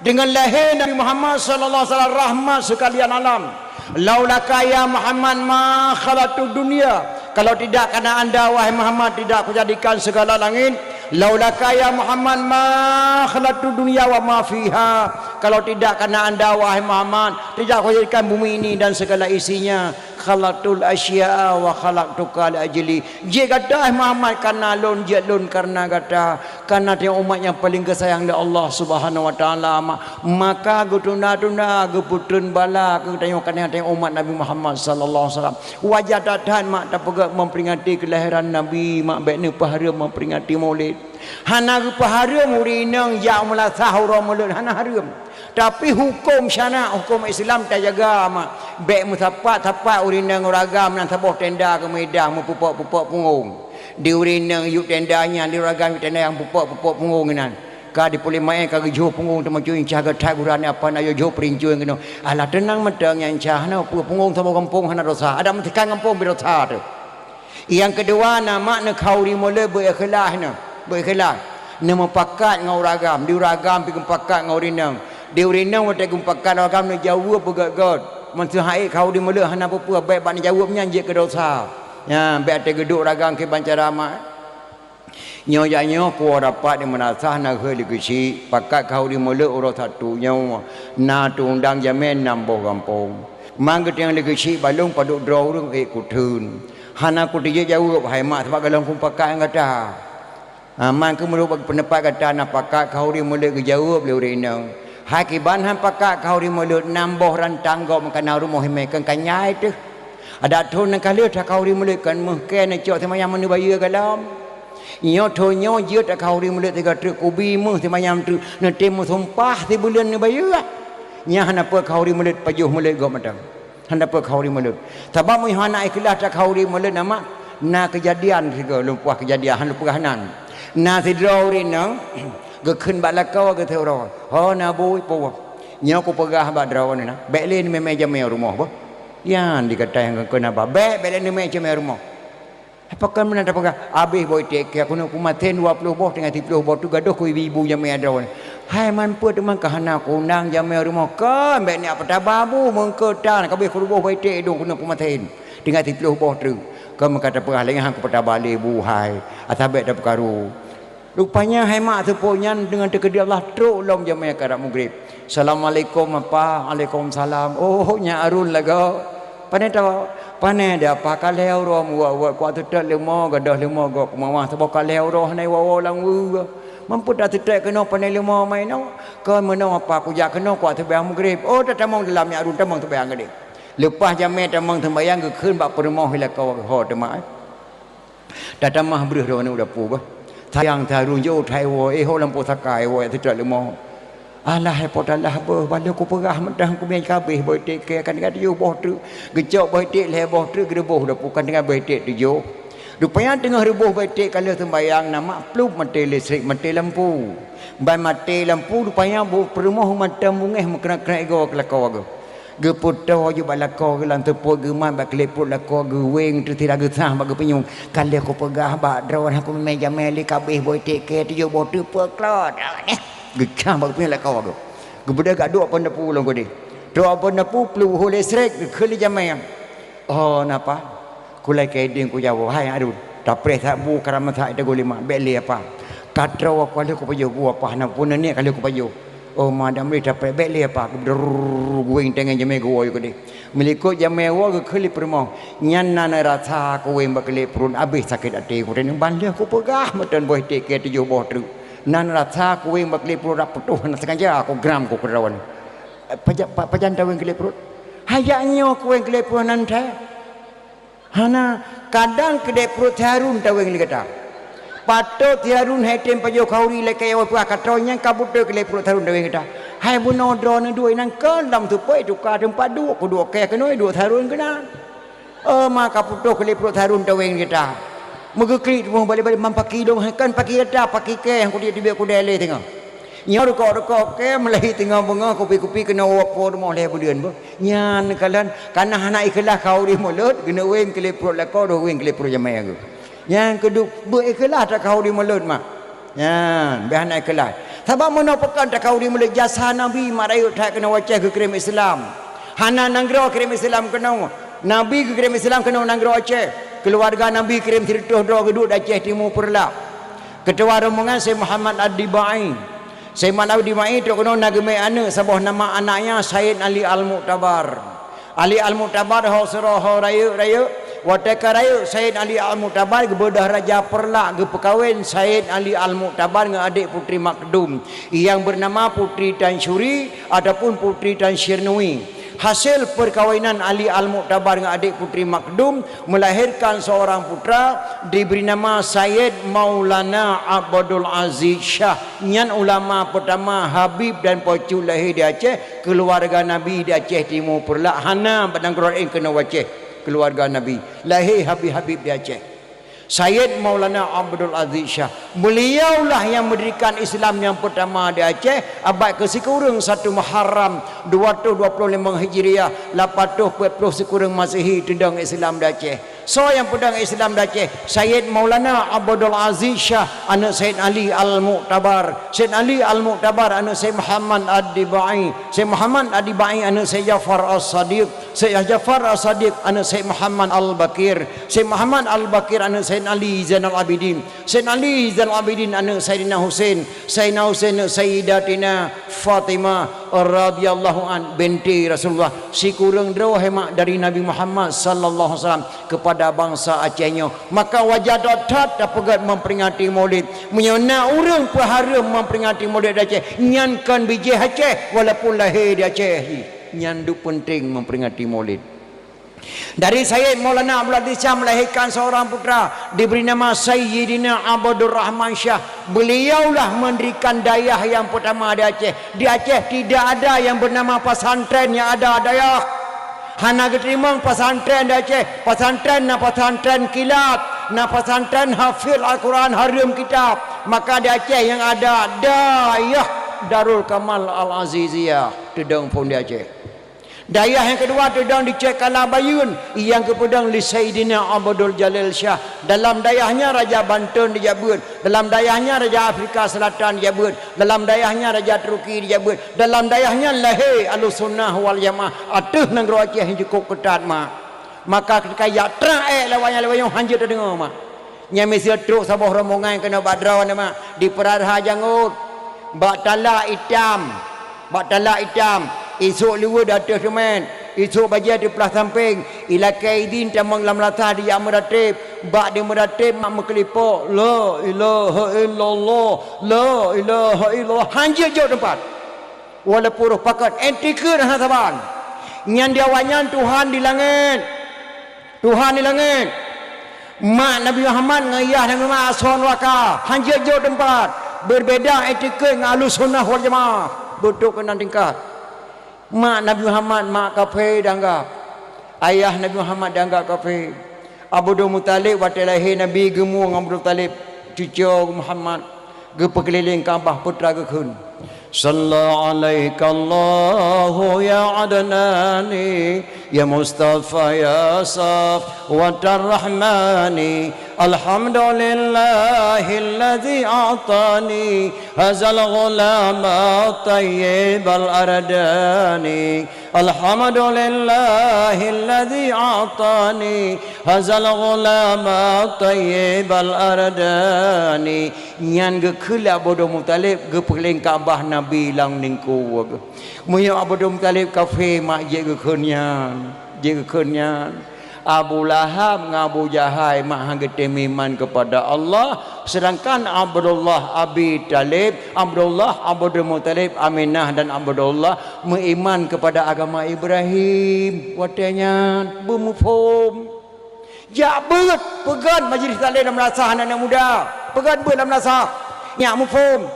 Deungon lahé Nabi Muhammad sallallahu alaihi wasallam rahmat sekalian alam. "Laulaka ya Muhammad ma khalaqtud dunya." Kalau tidak karena anda wahai Muhammad tidak kujadikan segala langit. "Laulaka ya Muhammad ma khalaqtud dunya wa ma fiha." Kalau tidak karena anda wahai Muhammad tidak kujadikan bumi ini dan segala isinya. "Khalaqtul asya'a wa khalaqtuka li ajli." Jeuet gata hai Muhammad karena lôn, jeuet lôn karena gata. Karena tanyoe umat nyang paleng geusayang lé Allah Subhanahu wa Taala, ma-, maka geutunda-tunda geupeutrön bala keu tanyoe, karena tanyoe umat Nabi Muhammad sallallahu alaihi wasallam. Wajar that-that mak tapeugah memperingati kelahiran Nabi, mak bék neupeuhareuem memperingati Maulid. Hana geupeuhareuem ureuëng inong jak meulasah uroe Maulid, hana hareuem. Tapi huköm syara', huköm Islam tajaga mak. Bék meusapat-sapat ureuëng inong ureuëng agam nan saboh tenda keu meuidang meupupok-pupok punggong. Di ureuëng inong yub tenda nyan, di ureuëng agam yub tenda nyang pupok-pupok punggong inan. Ka di puléh maén ka geujôh punggong teuma cue incah geuthai gurane apa na yue jôh peurincueng keunoe. Alah teunang mantong nyang incah, hana peue punggong saboh gampông hana dosa. Adak meusikan gampông beu dosa teuh. Nyang keudua, na mak neukhauri mulod beu ikhlas nyoe, beu ikhlas. Neumupakat ngon ureueng agam, di ureueng agam pih geumupakat ngon ureueng inong. Di ureueng inong watèe geumupakat ngon ureueng agam neujaweueb beugöt-göt. Meuseuha ék khauri mulod hana peue-peue, bèk bak neujaweueb nyan jeuet keu dosa. Nyan, bèk watèe geuduek ureueng agam kiban cara mak. Nyoe jak nyoe kuwoe rapat di meunasah na geuhôi lé geuchik, pakat khauri mulod uroe Sabtu nyoe, na teuundang jamèe nam boh gampông. Man geutanyoe lé geuchik balong padub droe ureueng ék kutheun. Hana kuteujeuet jaweueb, hai mak, sabab gohlom kumupakat ngon gata. Ha, man keuh meunurot bak peundapat gata na pakat khauri mulod geujaweueb lé ureueng inong. Hai kiban han pakat khauri mulod, nam boh rantang gob meukanan rumoh imè keu kanyai teuh. Adak thôn nyang ka lheueh takhauri mulod kon meuh kèe neucok seumayang meuneuk bayeue gohlom. Nyoe thôn nyoe jeuet takhauri mulod sigoe treuk kubi meuh seumayang treuk neutem meusumpah sibuleuen neubayeue. Nyan hana peue khauri mulod pajoh mulod gob mantong. Hana peue khauri mulod. Sabab meunyoe hana ikhlas takhauri mulod na mak, na keujadian sigoe lôn puah keujadian hana peugah nan. Na sidroe ureueng inong geukheun bak lakoe geuh siuroe, "Ho na bui puwoe. Nyoe kupeugah bak droeneuh na, bèk lé neumè-mè jamèe rumoh boh." Nyan di gata nyang geukheun haba, "Bèk, bèk lé neumè jamèe rumoh." Pakon meunan tapeugah, "Abéh boh iték kèe, keuneuk peumaten dua ploh boh, tinggai siplôh boh treuk gadôh keu ibu-ibu jamèe droeneuh." Hai man peue teuma ka hana kuundang jamèe rumoh, kon bèk neujak peutaba bu meungkeutan, ka abéh keu reuboh boh iték idong keuneuk peumaten, tinggai siplôh boh treuk. Kon meuka tapeugah lé nyan han kupeutaba lé bu hai, asa bèk tapeukaru. Rupanya hai mak seupôt nyan deungon teukeudi Allah trok lom jamèe karab mugrib. "Assalamualaikum, Apa." "Alaikumsalam." "Oh, nyak Arun lagoe." "Pané tawoe?" "Pané di Apa, ka lhèe uroe meuwot-wot, kuat seutôt leumo, gadôh leumo gob keumawah, saboh ka lhèe uroe hana iwoe-woe lam weue. Man peue taseutôt keunoe pané leumo ma inoe?" "Kon meunoe Apa, kujak keunoe kuat seumayang mugrib." "Oh, tatamong dalam nyak Arun, tamong seumayang keudéh." Leupah jamèe tamong seumayang geukheun bak peurumoh lakoe geuh, "Ho teuma, eh. Tatamah breuh droeneuh u dapu beuh. Sayang si Arun jeuet that iwoe, eh, ho lampôh saka iwoe seutôt leumo." "Alah, hai Po teuh alah beuh, ban lheueh kupeugah mantong kumè ka abéh boh iték kèe, kan tinggai tujoh boh treuk. Geucok boh iték lhèe boh treuk geureuboh u dapu, kan tinggai boh iték tujoh." Rupanya teungoh reuboh boh iték ka lheueh seumayang na mak plup maté listrik, maté lampu. Ban maté lampu rupanya bu peurumoh mantong beungèh meukrek-krek igoe keu lakoe geuh. Geupeutoe jih bak lakoe geuh lam seupôt, geumat bak klep pruet lakoe geuh, weng teutira geusah bak geupinyueng. "Ka lheueh kupeugah bak droeneuh, han kumè-mè jamèe lé, ka abéh boh iték kèe tujoh boh treuk peuklot." Geucah bak geupinyueng lakoe geuh. Geubeudôh geuduek phôn dapu lom keudéh. Trok phôn dapu, plup ho listrik, geukheun lé jamèe. "Oh, na Apa? Kulakèe idéng kujaweub, hai Arun. Tapreh that bu, karam that teugô lé mak, bèk lé Apa. Ka troe ka lheueh kupajoh bu Apa, hana peue neuniet ka lheueh kupajoh." "Oh, ma, dak meuleueh tapreh, bèk lé Apa." Geudrrrr, guweng teungoh jamèe geuwoe keudéh. Meulikot jamèe woe geukheun lé peurumoh, "Nyan na neurasa kuweng bak klep pruet, abéh sakét até kuteungoh ban lheueh kupeugah mantong boh iték kèe tujoh boh treuk. Na neurasa kuweng bak klep pruet, dak putôh hana sengaja kugram keu keudroe." "Pajan, pa-, pajan taweng klep pruet?" "Hai jak nyoe kuweng klep pruet nan thèe." "Hana, kadang klep pruet si Harun taweng lé gata. Patot si Harun hai tem pajoh khauri lakèe awai peugah ka troe nyan ka beutôi klep pruet si Harun taweng gata. Hai bunoe droeneuh duek inan kon lam seupôt tuka teumpat duek, kuduek kèe keunoe duek si Harun keunan. Oh, ma ka putôh klep pruet si Harun taweng lé gata." Meugeuklik teuma balek-balek, "Man paki dong, hai kon paki gata, paki kèe nyang kudiek teubiet kudèe lé teungoh." Nyoe rukok-rukok kèe meulahé teungoh beungoh, kupi-kupi keunoe woe po rumoh lhèe buleuen beuh. Nyan kalon kana hana ikhlaih khauri mulod, geuneuk weng klep pruet lakoe, deuh weng klep pruet jamèe geuh. Nyang keudua, beu ikhlaih takhauri mulod mak. Nyan, beu hana ikhlaih. Sabab meunoe pakon takhauri mulod, jasa Nabi mak rayeuk that keunoe u Aceh geukirém Islam. Hana nanggroe kirém Islam keunoe. Nabi geukirém Islam keunoe nanggroe Aceh. Keuluwarga Nabi kirém sireutôh droe geuduek di Aceh Timu Peureulak. Keutua rombongan Syekh Muhammad Ad-Dibai. Syekh Muhammad Ad-Dibai trok keunoe na geumè aneuk, saboh nama anaknya Sayyid Ali Al-Mu'tabar. Ali Al-Mu'tabar ho sidroe ho rayeuk-rayeuk. Watèe ka rayeuk, Sayyid Ali Al-Mu'tabar geubeudôh raja Peureulak geupeukawen Sayyid Ali Al-Mu'tabar ngon adék Putri Makhdum nyang beunama Putri Tan Syuri ataupun Putri Tan Syirnui. Hasil peukawinan Ali Al-Mu'tabar ngon adék Putri Makhdum melahirkan seorang putra diberi nama Sayyid Maulana Abdul Aziz Syah. Nyan ulama pertama, habib dan peucut lahé di Aceh, keuluwarga Nabi di Aceh Timu Peureulak, hana bak nanggroe laén keunoe u Aceh, keuluwarga Nabi. Lahé habib-habib di Aceh. Sayyid Maulana Abdul Aziz Syah. Beliaulah yang mendirikan Islam yang pertama di Aceh, abad keusikureueng satu Muharram, dua ratus dua puluh lima Hijriah, lapan ratus empat puluh sikureueng Masehi, teudong Islam di Aceh. Soe nyang peudong Islam di Aceh? Sayyid Maulana Abdul Aziz Syah, aneuk Sayyid Ali Al-Mu'tabar. Sayyid Ali Al-Mu'tabar, aneuk Sayyid Muhammad Ad-Dibai. Sayyid Muhammad Ad-Dibai, aneuk Sayyid Ja'far As-Shadiq. Sayyid Ja'far As-Shadiq, aneuk Sayyid Muhammad Al-Baqir. Sayyid Muhammad Al-Baqir, aneuk Sayyid Ali Zainal Abidin. Sayyid Ali Zainal Abidin, aneuk Sayyidina Husain. Sayyidina Husain, aneuk Sayyidatina Fatimah radhiyallahu an, binti Rasulullah. Sikureueng droe hemat dari Nabi Muhammad sallallahu alaihi wasallam kepada bansa Aceh nyoe. Maka wajar that-that tapeugét memperingati Maulid. Meunyoe na ureuëng peuhareuem memperingati Maulid di Aceh, nyan kon bijéh Aceh, walaupun lahé di Aceh jih. Nyan duek peunteng memperingati Maulid. Dari Sayyid Maulana Abdul Aziz Syah melahirkan seorang putra, diberi nama Sayyidina Abdul Rahman Syah. Beliaulah mendirikan dayah yang pertama di Aceh. Di Aceh tidak ada yang bernama pesantren, yang ada dayah. Hana geuteurimong pesantren di Aceh. Pesantren na pesantren kilat, na pesantren hafiz Al-Quran, hareuem kitab. Maka di Aceh yang ada dayah Darul Kamal Al-Aziziyah, teudong phon di Aceh. Dayah nyang keudua teudong di Cek Kala Bayeuen, nyang geupeudong lé Saidina Abdul Jalil Syah. Dalam dayah nyan Raja Banten dijak beuet, dalam dayah nyan Raja Afrika Selatan dijak beuet, dalam dayah nyan Raja Turki dijak beuet, dalam dayah nyan lahé Ahlussunnah wal Jamaah ateueh nanggroe Aceh nyang cukôp keutat mak. Maka ketika jak trang ék lawak nyan lawak nyoe hanjeuet tadeungoe mak. Nyang miseue trok saboh rombongan keunoe bak droeneuh mak, di Peurahra Jangôt, bak talak itam, bak talak itam, isôk liweuet ateueh teumèt, isôk bajèe teuplah sampéng, ilakèe idhin tamong lam lasah dijak meurateb, bak di meurateb mak meukeulipok, "La ilaha illallah, la ilaha illallah," hanjeuet jok teumpat. Walaupun roh pakat, ék tikeue hana saban. Nyan di awaknyan Tuhan di langét. Tuhan di langét. Mak Nabi Muhammad ngon yah Nabi Muhammad asoe neuraka, hanjeuet jok teumpat. Berbeda etikét ngon Ahlussunnah wal Jamaah. Beutôi keunan tingkat. Mak Nabi Muhammad mak kafé dianggap. Ayah Nabi Muhammad dianggap kafé. Abdul Muthalib watèe lahé Nabi geumue ngon Abdul Muthalib, cucoe Muhammad. Geupeukeulileng Ka'bah, putra geukheun, "Shalla 'alaikallahu ya Adnani, ya Mustafa ya Safwatar Rahmani. Alhamdulillahilladzi a'tani hazal ghulama thayyibal ardani. Alhamdulillahilladzi a'tani hazal ghulama thayyibal ardani." Nyan geukheun lé Abdul Muthalib geupeukeulileng Ka'bah Nabi lam ningku. Meunyoe Abdul Muthalib kafé mak jeuet geukheun nyan, jeuet geukheun nyan. Abu Lahab ngon Abu Jahal mak han geutem iman kepada Allah, sedangkan Abdullah Abi Thalib, Abdullah Abdul Muthalib, Aminah dan Abdullah meuiman kepada agama Ibrahim. Watèe nyan beumuphom. Jak beuet, peugöt majlis taklim lam madrasah aneuk-aneuk muda. Peugöt beuet lam madrasah. Nyak muphom.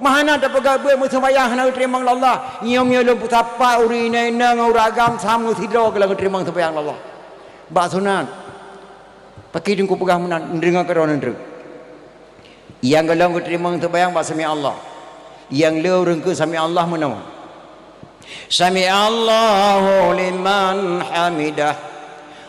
Meuhana tapeugöt beuet meuseumayang hana geuteurimong lé Allah. Nyoe-nyoe lôn peusapat ureueng inong-inong ngon ureueng agam sama sidroe keu lôn geuteurimong seumayang lé Allah. Bak sunat. Pakri teungku peugah meunan, neudeungö keudroe neudeungo. Nyang gohlom geuteurimong seumayang bak sami Allah. Nyang le ureueng keu sami Allah meunoe. Sami Allahu liman hamidah.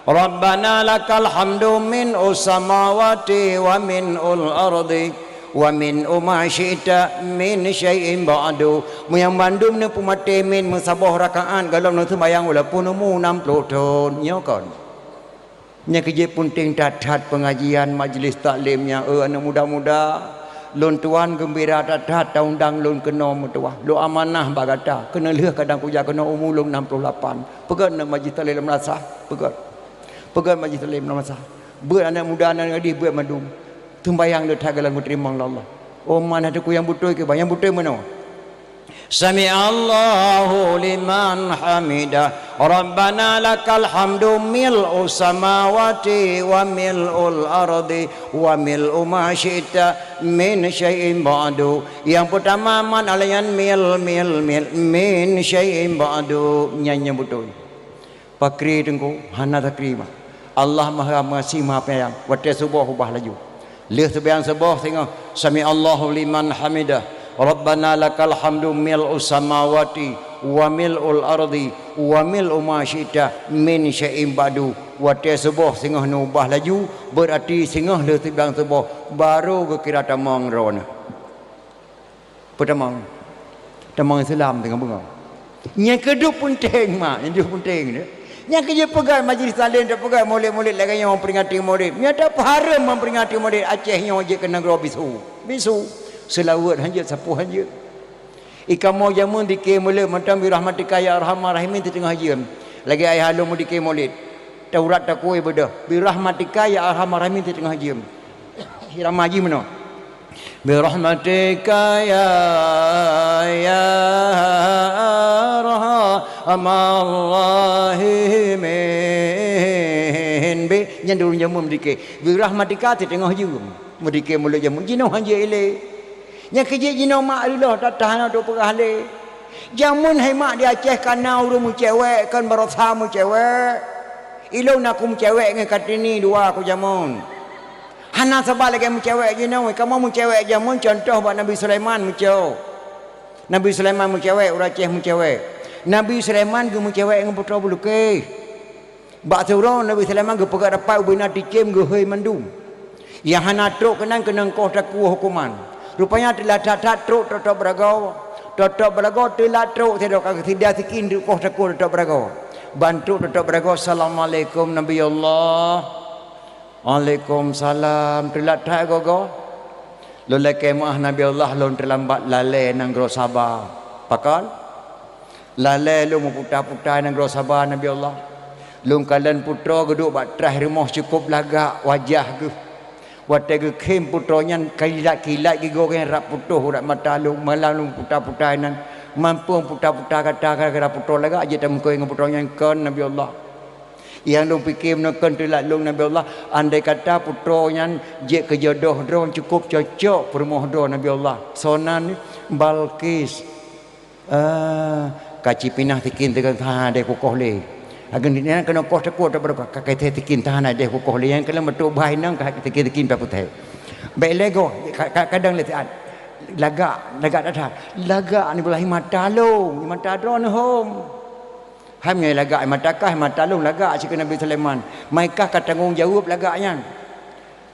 Rabbana lakal hamdu min usamawati wa min ul ardi wa min uma syi'ta min syai'in ba'du. Meunyoe bandum neupeumaté min meusaboh rakaat gohlom neuseumayang walaupun umu nam ploh thon. Nyoe kon. Nyang keujeuet peunteng that-that peungajian majlis taklim nyan, eh, aneuk muda-muda. Lôn tuan geumbira that-that taundang lôn keunoe meutuwah. Lôn amanah bak gata, keuneulheueh kadang kujak keunoe umu lôn nam ploh lapan. Peugöt aneuk majlis taklim lam madrasah, peugöt. Peugöt majlis taklim lam madrasah. Beuet aneuk muda nan gadih beuet mandum. Seumayang le that gohlom geuteurimong lé Allah. Oh, man, teungku nyang beutôi keu bah, nyang beutôi meunoe. Sami Allahu liman hamidah. Rabbana lakal hamdu mil'u samawati wa mil'ul ardi wa mil'u ma syi'ta min syai'in ba'du. Nyang peutama man alaian mil, mil, mil, min syai'in ba'du. Nyan nyang beutôi. Pakri teungku, hana takri mah. Allah Maha Pengasih, Maha Penyayang. Watèe suboh ubah laju. Lheueh seumayang suboh singoh, sami Allahu liman hamidah. Rabbana lakal hamdu mil'us samawati wa mil'ul ardi wa mil'u ma syi'ta min syai'in ba'du. Watée suboh singoh neuubah laju, beurati singoh lheueh siblang suboh, barô geukira tamong droeneuh. Peutamong, tamong Islam teungoh beungoh. Nyang keudua peunteng, mak, nyang keudua peunteng tu. Nyang keujeuet peugah majlis taklim, tapeugah mulod-mulod lagée nyoe, peuringati mulod. Nyata peuhareuem meuperingati mulod Aceh nyoe jeuet keu nanggroe bisu. Bisu. Seulaweuet hanjeuet, sapeue hanjeuet. I kamoe jameun dike mulod mantong, "Birahmatika ya arhamar rahimin," teuteungoh jeuem. Lagée ayah lôn meudike mulod. Taurat takue beudôh, "Birahmatika ya arhamar rahimin," teuteungoh jeuem. Irama jih meunoe. "Birahmatika ya, ya arhamar rahimin." Bi, nyan di ureueng jameun meudike. "Birahmatika," teuteungoh jeuem. Meudike mulod jameun jinoe hanjeuet ilée. Nyang keujeuet jinoe mak reuloh that-that hana trok peugah lé. Jameun hai mak di Aceh kana ureueng meucewek kon barosa meucewek. Ilôn na ku meucewek ngon Kartini dua ku jameun. Hana saban lagée meucewek jinoe, kamoe meucewek jameun contoh bak Nabi Sulaiman meucewek. Nabi Sulaiman meucewek, ureueng Aceh meucewek. Nabi Sulaiman geumeucewek ngon putroe Bulqis. Bak siuroe Nabi Sulaiman geupeugah rapat ubena ticém geuhôi mandum. Nyang hana trok keunan keunong koh takue huköman. Rupanya teulat that-that trok Totok Beuragoe. Totok Beuragoe teulat trok sidroe ka geusida sikin di koh takue Totok Beuragoe. Ban trok Totok Beuragoe, "Assalamualaikum Nabi Allah." "Waalaikumsalam." "Teulat that gogoe?" "Lôn lakée meu'ah Nabi Allah, lôn teulambat lalée nanggroe Saba." "Pakon?" "Lalée lôn meuputa-puta nanggroe Saba, Nabi Allah. Lôn kalon putroe geuduek bak traih rumoh cukôp lagak wajah geuh. Watée geukhém putroe nyan kilat-kilat gigoe nyan rab putôh urat mata lôn, malam lôn puta-puta inan. Mampu puta-puta gata gara-gara putroe lagak jeuet tameukoh ngon putroe nyan kon, Nabi Allah. Nyang lôn pike meunan kon teulat lôn, Nabi Allah. Andai kata putroe nyan jeuet keu jodoh droe, cukôp cocok peurumoh droe, Nabi Allah. Soe nan?" "Balqis." "Ah, ka ci pinah sikin teuka, ha, deh kukoh lé. Ageun nyan keunoe koh takue Totok Beuragoe, ka, ka, ka sikin, ha, deh kukoh lé. Nyang keuneuk meutuek bah inong ka sikin-sikin pih putéh." "Bék lé goe, ka, ka, kadang lé siat. Lagak, lagak that-that." "Lagak nibak mata lôn, mata droeneuh hom." "Hai meunyoe lagak mata kah, mata lôn lagak," cit keu Nabi Sulaiman. "Mai kah ka tanggong jaweueb lagak nyan."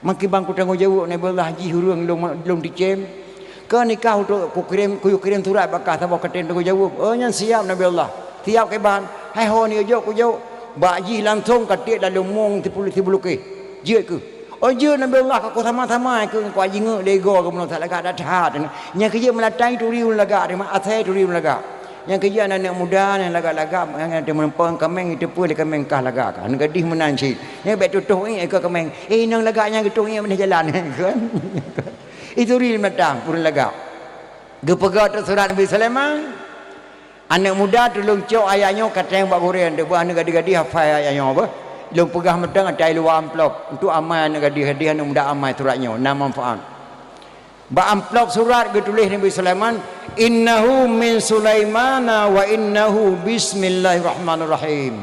"Makriban kutanggong jaweueb, Nabi Allah, jih ureueng lôn, lôn ticém. Keu nikah utok kukirém, kuyue kirém surat bak kah saboh katem tanggong jaweueb." "Oh, nyan siab, Nabi Allah." "Siab kiban?" "Hai ho neujok kujok." Bak jih langsong ka tiek lam lumueng si Bulqis. "Jeuet keuh." "Oh, jeuet, Nabi Allah, ka kusama-sama keuh, ka jingeuk lé goe keuh meunan lagak that-that." Nyang keujeuet meulatang turi ureueng lagak, asai turi ureueng lagak. Nyang keujeuet aneuk muda nyang lagak-lagak, nyang teumeureumpok kaméng, jiteupeue lé kaméng kah lagak kah. Aneuk gadih meunan cit. Nyan bék tutoh iék keu kaméng. "Eh, inong lagak nyan geututoh iék bak jalan." Kan? Itu ri meulatang ureueng lagak. Geupeugah teuk surat Nabi Sulaiman. Aneuk muda tulông cok ayat nyoe ka teuntèe bak gurèe, teuh beuh aneuk gadih-gadih hafai ayat nyoe beuh. Lôn peugah mantong ata i luwa amplop. Untuk amai aneuk gadih-gadih, aneuk muda amai surat nyoe, na manfaat. Bak amplop surat geutuléh Nabi Sulaiman, "Innahu min Sulaimana wa innahu bismillahirrahmanirrahim."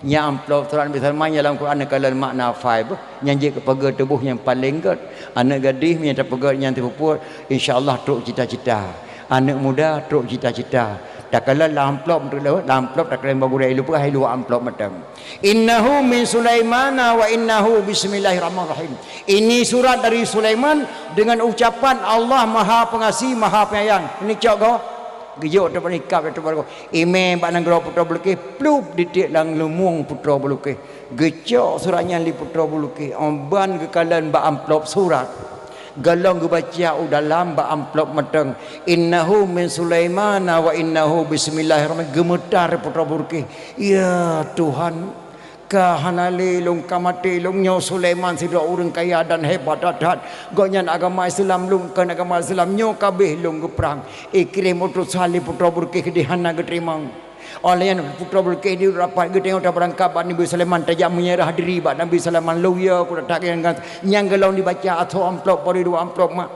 Nyan amplop surat Nabi Sulaiman nyang lam Quran neukalon makna hafai beuh, nyang jeuet keu peugöt tuboh nyang paleng göt. Aneuk gadih meunyo tapeugöt nyan teupeubuet, insya Allah trok cita-cita. Aneuk muda trok cita-cita. Takalon lam amplop, lam amplop takalon bak gurèe, i luwa, i luwa amplop mantong. "Innahu min Sulaimana wa innahu bismillahirrahmanirrahim." Ini surat dari Sulaiman dengan ucapan Allah Maha Pengasih, Maha Penyayang. Ini cok goe. Geujok teumpat ikab teumpat goe. Imè bak nanggroe Putroe Bulqis, plup, ditiek lam lumueng Putroe Bulqis. Geucok surat nyan lé Putroe Bulqis, 'oh ban geukalon bak amplop surat. Gohlom geubaca u dalam bak amplop mantong, "Innahu min Sulaimana wa innahu bismillahirrahmanirrahim." Geumeutar Putroe Bulqis. Ya Tuhan, ka hana lé lôn, ka maté lôn. Nyoe Sulaiman sidroe ureueng kaya dan hebat that-that. Gobnyan agama Islam, lôn kon agama Islam. Nyoe ka abéh lôn geuprang. Ikrimah utusan lé Putroe Bulqis keudéh hana geuteurimong. Óh lheueh nyan Putroe Bulqis di rapat geutanyoe tabeurangkat bak Nabi Sulaiman, tajak meunyeurah diri bak Nabi Sulaiman, lôn yö kuda that nyan, nyan gohlom dibaca ateueh amplop, bari dua amplop mak.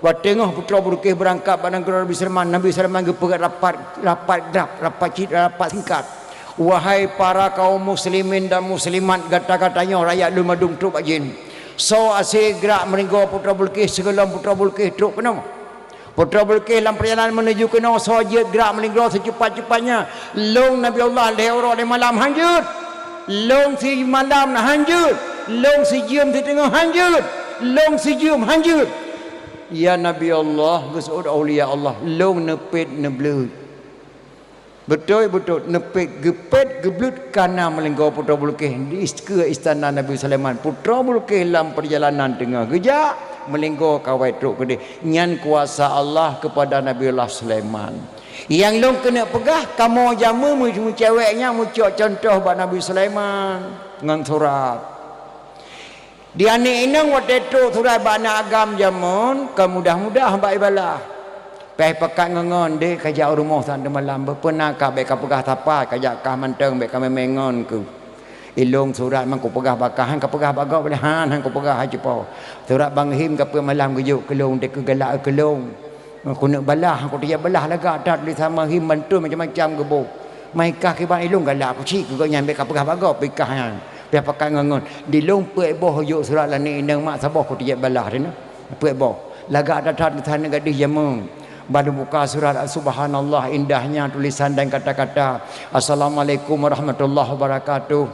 Watèe teungoh Putroe Bulqis beurangkat bak nanggroe Nabi Sulaiman, Nabi Sulaiman geupeugöt rapat, rapat grab, rapat cit, rapat singkat. Wahai para kaum muslimin dan muslimat, gata-gata nyoe rakyat lôn mandum trok bak jén. Soe asé grak meunanggroe Putroe Bulqis sigohlom Putroe Bulqis trok keunoe. Putroe Bulqis lam peurjalanan meunuju keunoe, soe jeuet grak meunanggroe seucepat-cepatnya. Lôn Nabi Allah lhèe uroe lhèe malam hanjeuet. Lôn simalam na hanjeuet, lôn sijeuem siteungoh hanjeuet, lôn sijeuem hanjeuet. Ya Nabi Allah, geuseuôt aulia Allah, lôn neupet neubleuet. Beutôi-beutôi neupet, geupet, geubleut kana meulinggoe Putroe Bulqis di ist-, keue istana Nabi Sulaiman. Putroe Bulqis lam peurjalanan teungoh geujak, meulinggoe kawai trok keudeh. Nyan kuasa Allah keupada Nabiullah Sulaiman. Nyang lôn keuneuk peugah, kamoe jameun meu-, meucewek nyan meucok cuntoh bak Nabi Sulaiman ngon surat. Di aneuk inong watée trok surat bak aneuk agam jameun, kon mudah-mudah bak ibalah. Pih pakat ngon-ngon deh ka jak u rumoh saát teumalam, beupeuna ka bék ka peugah sapa, ka jak kah mantong bék ka mé-mé ngon keuh. Ilôn surat man kupeugah bak kah, han kapeugah bak gob lé, han, han kupeugah, hai cupo. Surat Bang Him ka peuet malam geujok keu lôn, deh keu galak keu lôn. Keuneuk balah, han kuteujak balah lagak that tulésan Bang Him mantong macam-macam geuboh. Mai kah kiban ilôn galak kucit keu gobnyan bék ka peugah bak gob, pih kah nyan. Pih pakat ngon-ngon. Di lôn peuet boh jok surat lé aneuk inong mak saboh kuteujak balah teuh na. Peuet boh. Lagak that-that tulésan aneuk gadih jameun. Ban lôn buka surat, subhanallah indahnya tulisan dan kata-kata. Assalamualaikum warahmatullahi wabarakatuh.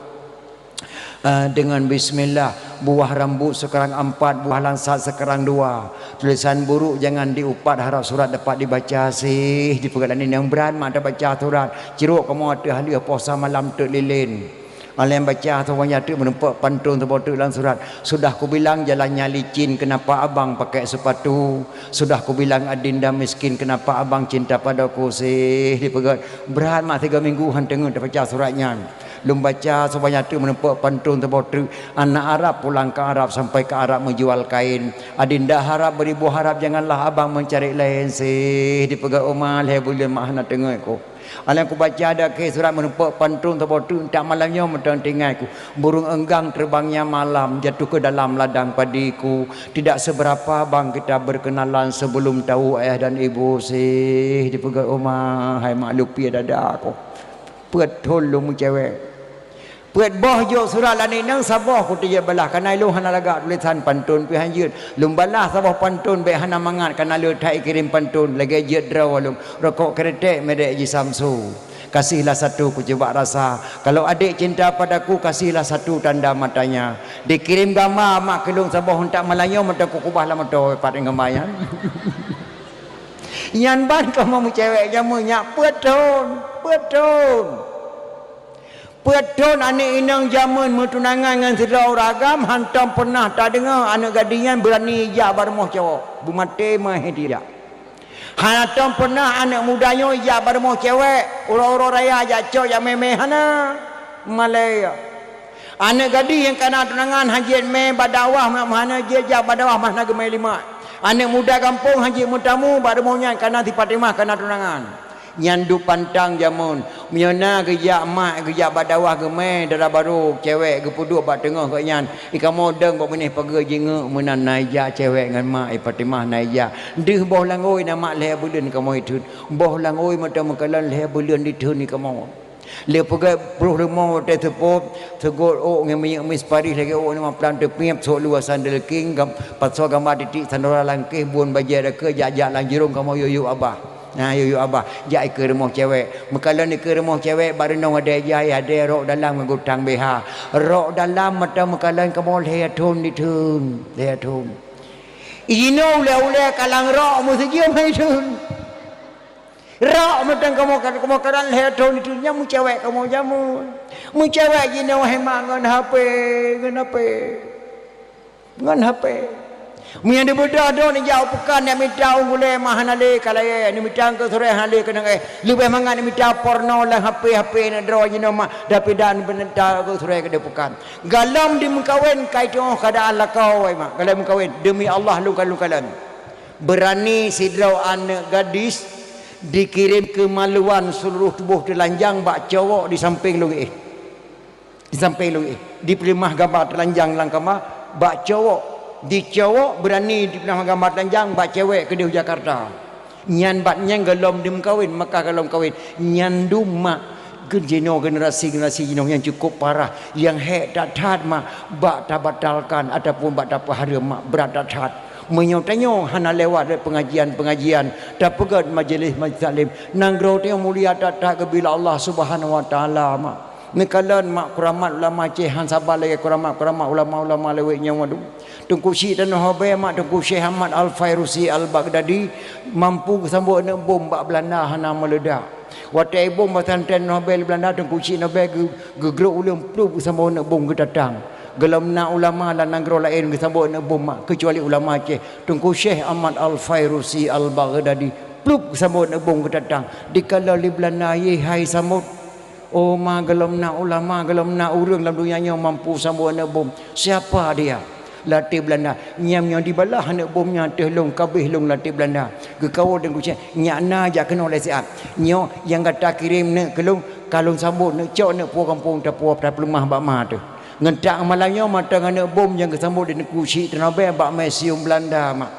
Eh, dengan bismillah, buah rambut sekarang empat, buah langsat sekarang dua. Tulisan buruk jangan diupat, harap surat dapat dibaca sih. Dipeugah lé aneuk inong brat mak tabaca surat. Cirok kamoe ateueh haleueh posa malam teuk lilén. Alèh baca saboh nyan teuk meurumpok pantôn saboh teuk lam surat. Sudah kubilang jalannya licin, kenapa abang pakai sepatu? Sudah kubilang adinda miskin, kenapa abang cinta padaku sih? Dipeugah brat mak tiga minggu han teungeut tabaca surat nyan. Lôn baca saboh nyan teuk meurumpok pantôn saboh teuk. Anak Arab pulang ke Arab, sampai ke Arab menjual kain. Adinda harap beribu harap, janganlah abang mencari lain sih. Dipeugah uma lhèe buleuen mak hana teungeut ku. Alèh kubaca dakhe surat meurumpok pantôn saboh teuk, tak malam nyoe mantong teuingat ku. Burung enggang terbangnya malam, jatuh ke dalam ladang padiku. Tidak seberapa bang kita berkenalan sebelum tahu ayah dan ibu sih. Dipeugah uma hai mak lupie dada ku. Peuet thon lôn meucewek. Peuet boh jok surat lé aneuk inong, saboh kuteujak balah, kana ilôn hana lagak tulésan pantôn pih han jeuet. Lôn balah saboh pantôn bék hana mangat, kana le that ikirém pantôn lagèe jeuet droe lôn. Rokok kretek merek Ji Samsu. Kasihlah satu kucuba rasa. Kalau adik cinta padaku, kasihlah satu tanda matanya. Dikirém gamba mak keu lôn saboh, tak malam nyoe mantong kukubah lam moto pat gamba nyan. Nyan ban kamoe meucewek jameun nyak peuet thon, peuet thon. Peuet thon aneuk inong jameun meutunangan ngon sidroe ureueng agam, hantom peunah tadeungoe aneuk gadih nyan beurani jak bak rumoh cowok. Beumaté meuhé dijak. Hantom peunah aneuk muda nyoe jak bak rumoh cewek, uroe-uroe raya jak cok jak mé-mé, hana. Malée. Aneuk gadih nyang kana tunangan han jeuet mé bak dakwah, hana jeuet jak bak dakwah, hana geumé limak. Aneuk muda gampông han jeuet meutamu bak rumoh nyan, kana si Fatimah kana tunangan. Nyan duek pantang jameun. Meunyoe na geujak mak, geujak bak dakwah geumé dara barô cewek geupeuduek bak teungoh gobnyan, i kamoe dong bak binéh pageue jingeuk meunan na ijak cewek ngon mak, i Fatimah na ijak. Deuh boh langôi na mak lhèe buleuen kamoe itheun. Boh langôi mantong meukalon lhèe buleuen ditheun i kamoe. Lé peugét ploh limong watèe seupôt, seugot ôk ngon minyeuk mis paréh lagèe ôk limong plang teupiep, sôk luwa sandal king, gam-, pasoe gamba titik sanora langkéh, buôn bajèe dakeu, jak-jak lam jurông kamoe yue-yue abah. Na yue-yue abah, jak ikeue rumoh cewek. Meukalon ikeue rumoh cewek, bak reunong adèe jai, adèe rok dalam ngon gutang B H. Rok dalam mantong meukalon kamoe lhèe thon ditheun, lhèe thon. Inoe ulèe-ulèe kalang rok meusijeuem hai theun. Rok mantong kamoe, kamoe kalon lhèe thon ditheun, nyan meucewek kamoe jameun. Meucewek jinoe hai mak ngon H P, ngon H P. Ngon H P. Meunyo neubeudôh droe neujak u peukan, neuk mita ôn gulèe mah hana lé ka layèe, neuk mita keu surèe hana lé keunong éh. Leubèh mangat neuk mita porno lam H P, H P neuk droe jinoe mah, tapi dan beuneuta keu surèe keudéh peukan. Galom dimeukawen ka itu'oh keuadaan lakoe, hai mak. Galom meukawen, demi Allah lôn kalon-kalon. Beurani sidroe aneuk gadis dikirém keumaluan seuluruh tuboh teulanjang bak cowok di sampéng lôn éh. Di sampéng lôn éh. Dipeuleumah gamba teulanjang lam kama bak cowok. Di cowok beurani dipeuleumah gamba teulanjang bak cewek keudéh u Jakarta. Nyan bak nyan gohlom dimeukawen, maka gohlom kawen. Nyan dum mak. Keu jinoe generasi-generasi jinoe nyang cukup parah, nyang hék that-that mak bak tabatalkan ataupun bak tapeuhareuem mak brat that-that. Meunyoe tanyoe hana lewat lé pengajian-pengajian, tapeugét majelis-majelis taklim, nanggroe tanyoe mulia that-that geubila Allah Subhanahu Wa Taala mak. Neukalon mak kuramat ulama Aceh han saban lagée kuramat-kuramat ulama-ulama lawét nyoe, waduh. Teungku Chik Tanoh Abée mak Teungku Syekh Ahmad Al-Fairusi Al-Baghdadi mampu geusambot aneuëk bom bak Beulanda hana meuleudak. Watée bom pesantren Tanoh Abée lé Beulanda, Teungku Chik Tanoh Abée geu-, geugrok uleueng plup geusambot aneuëk bom geutatang. Gohlom na ulama lam nanggroe laén geusambot aneuëk bom mak, keucuali ulama Aceh, Teungku Syekh Ahmad Al-Fairusi Al-Baghdadi, plup geusambot aneuëk bom geutatang. Dikalon lé Beulanda, yeh hai sambot. Oh ma, gohlom na ulama, gohlom na ureuëng lam donya nyoe mampu sambot aneuëk bom. Siapa dia? Lam até Beulanda. Nyam nyoe dibalah aneuëk bom nyan ateueh lôn, kabeh lôn lam até Beulanda. Geukawöt Teungku Chik, nyak na jak keunoe lé siat. Nyoe nyang gata kirém neuk keu lôn, ka lôn sambot neuk, cok neuk puwoe gampông, tapuwoe tapeuleumah bak ma teuh. Ngon tak malam nyoe mantong aneuëk bom nyang geusambot di Teungku Chik Tanoh Abée bak museum Beulanda mak.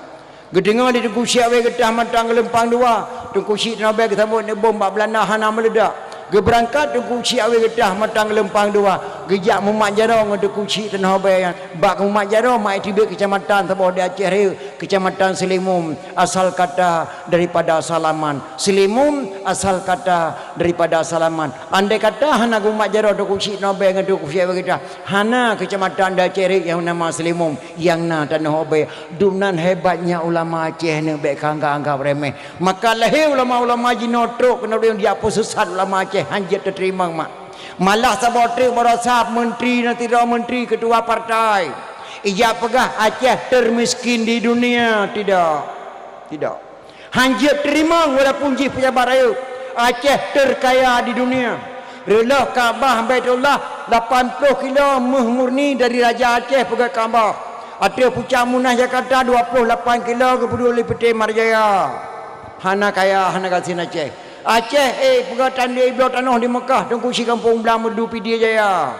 Geudeungoe lé Teungku Chik Abée Geutah mantong geulumpang dua, Teungku Chik Tanoh Abée geusambot aneuëk bom bak Beulanda hana meuleudak. Geubeurangkat Teungku Chik Abée Geutah mantong geulumpang dua, geujak mumat jaroe ngon Teungku Chik Tanoh Abée nyan. Bak mumat jaroe mak teubiet keucamatan saboh di Aceh Rayeuk, Keucamatan Seulimum, asal kata daripada salaman. Seulimum asal kata daripada salaman. Andai kata hana geumat jaroe Teungku Chik Tanoh Abée ngon Teungku Chik Abée Geutah, hana keucamatan di Aceh Rayeuk nyang nama Seulimum, nyang na Tanoh Abée. Dumnan hebatnya ulama Aceh nyoe, bék ka anggab-anggab remeh. Maka lahé ulama-ulama jinoe trok keunoe, dijak peusisat ulama Aceh, hanjeuet teuteurimong mak. Malah saboh treuk baroesa menteri, na sidroe menteri, ketua partai, ijak peugah Aceh termiskin di dunia. Tidak. Tidak. Hanjeuet teurimong walaupun jih pejabat rayeuk. Aceh terkaya di dunia. Reuloh Ka'bah Baitullah lapan ploh kilo méuh murni dari Raja Aceh peugöt Ka'bah. Ateueh pucak Munah Jakarta dua ploh lapan kilo geupeuduek lé Peuté Marjaya. Hana kaya, hana gasien Aceh. Aceh, eh, peugah tandé bloe tanoh di Meukah, Teungku Chik Gampông Blang Meureudu Pidie Jaya.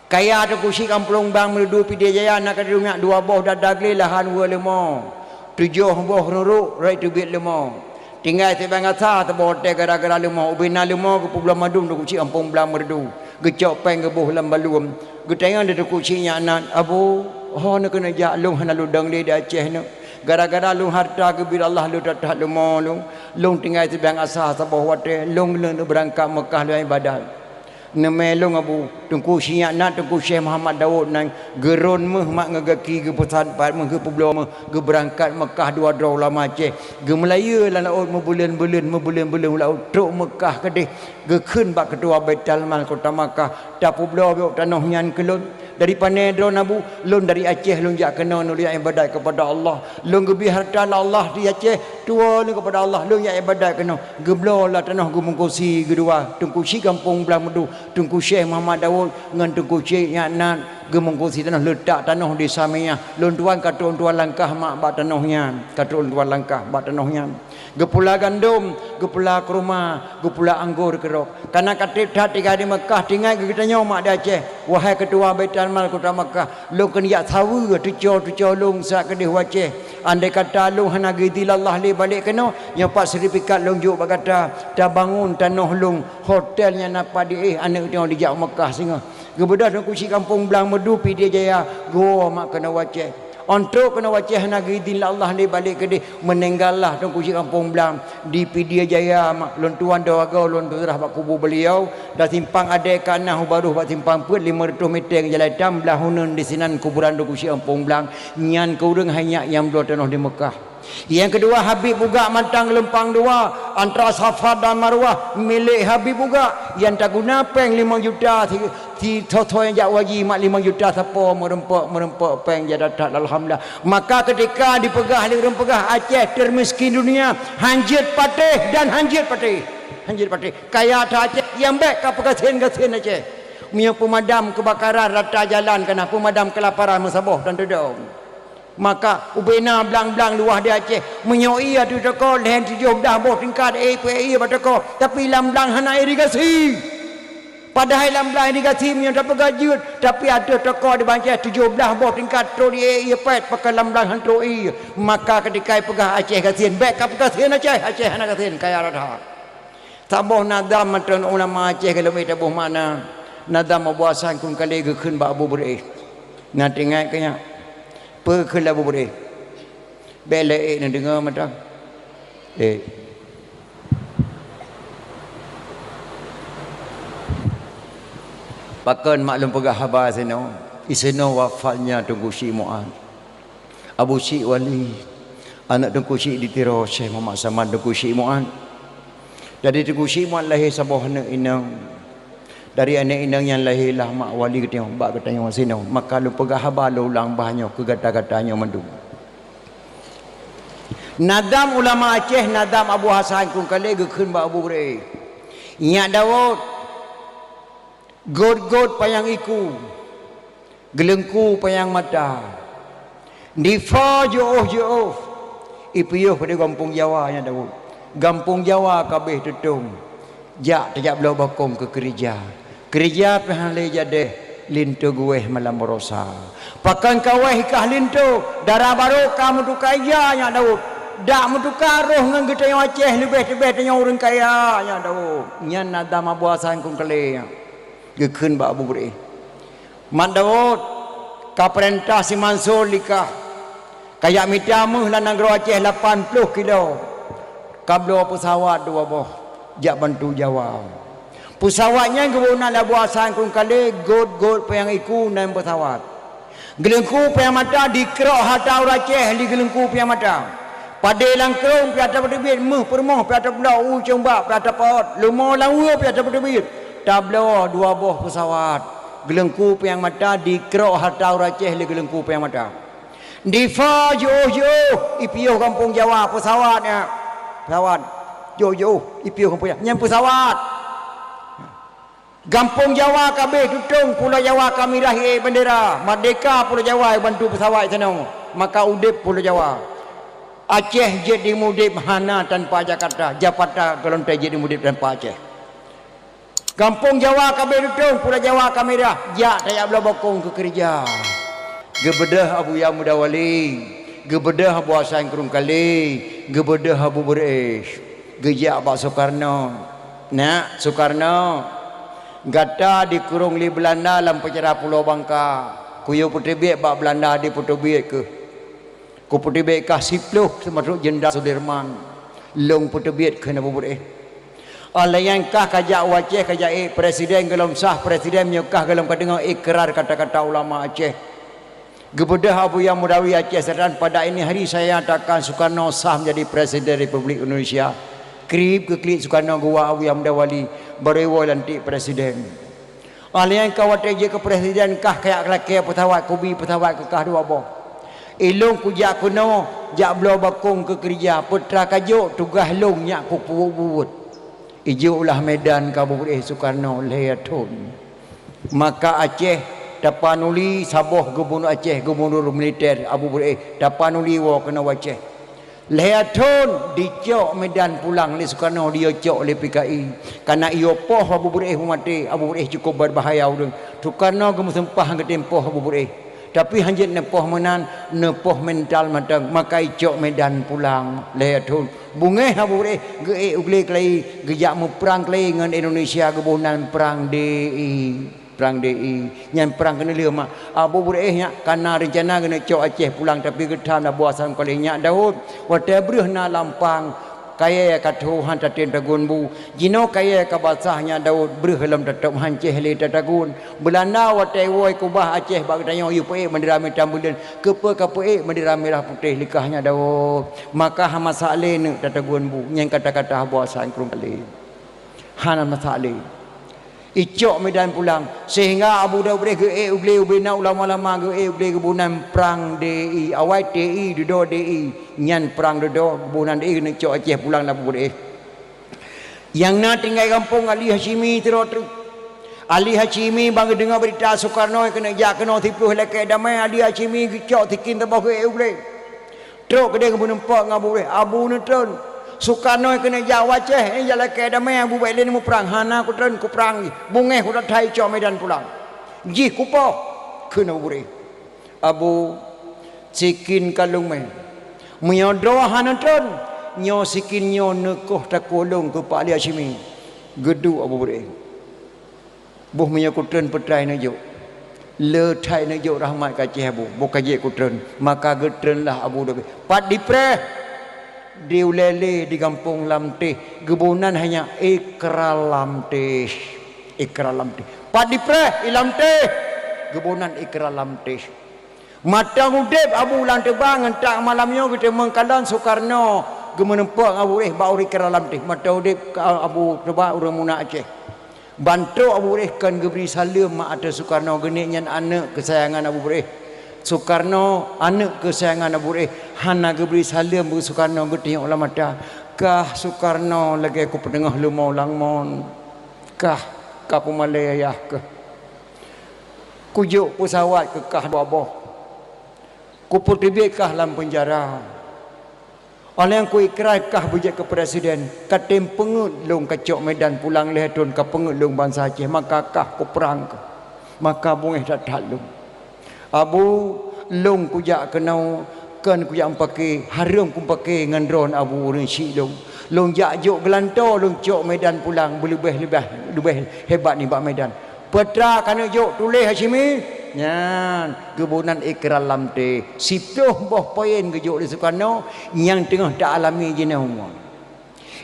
Kaya Teungku Chik Gampông Blang Meureudu Pidie Jaya na ka teungoh dua boh dada glé lahan weueh leumo, tujoh boh ruruk rot teubiet leumo. Tinggai sibang asa saboh watée gara-gara leumo, ubé na leumo geupeubloe mandum Teungku Chik Gampông Blang Meureudu. Geucok péng geuboh lam baluem. Geutanyong lé Teungku Chik nyan nan, "Abu, ho neuh keuneuk jak, lôn hana ludang lé di Aceh nyoe. Gara-gara lôn hareuta geubri Allah lôn that-that leumo lôn. Lôn tinggai sibang asa saboh watée, lôn, lôn beurangkat Meukah lôn ibadat." Neumé lôn Abu, Teungku Chik nyan nan, Teungku Syekh Muhammad Daud nan, geurôn méuh mak ngon gaki, geupeusan pat méuh, geupeubloe méuh, geubeurangkat Meukah dua droe ulama Aceh. Geumeulayue lam laôt meubuleuen-buleuen, meubuleuen-buleuen lam laôt, trok Meukah keudeh, geukheun bak keutua Baitul Mal kota Meukah, "Tapeubloe bloe tanoh nyan keu lôn." "Dari pané droeneuh Abu?" "Lôn dari Aceh, lôn jak keunoe, lôn jak ibadat keupada Allah. Lôn geubri hareuta lé Allah di Aceh, tuwoe lôn keupada Allah, lôn jak ibadat keunoe." Geubloe lah tanoh geumungkusi geudua, Teungku Chik Gampông Blang Meureudu, Teungku Syekh Muhammad Daud ngon Teungku Chik nyan nan geumungkusi tanoh, leutak tanoh di Samiyah. Lôn tuan ka trok lôn tuan langkah mak bak tanoh nyan, ka trok lôn tuan langkah bak tanoh nyan. Geupula gandom, geupula kurma, geupula anggor keudroe. Kana ka treb that tinggai di Meukah, tinggai geutanyoe mak di Aceh, "Wahai keutua Baitul Mal kota Meukah, lôn keuneuk jak saweue tucoe-tucoe lôn siat keudeh u Aceh. Andai kata lôn hana geuidhin lé Allah lé balek keunoe, nyoe pat seurtifikat lôn jok bak gata, tabangon tanoh lôn, hotel nyang na pat di éh, aneuëk tanyoe dijak u Meukah singoh." Geubeudôh Teungku Chik Gampông Blang Meureudu Pidie Jaya, geuwoe mak keunoe u Aceh. Ôn trok keunoe u Aceh hana geuidhin lé Allah lé balek keudeh, meuninggai lah Teungku Chik Gampông Blang di Pidie Jaya mak. Lôn tuan dua goe lôn tuan seurah bak kubu beliau, dan simpang adée ka na u Baroh bak simpang peuet lima ratus meter ngon jalan itam, blah uneuen di sinan kuburan Teungku Chik Gampông Blang. Nyan keuh ureuëng hai nyak nyang bloe tanoh di Meukah. Nyang keudua, Habib Bugak mantong geulumpang dua, antara Safa dan Marwah, milék Habib Bugak, nyang taguna péng limong juta, si, si soe-soe nyang jak haji mak limong juta sapo, meureumpok-meureumpok péng jak that-that, alhamdulillah. Maka keutika dipeugah lé ureuëng peugah Aceh termiskin dunia, hanjeuet patéh dan hanjeuet patéh. Hanjeuet patéh. Kaya that Aceh, nyang bék ka peugasien-gasien Aceh. Meunyoe peumadam keubakaran rata jalan ka na, peumadam keulaparan meusaboh dan teudong. Maka ubé na blang-blang luwah di Aceh. Meunyoe ié ateueh toko lhèe tujoh blaih boh tingkat, éh, peuék ié bak toko, tapi lam blang hana irigasi. Padahai lam blang irigasi meunyoe tapeugah jeuet, tapi ateueh toko di Aceh tujoh blaih boh tingkat trok di ék ié pet, pakon lam blang han trok ié. Maka keutika ipeugah Aceh gasien, bék ka peugasien Aceh, Aceh hana gasien, kaya rata. Saboh nazam mantong ulama Aceh ka leubeh taboh makna. Nazam Abu Hasan Krueng Kalé geukheun bak Abu Beureuéh. Na teuingat keu nyan? Peue kheun lé Abu Beureuéh? Bék lé ék neudeungoe mantong. Ék. Pakon mak lôn peugah haba sinoe, isinoe wafatnya Teungku Syik Mu'ad. Abu Syik Wali, aneuk Teungku Syik di Tiro, Syekh Muhammad Saman Teungku Syik Mu'ad. Jadi Teungku Syik Mu'ad lahé saboh aneuk inong. Dari aneuk inong nyang lahé lah mak wali geutanyoe, bak geutanyoe sinoe. Maka lôn peugah haba lôn ulang bah nyoe keu gata-gata nyoe mandum. Nazam ulama Aceh, nazam Abu Hasan Krueng Kalé geukheun bak Abu Beureu'eh. Nyak Daud, gôt-gôt panyang iku, geuleungku panyang mata. Difa jiôh-jiôh, ipiôh di gampông Jawa nyan Daud. Gampông Jawa ka abéh tutông, jak tajak bloe bokong keu keurija. Keurija pih hana lé jadeh, linto geuwéh malam barosa. Pakon ka wéh i kah linto, dara barô ka meutuka ija nyan Daud. Dak meutuka roh ngon geutanyoe Aceh leubeh-leubeh tanyoe ureuëng kaya nyan Daud. Nyan nazam Abu Hasan Krueng Kalé nyan. Geukheun bak Abu Beureu'eh, "Mat Daud, ka peurintah si Mansur likah, kajak mita méuh lam nanggroe Aceh lapan ploh kilo, kabloe peusawat dua boh jak bantu Jawa." Peusawat nyan geuboh nan lé Abu Hasan Krueng Kalé, gôt-gôt panyang iku nan peusawat. Geuleungku panyang mata dikrok hareuta ureuëng Aceh lé geuleungku panyang mata. Padé lam krông pih atra peuteubiet, méuh peurumoh pih atra peulok, u cong bak pih atra pot, leumo lam weue pih atra peuteubiet. Tabloe dua boh peusawat. Geuleungku panyang mata dikrok hareuta ureuëng Aceh lé geuleungku panyang mata. Difa jiôh-jiôh, ipiôh gampông Jawa peusawat nyan. Peusawat. Jiôh-jiôh, ipiôh gampông Jawa. Nyan peusawat. Gampông Jawa ka abéh tutông, Pulo Jawa ka mirah iék bendera merdeka, Pulo Jawa bantu peusawat sinoe. Maka udeb Pulo Jawa. Aceh jeuet dimudeb hana tanpa Jakarta, Jakarta golom teuk jeuet dimudeb tanpa Aceh. Gampông Jawa ka abéh tutông, Pulo Jawa ka mirah, jak tajak bloe bokong keu keurija. Geubeudôh Abuya Muda Wali, geubeudôh Abu Hasan Krueng Kalé, geubeudôh Abu Beureu'eh, geujak bak Sukarno. "Nak Sukarno, gata dikurông lé Beulanda lam peucara Pulo Bangka. Kuyue peuteubiet bak Beulanda dipeuteubiet keuh. Kupeuteubiet kah siploh seumatrok Jenderal Sudirman. Lôn peuteubiet," kheun Abu Beureu'eh. Óh lheueh nyan kah kajak u Aceh kajak ék presiden golom sah presiden meunyoe kah golom ka deungoe ikrar kata-kata ulama Aceh. Geubeudôh Abuya Muda Wali Aceh Selatan, "Pada ini hari saya nyatakan Sukarno sah menjadi Presiden Republik Indonesia." Krieb geuklik Sukarno geuwoe Abuya Muda Wali, barô iwoe lantik presiden. Óh lheueh nyan ka watée jeuet keu presiden kah kajak lakée peusawat, kubi peusawat keu kah dua boh. "Ilôn kujak keunoe jak bloe bokong keu keurija, peue teuma ka jok tugaih lôn nyak kupeubuet." Ijok lah Medan keu Abu Beureu'eh Sukarno lhée thon. Maka Aceh, Tapanuli, saboh gubunur Aceh, gubunur militer Abu Beureu'eh, Tapanuli woe keunoe u Aceh. Lhée thon dicok Medan pulang lé Sukarno, diyue cok lé P K I. Kana iyue poh Abu Beureu'eh meumaté, Abu Beureu'eh cukup berbahaya ureuëng. Sukarno geumeuseumpah geutem poh Abu Beureu'eh. Tapi hana jeuet neupoh meunan, neupoh mental mantong, maka icok Medan pulang lhée thon. Beungéh Abu Beureu'eh geuék u glé keulayi, geujak meuprang keulayi ngon Indonesia, geuboh nan Prang D I. Prang D I. Nyan prang keuneulheueh mak. Abu Beureu'eh nyak kana reuncana geuneuk cok Aceh pulang, tapi geutham Abu Hasan Krueng Kalé, "Nyak Daud, watée breuh na lampang, kayée ka tho hán tatem tagun bu. Jinoe kayée ka basah, Nyak Daud, breuh lom tatôb, hán céh lé tatagun. Beulanda watée woe keubah Aceh bak geutanyoe, yue peuék bendera mitam buleuen, keupeue ka peuék bendera mirah putéh likah, Nyak Daud? Maka hana masak lé neuk tatagun bu." Nyan kata-kata Abu Hasan Krueng Kalé. Hana masak lé. Icok Medan pulang, sehingga Abu Daud Beureu'eh geuék u glé ubé na ulama-ulama geuék u glé geuboh nan Prang D I. Awai T I dudoe D I, nyan Prang dudoe geuboh nan D I, geuneuk cok Aceh pulang lé Abu Beureu'eh. Nyang na tinggai gampông Ali Hasyimi sidroe treuk. Ali Hasyimi ban geudeungoe beurita Sukarno keuneuk jak keunoe siploh lakée damé, Ali Hasyimi geucok sikin saboh geuék u glé. Trok keudeh geumeurumpok ngon Abu Beureu'eh, "Abu, neutreun. Sukarno keuneuk jak u Aceh, eh, jak lakée damé, Abu, bék lé neumuprang." "Hana kutreun, kuprang jih. Beungéh kutatha icok Medan pulang. Jih kupoh," kheun Abu Beureu'eh. "Abu, sikin ka lôn mé. Meunyoe droe hana treun, nyoe sikin nyoe neukoh takue lôn keu Pak Ali Hasyimi." Geuduek Abu Beureu'eh. "Boh meunyoe kutreun peutrai neujok. Le that neujok rahmat keu Aceh, Abu. Boh ka jeuet kutreun." Maka geutreun lah Abu Daud. Pat dipreh? Di ulée lé di gampông Lamtéh. Geuboh nan hanya ikrar Lamtéh. Ikra lam teh. Pat dipreh i lam teh. Geuboh nan ikra lam teh. Mantong udeb Abu Lam Teuba ngon tak malam nyoe geuteumeung kalon Sukarno geumeunumpok ngon Abu Réh bak ureueng ikra lam teh. Mantong udeb ka Abu Teuba ureueng meunan Aceh. Bantrok Abu Réh kon geubri saleuem mak ateueh Sukarno geuneuk nyan aneuëk keusayangan Abu Réh. Sukarno aneuëk keusayangan Abu Réh hana geubri saleuem bak Sukarno geuteungoh lam mata. Kah Sukarno lagée kupeuteungoh leumo lam mon. Kah ka peumalée yah keuh. Kujok peusawat keu kah dua boh. Kupeuteubiet kah lam peunjara. Óh lheueh nyan kuikrai kah beujeuet keu presiden, ka tem peungeuet lôn kacok Medan pulang lhée thon ka peungeuet lôn bansa Aceh, maka kah kuprang keuh. Maka beungéh that-that lôn. Abu, lôn kujak keunoe, kon kujak meupaké, hareuem kumeupaké ngon droeneuh Abu ureuëng syiek lôn. Lôn jak jok geulantoe lôn cok Medan pulang beuleubeh-leubeh, leubeh hebat nibak Medan. Peue teuma ka neujok tuléh Hasyimi? Nyan, geuboh nan ikra lam teh. Siplôh boh poin geujok lé Sukarno nyang teungoh ta-alami jinoe.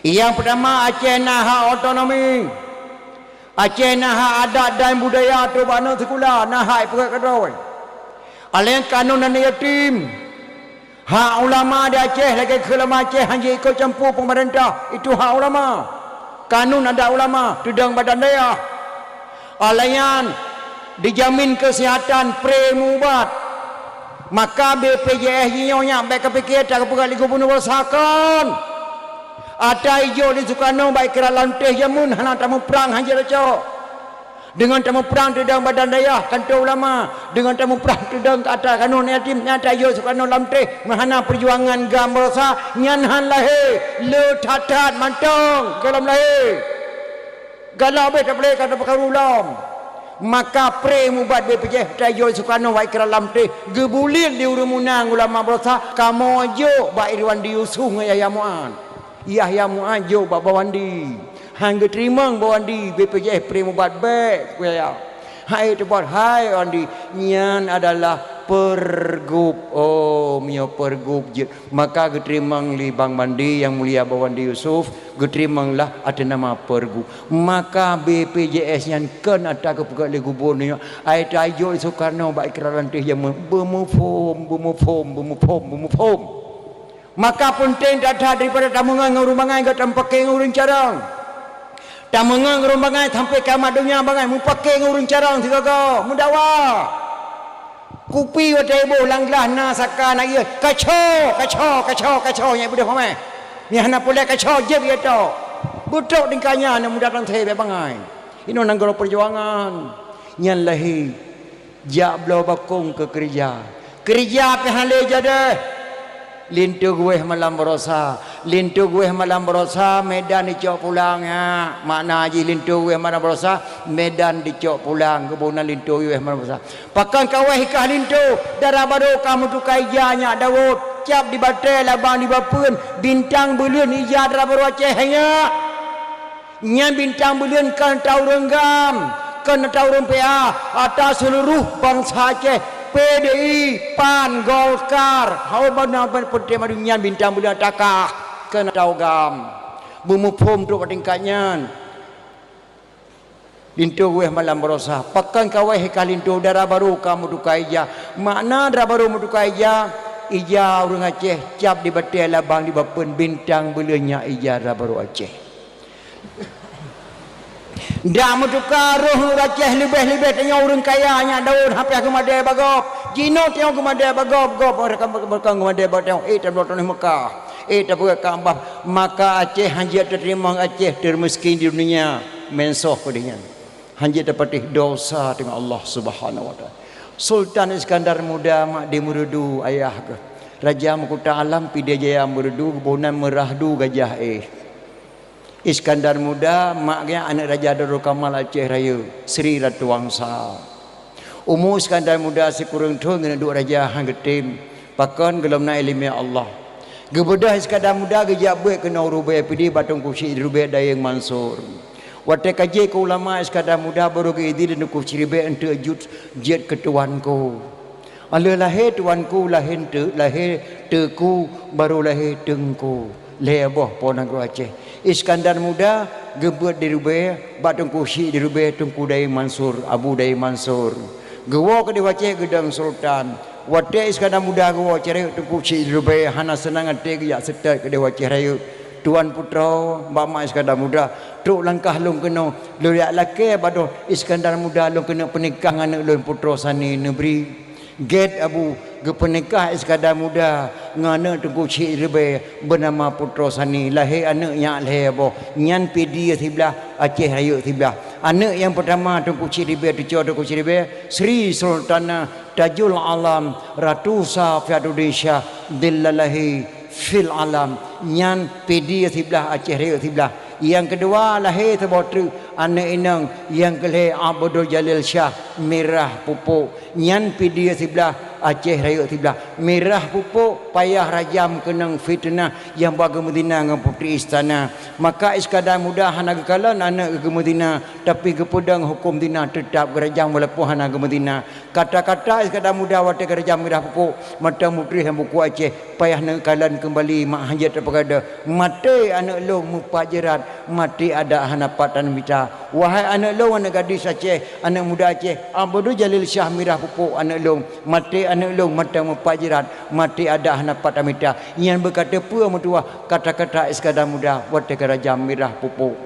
Nyang peutama, Aceh na hak otonomi. Aceh na hak adat dan budaya trok bak aneuk sikula, na hak ipeugét keudroe. Aleng kanun aneuk yatim. Hak ulama di Aceh lagée keu ulama Aceh hana jiikot campur peumeurintah, itu hak ulama. Kanun adat ulama, teudong badan dayah. Óh lheueh nyan, dijamin keusihatan, pre meuubat. Maka B P J S jinoe nyan bék kapiké tapeugah lé gubunur beusakon. Ata ijok di Sukarno bak ikra lam teh jameun hana tamuprang hana jicok. Deungon tamuprang teudong badan dayah, kantô ulama, deungon tamuprang teudong keu ata kanun yatim nyang tajok Sukarno lam teh meuhana peujuangan GAM Baroesa nyan han lahé, le that-that mantong gohlom lahé. Galak bék tapeulé ka tapeukaru lom. Maka pre meuubat B P J S tajok Sukarno bak ikra lam teh geubuliet di ureuëng meunan ulama Baroesa kamoe jok bak Irwandi Yusuf ngon Yahya Mu'ad. Yahya Mu'ad jok bak Bawandi. Han geuteurimong Bawandi B P J S pre meuubat bék keu Yahya. Hai teubat hai Wandi, nyan adalah pergub. Oh, meunyoe pergub jeuet, maka geuteurimong lé Bang Bandi nyang mulia Bawandi Yusuf, geuteurimonglah ateueh nama pergub. Maka B P J S nyan kon ata geupeugah lé gubunur nyoe, ai tajok Sukarno bak ikra lam teh jameun beumuphom, beumuphom, beumuphom, beumuphom. Maka peunteng that-that daripada tameungon ngon ureuëng bangai gata meupaké ngon ureuëng carông. Tameungon ngon ureuëng bangai sampai kiamat donya bangai meupaké ngon ureuëng carông sigoe-goe, meudawa. Kupi watée iboh lam glah na saka na ié, kaco, kaco, kaco, kaco nyang beudôh pamé. Nyang hana puléh kaco jeuet ie tok. Beutrok tingkah nyan aneuk muda teuntée bék bangai. Inoe nanggroe peujuangan nyan lahé. Jak bloe bakong keu keureuja. Keureuja pih han lé jadeh. Linto geuwéh malam barosa. Linto geuwéh malam barosa, Medan dicok pulang, ya. Makna jih linto geuwéh malam barosa, Medan dicok pulang. Geuboh nan linto geuwéh malam barosa. Pakon ka wéh i kah linto, dara barô ka meutuka ija nyak Daud. Cap di batée labang di bapeuen, bintang buleuen ija dara barô Aceh nyak. Nyan bintang buleuen kon ata ureuëng GAM, kon ata ureuëng P A, ata seuluruh bansa Aceh, P D I, PAN, Golkar, hana ban peunteng malam nyan bintang buleuen ata kah, kon ata GAM. Beumuphom trok bak tingkat nyan. Linto geuwéh malam barosa, pakon ka wéh i kah linto, dara barô ka meutuka ija. Makna dara barô meutuka ija, ija ureuëng Aceh, cap di batée labang di bapeuen, bintang buleuen nyak ija dara barô Aceh. Dak meutuka roh ureuëng Aceh leubeh-leubeh tanyoe ureuëng kaya nyak Daud hana piah geumadée bak gob. Jinoe tanyoe geumadée bak gob, gob meureuka, meureuka geumadée bak tanyoe, eh, tabloe tanoh Mekah. Eh, tapeugah Ka'bah, maka Aceh han jeuet tateurimong Aceh teumiskén di dunia, meusoh keudeh nyan. Han jeuet tapatéh dosa teungoh Allah Subhanahu wa Taala. Sultan Iskandar Muda mak di Meureudu ayah geuh. Raja Meukuta Alam Pidie Jaya Meureudu geuboh nan Meurahdu Gajah Éh. Iskandar Muda, mak geuh aneuëk Raja Darul Kamal Aceh Rayeuk, Sri Ratu Wangsa. Umu Iskandar Muda sikureueng thon geuneuk duek raja han geutem, pakon gohlom na iéleumé Allah. Geubeudôh Iskandar Muda geujak beuet keunoe u Rubée Pidie bak Teungku Syik Rubée Dayeueng Mansur. Watée ka jeuet keu ulama, Iskandar Muda barô geuidin lé Teungku Syik Rubée eunteuk jeuet, jeuet keu Tuanku. Lheueh lahé Tuanku, lahé eunteuk, lahé Teungku, barô lahé Teungku. Lhée boh po nanggroe Aceh. Iskandar Muda geubeuet di Rubée bak Teungku Chik di Rubée, Teungku Dayé Mansur, Abu Dayé Mansur. Geuwoe keudeh u Aceh geudong sultan. Watée Iskandar Muda geuwoe cit rayeuk Teungku Chik di Rubée, hana seunang até geujak seutôt keudeh u Aceh rayeuk. Tuan Putroe, bak mak Iskandar Muda, trok langkah lôn keunoe, lôn jak lakée bak droe Iskandar Muda lôn keuneuk peunikah ngon aneuk lôn Putroe Sani Neubri. Gét Abu, geupeunikah Iskandar Muda ngon aneuk Teungku Chik di Rubée beunama Putroe Sani, lahé aneuk nyak lhée boh, nyan Pidie siblah, Aceh rayeuk siblah. Aneuk nyang peutama Teungku Chik di Rubée, cucoe Teungku Chik di Rubée, Sri Sultanah Tajul Alam, Ratu Safiatuddin Syah, Dhillalahi fil Alam, nyan Pidie siblah, Aceh rayeuk siblah. Nyang keudua lahé saboh treuk, aneuk inong, nyang keulhée Abdul Jalil Syah, Mirah Pupuk, nyan Pidie siblah, Aceh rayeuk siblah. Mirah Pupuk payah rajam keunong fiteunah nyang ba geumeuzina ngon putri istana. Maka Iskandar Muda hana geukalon aneuk geumeuzina, tapi geupeudong huköm zina, teutab geurajam walaupun hana geumeuzina. Kata-kata Iskandar Muda watée geurajam Mirah Pupuk, mantong meutuléh lam buku Aceh, payah neukalon keumbali mak hanjeuet teupeugah, "Maté aneuk lôn meupat jeurat, maté adak hana pat tamita. Wahai aneuk lôn, aneuk gadis Aceh, aneuk muda Aceh, Abdul Jalil Syah Mirah Pupuk aneuk lôn, maté aneuk lôn mantong meupat jeurat, maté adak hana pat tamita." Nyan beuka teupeue meutuwah kata-kata Iskandar Muda watée geurajam Mirah Pupuk.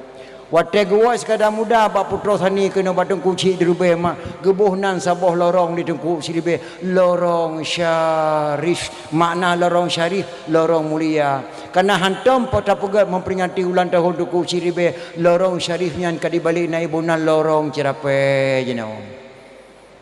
Watée geuwoe Iskandar Muda bak Putroe Sani keunoe bak Teungku Chik di Rubée mak, geuboh nan saboh lorong di Teungku Chik di Rubée, lorong syarif. Makna lorong syarif, lorong mulia. Kareuna hantom po tapeugét memperingati ulang tahun Teungku Chik di Rubée, lorong syarif nyan ka dibalek na iboh nan lorong ceurapée jinoe.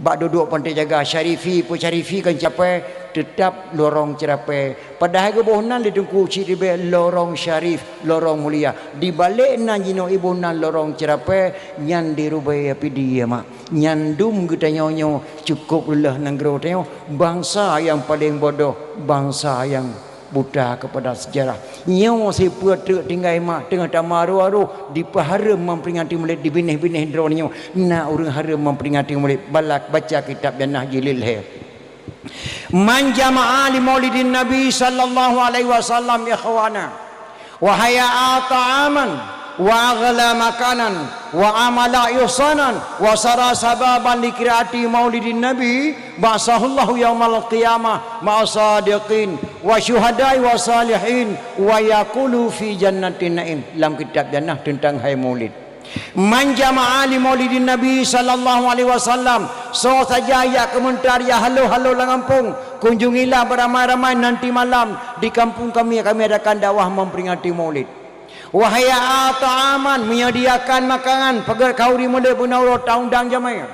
Bak duduek Pantai Jaga, Syarifi, Peusyarifi kan Ceurapée, teutab lorong Ceurapée. Padahai geuboh nan lé Teungku Chik di Rubée lorong syarif, lorong mulia. Dibalek nan jinoe iboh nan lorong Ceurapée, nyan di Rubée Pidie mak. Nyan dum geutanyoe nyoe cukôp leuh nanggroe tanyoe, bansa nyang paleng bodoh, bansa nyang buta keupada seujarah. Nyoe sipeue treuk tinggai mak teungoh tamaroh-aroh dipeuhareuem memperingati Maulid di binéh-binéh droeneuh nyoe. Na ureuëng hareuem memperingati Maulid, balak baca kitab Jannah jilid lhée. Man jama'a li Maulidin Nabi sallallahu alaihi wasallam ikhwana, wa hayya'a ta'aman, wa aghla makanan, wa amala ihsanan, wa sara sababan li qiraati Maulidin Nabi, ba'atsahullahu yaumal qiyamah ma'a sadiqin wa syuhada'i wa salihin wa yaqulu fi jannatin na'im. Lam kitab Jannah teuntang hai Maulid. Man jama'a li Maulidin Nabi sallallahu alaihi wasallam, soe saja jak keumeuntar jak halo-halo lam gampông, kunjungilah beramai-ramai nanti malam di kampung kami, kami adakan dakwah memperingati Maulid. Wa hayya'a ta'aman, menyediakan makanan, peugét khanuri Maulid beuna uroe taundang jamé.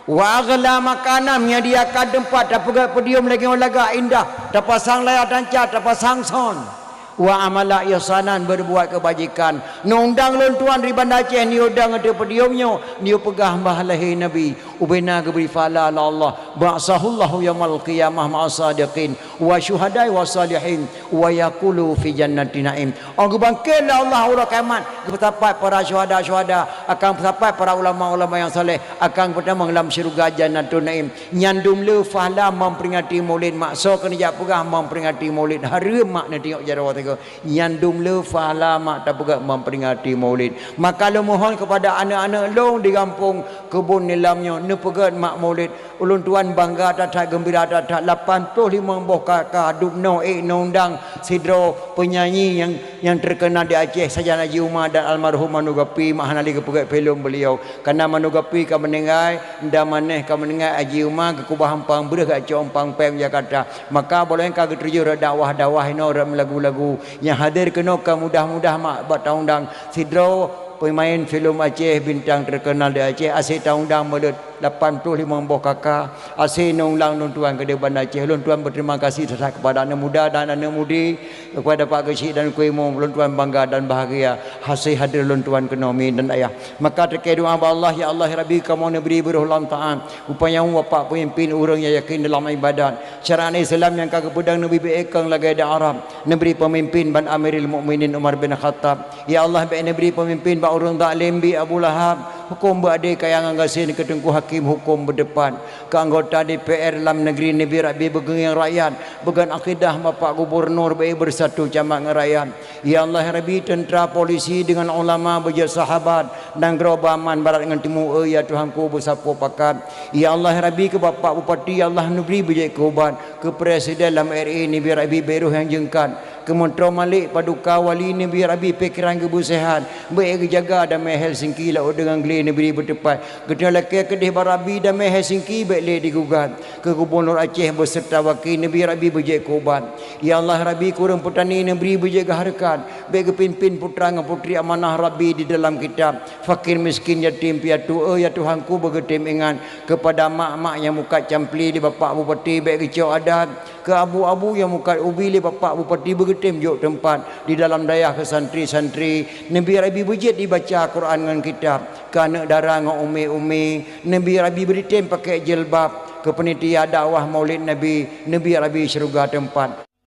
Wa aghla makanan, menyediakan teumpat, tapeugét podium lagée lagak indah, tapasang layar tancak, tapasang sound. Wa amala ihsanan, berbuat kebajikan. Neundang lôn tuan di Banda Aceh, neuyue dong ateueh podium nyoe, neuyue peugah bah lahé Nabi, ubena geubri pahala lé Allah. Ba'atsahullahu yaumal qiyamah ma'a sadiqin wa syuhada'i wa salihin wa yaqulu fi jannati na'im. Oh geubangkét lé Allah uroe kiamat, geupeusapat para syuhada-syuhada, akan peusapat para ulama-ulama nyang saleh, akan peutamong lam syeuruga Jannatun Naim. Nyan dum le pahala memperingati Maulid mak. Soe keuneuk jak peugah memperingati Maulid, hareuem mak neutiyok jaroe teuk. Nyan dum le pahala mak tapeugét memperingati Maulid. Maka lôn mohon kepada aneuk-aneuk lôn di gampông Keubon Nilam nyoe neupeugét mak Maulid. Ulôn tuan bangga that-that, geumbira that-that, lapan ploh limong boh kaka dub noe ék neundang sidroe penyanyi nyang, nyang terkenal di Aceh, sajan Haji Uma dan almarhum Manu Gapi, mak hana lé geupeugét film beliau. Kareuna Manu Gapi ka meuninggai, Nda Maneh ka meuninggai, Haji Uma geukeubah umpang breueh geucok umpang péng Jakarta. Maka boh lôn ka geutuju rot dakwah-dakwah inoe rot meulagu-lagu. Nyang hadir keunoe ka mudah-mudah mak bak taundang sidroe peumaén film Aceh bintang terkenal di Aceh, aseue taundang meuleuet lapan ploh limong boh kaka, aseue neundang lôn tuan keudeh Banda Aceh. Lôn tuan berterima kasih that-that kepada aneuk muda dan aneuk mudi, kepada Pak Geuchik dan Teungku Imum, lôn tuan bangga dan bahagia aseue hadir lôn tuan keunoe mi dan ayah. Maka teuka doa bak Allah, ya Allah, ya Rabbi, kamoe neubri beuroh lam taat, upanyang Bapak peumimpin ureuëng nyang yakin dalam ibadat, syariat Islam nyang ka geupeudong neubri beuikong lagée di Arab, neubri peumimpin ban Amirul Mukminin Umar bin Khattab. Ya Allah, bék neubri peumimpin bak ureuëng zalim bi Abu Lahab, Huköm beuadé kaya ngon gasien keu Teungku Hakém huköm beuteupat. Keu anggota D P R lam neugri Nabi Rabbi beugeungieng rakyat, beugon akidah Bapak Gubernur beu beusatu camat ngon rakyat. Ya Allah Rabbi, teuntra polisi deungon ulama beujeuet sahabat, nanggroe beuaman barat ngon timu, eu ya Tuhanku beusapoe pakat. Ya Allah Rabbi, keu Bapak Bupati ya Allah neubri beujeuet keu ubat, keu presiden lam R I Nabi Rabbi beu roh nyang jeungkat. Keu Meuntro Malik Paduka Wali Nabi Rabbi pikeran geubeuseuhat, beu geujaga damé Helsinki laôt deungon glé neubri beuteupat. Geutanyoe lakée keudeh bak Rabbi damé Helsinki beu lé digugat. Keu Gubernur Aceh beuseurta waki Nabi Rabbi beujeuet keu ubat. Ya Allah Rabbi, kureueng peutani neubri beujeuet geuhareukat, beu geupimpin putra ngon putri amanah Rabbi di dalam kitab. Fakir miskin yatim piatu, eu ya Tuhanku beu geutem ingat. Keupada mak-mak nyang mukat campli lé Bapak Bupati beu geucok adat. Keu abu-abu nyang mukat ubi lé Bapak Bupati beu geutem jok teumpat di dalam dayah keu santri-santri. Nabi Rabbi beujeuet dibaca Quran ngon kitab. Keu aneuk dara ngon umi-umi, Nabi Rabbi beutem pakai jilbab. Keu panitia dakwah Maulid Nabi, Nabi Rabbi syeuruga teumpat.